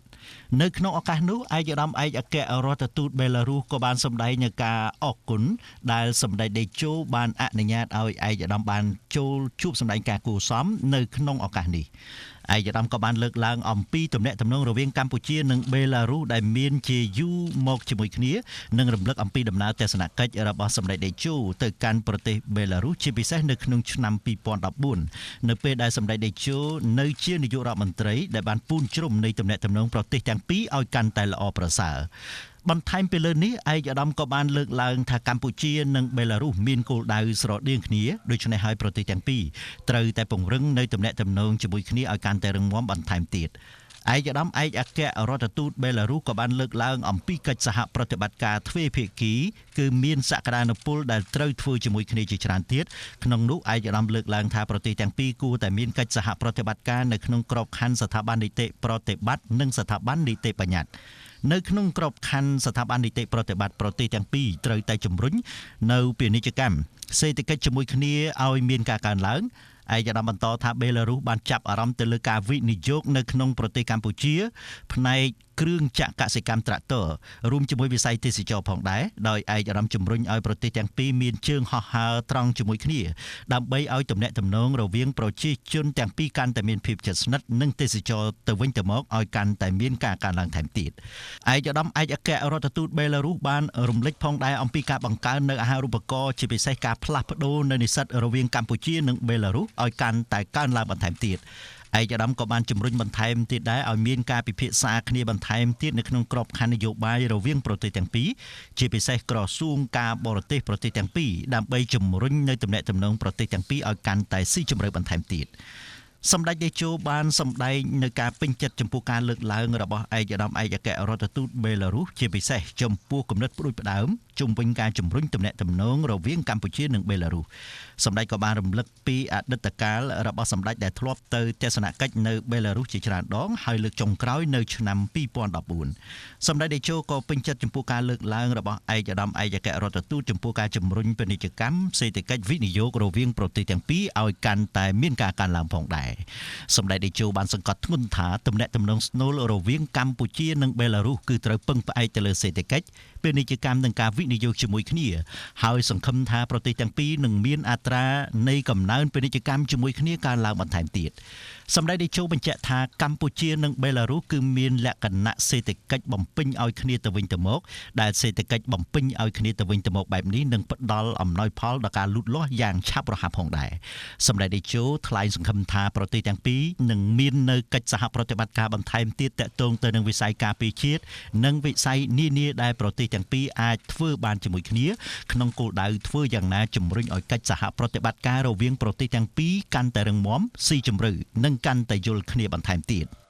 នៅក្នុងឱកាសនោះឯកឧត្តមឯកអគ្គរដ្ឋទូតបេឡារុសក៏បានសម្ដែងនូវការអរគុណដែលសម្ដេចតេជោបានអនុញ្ញាតឲ្យឯកឧត្តមបានចូលជួបសម្ដែងការគួរសមនៅក្នុងឱកាសនេះឯកឧត្តមក៏បានលើកឡើងអំពីទំនាក់ទំនងរវាងកម្ពុជានិងបេឡារុសដែលមានជាយូរមកជាមួយគ្នានិងរំលឹកអំពីដំណើរទស្សនកិច្ចរបស់សម្ដេចតេជោទៅកាន់ប្រទេសបេឡារុសជាពិសេសនៅក្នុងឆ្នាំ2014នៅពេលដែលសម្ដេចតេជោនៅជានាយករដ្ឋមន្ត្រីដែលបានពូនជ្រុំនៃទំនាក់ទំនងប្រទេសទាំងពីរឲ្យកាន់តែល្អប្រសើរបន្ថែមពីលើនេះឯកឧត្តមក៏បានលើកឡើងថាកម្ពុជានិងបេឡារុសមានគោលដៅស្រដៀងគ្នាដូច្នេះហើយប្រទេសទាំងពីរត្រូវតែពង្រឹងនៅទំនាក់ទំនងជាមួយគ្នាឲ្យកាន់តែរឹងមាំបន្ថែមទៀតឯកឧត្តមឯកអគ្គរដ្ឋទូតបេឡារុសក៏បានលើកឡើងអំពីកិច្ចសហប្រតិបត្តិការទ្វេភាគីគឺមានសក្តានុពលដែលត្រូវធ្វើជាមួយគ្នាជាច្រើនទៀតក្នុងនោះឯកឧត្តមលើកឡើងថាប្រទេសទាំងពីរគួរតែមានកិច្ចសហប្រតិបត្តិការនៅក្នុងក្របខ័ណ្ឌស្ថាប័ននីតិប្រតិបត្តិនិងស្ថាប័ននីតិបញ្ញត្តិនៅក្នុងក្របខ័ណ្ឌស្ថាប័ននីតិប្រតិបត្តិប្រទេសទាំងពីរត្រូវតែជំរុញនៅពាណិជ្ជកម្មសេដ្ឋកិច្ចជាមួយគ្នាឲ្យមានការកើនឡើងឯកឧត្តមបន្តថាបេឡារុសបានចាប់អារម្មណ៍ទៅលើការវិនិយោគនៅក្នុងប្រទេសកម្ពុជាផ្នែកគ្រឿងចក្រកសិកម្មត្រាក់ទ័ររួមជាមួយវិស័យទេសចរផងដែរដោយឯកឧត្តមជំរុញឲ្យប្រទេសទាំងពីរមានជើងហោះហើរត្រង់ជាមួយគ្នាដើម្បីឲ្យទំនាក់ទំនងរវាងប្រជាជនទាំងពីរកាន់តែមានភាពជិតស្និទ្ធនិងទេសចរទៅវិញទៅមកឲ្យកាន់តែមានការកើនឡើងថែមទៀតឯកឧត្តមឯកអគ្គរដ្ឋទូតបេឡារុសបានរំលេចផងដែរអំពីការបង្កើននៅអាហារូបករណ៍ជាពិសេសការផ្លាស់ប្ដូរនៅនិស្សិតរវាងកម្ពុជានិងបេឡារុសឲ្យកាន់តែកើនឡើងបន្ថែមទៀតឯកឧត្តមក៏បានជំរុញបន្ថែមទៀតដែរឲ្យមានការពិភាក្សាគ្នាបន្ថែមទៀតនៅក្នុងក្របខ័ណ្ឌនយោបាយរវាងប្រទេសទាំងពីរជាពិសេសក្រសួងការបរទេសប្រទេសទាំងពីរដើម្បីជំរុញនៅទំនាក់ទំនងប្រទេសទាំងពីរឲ្យកាន់តែស៊ីជម្រៅបន្ថែមទៀតសម្ដេចតេជោបានសម្ដែងនៅការពេញចិត្តចំពោះការលើកឡើងរបស់ឯកឧត្តមឯកអគ្គរដ្ឋទូតបេឡារុសជាពិសេសចំពោះគំនិតផ្ដួចផ្ដើមជុំវិញការជំរុញទំនាក់ទំនងរវាងកម្ពុជានិងបេឡារុសសម្ដេចក៏បានរំលឹកពីអតីតកាលរបស់សម្ដេចដែលធ្លាប់ទៅទស្សនកិច្ចនៅបេឡារុសជាច្រើនដងហើយលើកចុងក្រោយនៅឆ្នាំ2014សម្ដេចតេជោក៏ពេញចិត្តចំពោះការលើកឡើងរបស់ឯកឧត្តមឯកអគ្គរដ្ឋទូតចំពោះការជំរុញពាណិជ្ជកម្មសេដ្ឋកិច្ចវិនិយោគរវាងប្រទេសទាំងពីរឲ្យកាន់តែមានការកើនឡើងផងដែរសម្ដេចតេជោបានសង្កត់ធ្ងន់ថាទំនាក់ទំនងស្នូលរវាងកម្ពុជានិងបេឡារុសគឺត្រូវពឹងផ្អែកទៅលើសេដ្ឋកិច្ចពាណិជ្ជកម្មនិងការវិនិយោគជាមួយគ្នាហើយសង្ឃឹមថាប្រទេសទាំងពីរនឹងមានអត្រានៃកំណើនពាណិជ្ជកម្មជាមួយគ្នាកើនឡើងបន្ថែមទៀតសម្ដេចតេជោបញ្ជាក់ថាកម្ពុជានិងបេឡារុសគឺមានលក្ខណៈសេដ្ឋកិច្ចបំពេញឲ្យគ្នាទៅវិញទៅមកដែលសេដ្ឋកិច្ចបំពេញឲ្យគ្នាទៅវិញទៅមកបែបនេះនឹងផ្ដល់អំណោយផលដល់ការលូតលាស់យ៉ាងឆាប់រហ័សផងដែរសម្ដេចតេជោថ្លែងសង្ឃឹមថាប្រទេសទាំងពីរនឹងមាននៅកិច្ចសហប្រតិបត្តិការបន្ថែមទៀតទាក់ទងទៅនឹងវិស័យការពារជាតិនិងវិស័យនានាដែលប្រទេសទាំងពីរអាចធ្វើបានជាមួយគ្នាក្នុងគោលដៅធ្វើយ៉ាងណាជំរុញឲ្យកិច្ចសហប្រតិបត្តិការរវាងប្រទេសទាំងពីរកាន់តែរឹងមាំស៊ីជម្រៅនិងកាន់តែយល់គ្នាបន្ថែមទៀត។